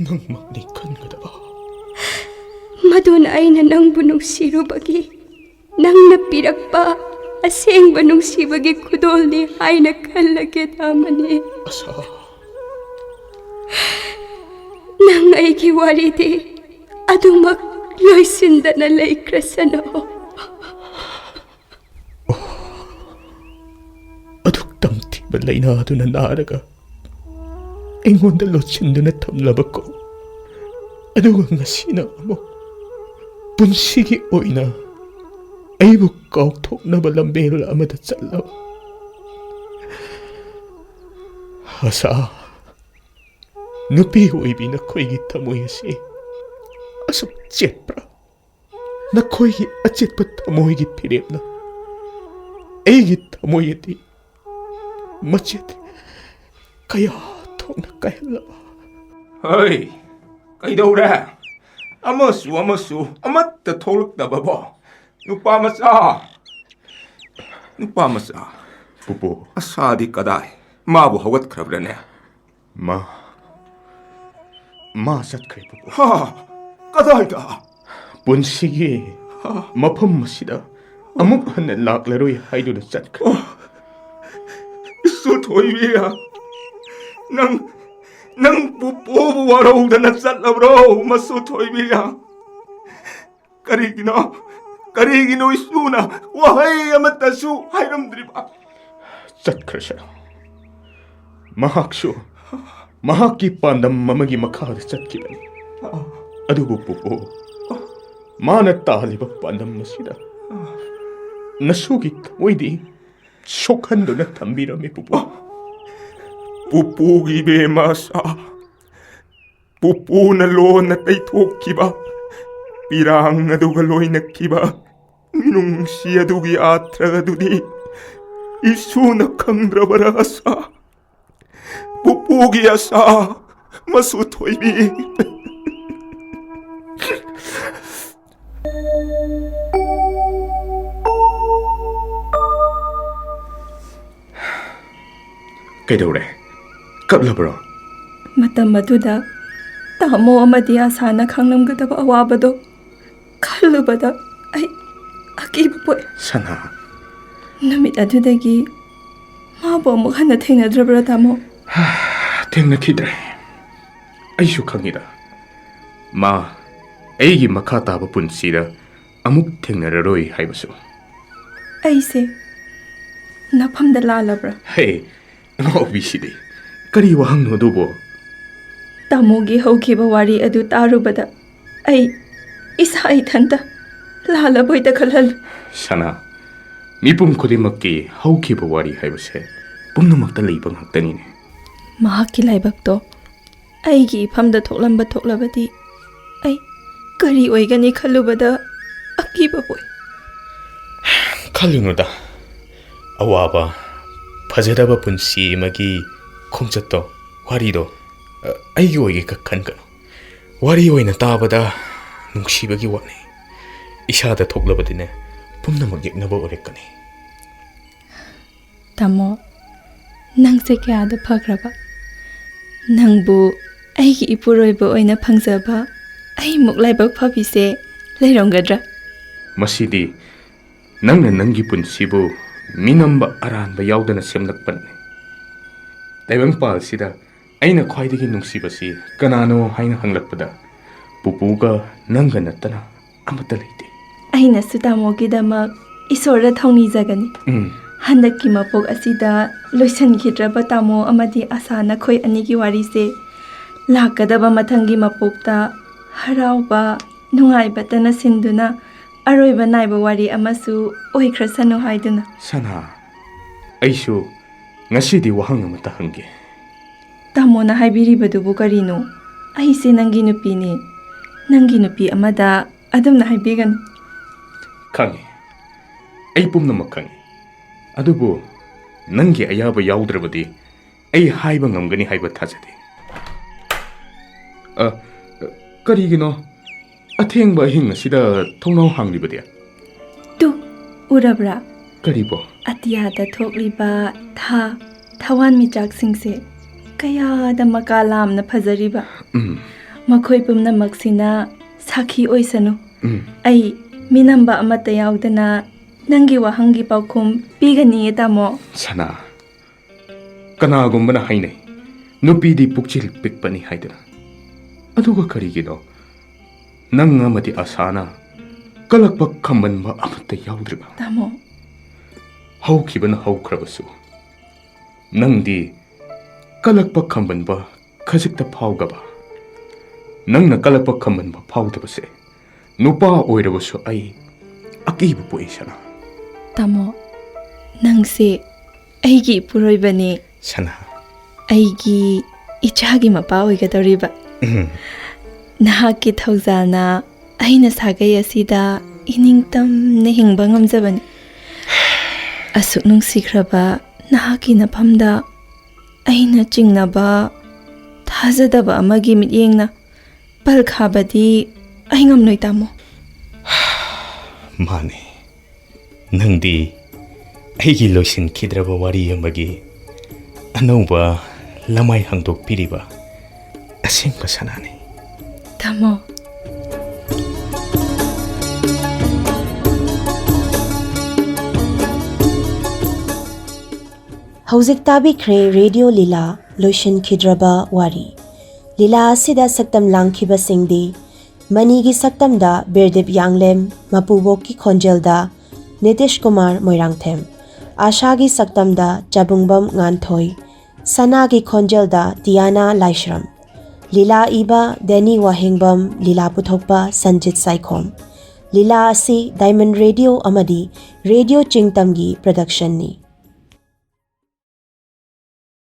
ꯅꯪꯃꯛꯅꯤ ꯈꯟꯒꯗꯕ꯫ ꯃꯗꯨꯅ ꯑꯩꯅ ꯅꯪꯕꯨ ꯅꯨꯡꯁꯤꯔꯨꯕꯒꯤ ꯅꯪꯅ ꯄꯤꯔꯛꯄ ꯑꯁꯦꯡꯕ ꯅꯨꯡꯁꯤꯕꯒꯤ ꯈꯨꯗꯣꯜꯅꯤ ꯍꯥꯏꯅ ꯈꯜꯂꯒꯦ, ꯇꯥꯃꯅꯤ꯫ ꯑꯁꯥ꯫ ꯅꯪ ꯑꯩꯒꯤ ꯋꯥꯔꯤꯗꯤ ꯑꯗꯨꯃꯛ ꯂꯣꯏꯁꯤꯟꯗꯅ ꯂꯩꯈ꯭ꯔꯁꯅꯨ꯫ ꯑꯗꯨꯛ ꯇꯝꯊꯤꯕ ꯂꯥꯏꯅꯥ ꯑꯗꯨꯅ ꯅꯥꯔꯒ ꯑꯩꯉꯣꯟꯗ ꯂꯣꯠꯁꯤꯟꯗꯨꯅ ꯊꯝꯂꯕꯀꯣ꯫ ꯑꯗꯨꯒ ꯉꯁꯤꯅ ꯑꯃꯨꯛ ꯄꯨꯟꯁꯤꯒꯤ ꯑꯣꯏꯅ ꯑꯩꯕꯨ ꯀꯥꯎꯊꯣꯛꯅꯕ ꯂꯝꯕꯦꯜ ꯑꯃꯗ ꯆꯠꯂꯕ꯫ ꯑꯁꯥ, ꯅꯨꯄꯤ ꯑꯣꯏꯕꯤ ꯅꯈꯣꯏꯒꯤ ꯊꯃꯣꯏ ꯑꯁꯤ ꯑꯁꯨꯛ ꯆꯦꯠꯄ꯭ꯔꯥ? ꯅꯈꯣꯏꯒꯤ ꯑꯆꯦꯠꯄ ꯊꯃꯣꯏꯒꯤ ꯐꯤꯔꯦꯞꯅ ꯑꯩꯒꯤ ꯊꯃꯣꯏ ꯑꯗꯤ ꯃꯆꯦꯠ ꯀꯌꯥ ꯊꯣꯛꯅ ꯀꯥꯏꯍꯜꯂꯕ꯫ ꯍꯩ, ꯀꯩꯗꯧꯔꯦ? ꯑꯃꯁꯨ ꯑꯃꯁꯨ ꯑꯃꯠꯇ ꯊꯣꯛꯂꯛꯇꯕꯕꯣ? ꯅꯨꯄꯥ ꯃꯆꯥ! ꯅꯨꯄꯥ ꯃꯆꯥ, ꯄꯨꯄꯨ꯫ ꯑꯁꯥꯗꯤ ꯀꯗꯥꯏ? ꯃꯥꯕꯨ ꯍꯧꯒꯠꯈ꯭ꯔꯕ꯭ꯔꯅꯦ? ꯃꯥ, ꯃꯥ ꯆꯠꯈ꯭ꯔꯦ, ꯄꯨꯄꯨ꯫ ꯍꯥ? ꯀꯗꯥꯏꯗ? ꯄꯨꯟꯁꯤꯒꯤ ꯍꯥ? ꯃꯐꯝ ꯑꯁꯤꯗ ꯑꯃꯨꯛ ꯍꯟꯅ ꯂꯥꯛꯂꯔꯣꯏ ꯍꯥꯏꯗꯨꯅ ꯆꯠꯈ꯭ꯔꯦ꯫ ꯑꯣ, ꯏꯁꯨ ꯊꯣꯏꯕꯤ, ꯅꯪ, ꯅꯪ ꯄꯨꯄꯨꯕꯨ ꯋꯥꯔꯧꯗꯅ ꯆꯠꯂꯕ꯭ꯔꯣ, ꯃꯁꯨ ꯊꯣꯏꯕꯤ? ꯀꯔꯤꯒꯤꯅꯣ? ꯀꯔꯤꯒꯤꯅꯣ ꯏꯁꯨꯅ ꯋꯥꯍꯩ ꯑꯃꯠꯇꯁꯨ ꯍꯥꯏꯔꯝꯗ꯭ꯔꯤꯕ? ꯆꯠꯈ꯭ꯔꯁꯅꯨ꯫ ꯃꯍꯥꯛꯁꯨ ꯃꯍꯥꯛꯀꯤ ꯄꯥꯟꯗꯝ ꯑꯃꯒꯤ ꯃꯈꯥꯗ ꯆꯠꯈꯤꯕꯅꯤ꯫ ꯑꯗꯨꯕꯨ ꯄꯨꯄꯨ, ꯃꯥꯅ ꯇꯥꯜꯂꯤꯕ ꯄꯥꯟꯗꯝ ꯑꯁꯤꯗ ꯅꯁꯨꯒꯤ ꯊꯃꯣꯏꯗꯤ ꯁꯣꯛꯍꯟꯗꯨꯅ ꯊꯝꯕꯤꯔꯝꯃꯤ, ꯄꯨꯄꯨ꯫ ꯄꯨꯄꯨꯒꯤ ꯏꯕꯦꯝꯃ ꯑꯁꯥ, ꯄꯨꯄꯨꯅ ꯂꯣꯟꯅ ꯇꯩꯊꯣꯛꯈꯤꯕ ꯄꯤꯔꯥꯡ ꯑꯗꯨꯒ ꯂꯣꯏꯅꯈꯤꯕ ꯃꯤꯅꯨꯡꯁꯤ ꯑꯗꯨꯒꯤ ꯑꯥꯊ꯭ꯔ ꯑꯗꯨꯗꯤ ꯏꯁꯨꯅ ꯈꯪꯗ꯭ꯔꯕꯔꯥ ꯑꯁꯥ? ꯄꯨꯄꯨꯒꯤ ꯑꯁꯥ, ꯃꯁꯨ ꯊꯣꯏꯕꯤ꯫ ꯀꯩꯗꯧꯔꯦ? ꯀꯞꯂꯕ꯭ꯔꯣ? ꯃꯇꯝ ꯑꯗꯨꯗ ꯇꯥꯃꯣ ꯑꯃꯗꯤ ꯑꯁꯥꯅ ꯈꯪꯂꯝꯒꯗꯕ ꯑꯋꯥꯕꯗꯣ ꯈꯜꯂꯨꯕꯗ ꯑꯩ ꯑꯀꯤꯕ ꯄꯣꯛꯑꯦ꯫ ꯁꯅꯥ꯫ ꯅꯨꯃꯤꯠ ꯑꯗꯨꯗꯒꯤ ꯃꯥꯕꯨ ꯑꯃꯨꯛ ꯍꯟꯅ ꯊꯦꯡꯅꯗ꯭ꯔꯕ꯭ꯔꯥ, ꯇꯥꯃꯣ? ꯊꯦꯡꯅꯈꯤꯗ꯭ꯔꯦ꯫ ꯑꯩꯁꯨ ꯈꯪꯉꯤꯗ, ꯃꯥ ꯑꯩꯒꯤ ꯃꯈꯥ ꯇꯥꯕ ꯄꯨꯟꯁꯤꯗ ꯑꯃꯨꯛ ꯊꯦꯡꯅꯔꯔꯣꯏ ꯍꯥꯏꯕꯁꯨ꯫ ꯑꯩꯁꯦ ꯅꯐꯝꯗ ꯂꯥꯜꯂꯕ꯭ꯔꯥ? ꯍꯦ, ꯑꯉꯥꯎꯕꯤꯁꯤꯗꯤ! ꯀꯔꯤ ꯋꯥꯍꯪꯅꯣ ꯑꯗꯨꯕꯣ? ꯇꯥꯃꯣꯒꯤ ꯍꯧꯈꯤꯕ ꯋꯥꯔꯤ ꯑꯗꯨ ꯇꯥꯔꯨꯕꯗ ꯑꯩ ꯏꯁꯥ ꯏꯊꯟꯇ ꯂꯥꯜꯂꯕꯣꯏꯗ ꯈꯜꯍꯜꯂꯤ꯫ ꯁꯅꯥ, ꯃꯤꯄꯨꯝ ꯈꯨꯗꯤꯡꯃꯛꯀꯤ ꯍꯧꯈꯤꯕ ꯋꯥꯔꯤ ꯍꯥꯏꯕꯁꯦ ꯄꯨꯝꯅꯃꯛꯇ ꯂꯩꯕ ꯉꯥꯛꯇꯅꯤꯅꯦ꯫ ꯃꯍꯥꯛꯀꯤ ꯂꯥꯏꯕꯛꯇꯣ ꯑꯩꯒꯤ ꯏꯐꯝꯗ ꯊꯣꯛꯂꯝꯕ ꯊꯣꯛꯂꯕꯗꯤ ꯑꯩ ꯀꯔꯤ ꯑꯣꯏꯒꯅꯤ ꯈꯜꯂꯨꯕꯗ ꯑꯀꯤꯕ ꯄꯣꯛꯏ꯫ ꯈꯜꯂꯨꯅꯨꯗ, ꯑꯋꯥꯕ, ꯐꯖꯗꯕ ꯄꯨꯟꯁꯤ ꯑꯃꯒꯤ ꯈꯣꯡꯆꯠꯇꯣ, ꯋꯥꯔꯤꯗꯣ, ꯑ, ꯑꯩꯒꯤ ꯑꯣꯏꯒꯦ ꯈ-, ꯈꯟꯒꯅꯨ꯫ ꯋꯥꯔꯤ ꯑꯣꯏꯅ ꯇꯥꯕꯗ ꯅꯨꯡꯁꯤꯕꯒꯤ ꯋꯥꯅꯤ꯫ ꯏꯁꯥꯗ ꯊꯣꯛꯂꯕꯗꯤꯅꯦ, ꯄꯨꯝꯅꯃꯛ ꯌꯦꯛꯅꯕ ꯑꯣꯏꯔꯛꯀꯅꯤ꯫ ꯇꯥꯃꯣ, ꯅꯪꯁꯦ ꯀꯌꯥꯗ ꯐꯈ꯭ꯔꯕ꯫ ꯅꯪꯕꯨ ꯑꯩꯒꯤ ꯏꯄꯨꯔꯣꯏꯕ ꯑꯣꯏꯅ ꯐꯪꯖꯕ ꯑꯩꯃꯨꯛ ꯂꯥꯏꯕꯛ ꯐꯕꯤꯁꯦ ꯂꯩꯔꯝꯒꯗ꯭ꯔꯥ? ꯃꯁꯤꯗꯤ ꯅꯪꯅ ꯅꯪꯒꯤ ꯄꯨꯟꯁꯤꯕꯨ ꯃꯤꯅꯝꯕ ꯑꯔꯥꯟꯕ ꯌꯥꯎꯗꯅ ꯁꯦꯝꯂꯛꯄꯅꯤ꯫ ꯇꯥꯏꯕꯪꯄꯥꯜꯁꯤꯗ ꯑꯩꯅ ꯈ꯭ꯋꯥꯏꯗꯒꯤ ꯅꯨꯡꯁꯤꯕꯁꯤ ꯀꯅꯥꯅꯣ ꯍꯥꯏꯅ ꯍꯪꯂꯛꯄꯗ, ꯄꯨꯄꯨꯒ ꯅꯪꯒ ꯅꯠꯇꯅ ꯑꯃꯠꯇ ꯂꯩꯇꯦ꯫ ꯑꯩꯅꯁꯨ ꯇꯥꯃꯣꯒꯤꯗꯃꯛ ꯏꯁꯣꯔꯗ ꯊꯧꯅꯤꯖꯒꯅꯤ꯫ ꯎꯝ꯫ ꯍꯟꯗꯛꯀꯤ ꯃꯄꯣꯛ ꯑꯁꯤꯗ ꯂꯣꯏꯁꯤꯟꯈꯤꯗ꯭ꯔꯕ ꯇꯥꯃꯣ ꯑꯃꯗꯤ ꯑꯁꯥ ꯅꯈꯣꯏ ꯑꯅꯤꯒꯤ ꯋꯥꯔꯤꯁꯦ ꯂꯥꯛꯀꯗꯕ ꯃꯊꯪꯒꯤ ꯃꯄꯣꯛꯇ ꯍꯔꯥꯎꯕ, ꯅꯨꯡꯉꯥꯏꯕꯇꯅ ꯁꯤꯟꯗꯨꯅ ꯑꯔꯣꯏꯕ ꯅꯥꯏꯕ ꯋꯥꯔꯤ ꯑꯃꯁꯨ ꯑꯣꯏꯈ꯭ꯔꯁꯅꯨ ꯍꯥꯏꯗꯨꯅ꯫ ꯁꯅꯥ, ꯑꯩꯁꯨ ꯉꯁꯤꯗꯤ ꯋꯥꯍꯪ ꯑꯃꯇ ꯍꯪꯒꯦ꯫ ꯇꯥꯃꯣꯅ ꯍꯥꯏꯕꯤꯔꯤꯕꯗꯨꯕꯨ ꯀꯔꯤꯅꯣ? ꯑꯩꯁꯦ ꯅꯪꯒꯤ ꯅꯨꯄꯤꯅꯤ꯫ ꯅꯪꯒꯤ ꯅꯨꯄꯤ ꯑꯃꯗ ꯑꯗꯨꯝꯅ ꯍꯥꯏꯕꯤꯒꯅꯨ꯫ ꯈꯪꯉꯤ, ꯑꯩ ꯄꯨꯝꯅꯃꯛ ꯈꯪꯉꯤ꯫ ꯑꯗꯨꯕꯨ ꯅꯪꯒꯤ ꯑꯌꯥꯕ ꯌꯥꯎꯗ꯭ꯔꯕꯗꯤ ꯑꯩ ꯍꯥꯏꯕ ꯉꯝꯒꯅꯤ ꯍꯥꯏꯕ ꯊꯥꯖꯗꯦ꯫ ꯑ, ꯀꯔꯤꯒꯤꯅꯣ ꯑꯊꯦꯡꯕ ꯑꯍꯤꯡ ꯑꯁꯤꯗ ꯊꯣꯡꯅꯥꯎ ꯍꯥꯡꯂꯤꯕꯗꯤ? ꯇꯨ, ꯎꯔꯕ꯭ꯔꯥ? ꯀꯔꯤꯕꯣ? ꯑꯇꯤꯌꯥꯗ ꯊꯣꯛꯂꯤꯕ ꯊꯥ, ꯊꯋꯥꯟꯃꯤꯆꯥꯛꯁꯤꯡꯁꯦ ꯀꯌꯥꯗ ꯃꯀꯥ ꯂꯥꯝꯅ ꯐꯖꯔꯤꯕ꯫ ꯎꯝ, ꯃꯈꯣꯏ ꯄꯨꯝꯅꯃꯛꯁꯤꯅ ꯁꯥꯈꯤ ꯑꯣꯏꯁꯅꯨ꯫ ꯎꯝ꯫ ꯑꯩ ꯃꯤꯅꯝꯕ ꯑꯃꯠꯇ ꯌꯥꯎꯗꯅ ꯅꯪꯒꯤ ꯋꯥꯍꯪꯒꯤ ꯄꯥꯎꯈꯨꯝ ꯄꯤꯒꯅꯤꯌꯦ, ꯇꯥꯃꯣ꯫ ꯁꯅꯥ, ꯀꯅꯥꯒꯨꯝꯕꯅ ꯍꯥꯏꯅꯩ, ꯅꯨꯄꯤꯗꯤ ꯄꯨꯛꯆꯦꯜ ꯄꯤꯛꯄꯅꯤ ꯍꯥꯏꯗꯅ꯫ ꯑꯗꯨꯒ ꯀꯔꯤꯒꯤꯅꯣ ꯅꯪ ꯑꯃꯗꯤ ꯑꯁꯥꯅ ꯀꯂꯛꯄ ꯈꯝꯕꯟꯕ ꯑꯃꯠꯇ ꯌꯥꯎꯗ꯭ꯔꯤꯕ? ꯇꯥꯃꯣ꯫ ꯍꯧꯈꯤꯕꯅ ꯍꯧꯈ꯭ꯔꯕꯁꯨ, ꯅꯪꯗꯤ ꯀꯂꯛꯄ ꯈꯝꯕꯟꯕ ꯈꯖꯤꯛꯇ ꯐꯥꯎꯗꯕ? ꯅꯪꯅ ꯀꯂꯛꯄ ꯈꯝꯕꯟꯕ ꯐꯥꯎꯗꯕꯁꯦ ꯅꯨꯄꯥ ꯑꯣꯏꯔꯕꯁꯨ ꯑꯩ ꯑꯀꯤꯕ ꯄꯣꯛꯏ, ꯁꯅꯥ꯫ ꯇꯥꯃꯣ, ꯅꯪꯁꯦ ꯑꯩꯒꯤ ꯏꯄꯨꯔꯣꯏꯕꯅꯤ꯫ ꯁꯅꯥ꯫ ꯑꯩꯒꯤ ꯏꯆꯥꯒꯤ ꯃꯄꯥ ꯑꯣꯏꯒꯗꯧꯔꯤꯕ꯫ ꯎꯝ꯫ ꯅꯍꯥꯛꯀꯤ ꯊꯧꯖꯥꯜꯅ ꯑꯩꯅ ꯁꯥꯒꯩ ꯑꯁꯤꯗ ꯏꯅꯤꯡꯇꯝꯅ ꯍꯤꯡꯕ ꯉꯝꯖꯕꯅꯤ꯫ ꯑꯁꯨꯛ ꯅꯨꯡꯁꯤꯈ꯭ꯔꯕ ꯅꯍꯥꯛꯀꯤ ꯅꯐꯝꯗ ꯑꯩꯅ ꯆꯤꯡꯅꯕ, ꯊꯥꯖꯗꯕ ꯑꯃꯒꯤ ꯃꯤꯠꯌꯦꯡꯅ ꯄꯜꯈꯥꯕꯗꯤ ꯑꯩ ꯉꯝꯂꯣꯏ, ꯇꯥꯃꯣ꯫ ꯃꯥꯅꯦ, ꯅꯪꯗꯤ ꯑꯩꯒꯤ ꯂꯣꯏꯁꯤꯟꯈꯤꯗ꯭ꯔꯕ ꯋꯥꯔꯤ ꯑꯃꯒꯤ ꯑꯅꯧꯕ ꯂꯃꯥꯏ ꯍꯥꯡꯗꯣꯛꯄꯤꯔꯤꯕ ꯑꯁꯦꯡꯕ ꯁꯅꯥꯅꯤ꯫ ꯇꯥꯃꯣ꯫ ꯍꯧꯖꯤꯛ ꯇꯥꯕꯤꯈ꯭ꯔꯦ ꯔꯦꯗꯤꯑꯣ ꯂꯤꯂꯥ ꯂꯣꯏꯁꯤꯟꯈꯤꯗ꯭ꯔꯕ ꯋꯥꯔꯤ꯫ ꯂꯤꯂꯥ ꯑꯁꯤꯗ ꯁꯛꯇꯝ ꯂꯥꯡꯈꯤꯕꯁꯤꯡꯗꯤ ꯃꯅꯤꯒꯤ ꯁꯛꯇꯝꯗ ꯕꯤꯔꯗꯤꯞ ꯌꯥꯡꯂꯦꯝ, ꯃꯄꯨꯕꯣꯛꯀꯤ ꯈꯣꯟꯖꯦꯜꯗ ꯅꯤꯇꯤꯁ ꯀꯨꯃꯥꯔ ꯃꯣꯏꯔꯥꯡꯊꯦꯝ, ꯑꯥꯁꯥꯒꯤ ꯁꯛꯇꯝꯗ ꯆꯥꯕꯨꯡꯕꯝ ꯉꯥꯟꯊꯣꯏ, ꯁꯅꯥꯒꯤ ꯈꯣꯟꯖꯦꯜꯗ ꯇꯤꯌꯥꯅꯥ ꯂꯥꯏꯁ꯭ꯔꯝ, ꯂꯤꯂꯥ ꯏꯕ ꯗꯦꯅꯤ ꯋꯥꯍꯦꯡꯕꯝ, ꯂꯤꯂꯥ ꯄꯨꯊꯣꯛꯄ ꯁꯟꯖꯤꯠ ꯁꯥꯏꯈꯣꯝ꯫ ꯂꯤꯂꯥ ꯑꯁꯤ ꯗꯥꯏꯃꯟ ꯔꯦꯗꯤꯑꯣ ꯑꯃꯗꯤ ꯔꯦꯗꯤꯑꯣ ꯆꯤꯡꯇꯝꯒꯤ ꯄ꯭ꯔꯗꯛꯁꯟꯅꯤ꯫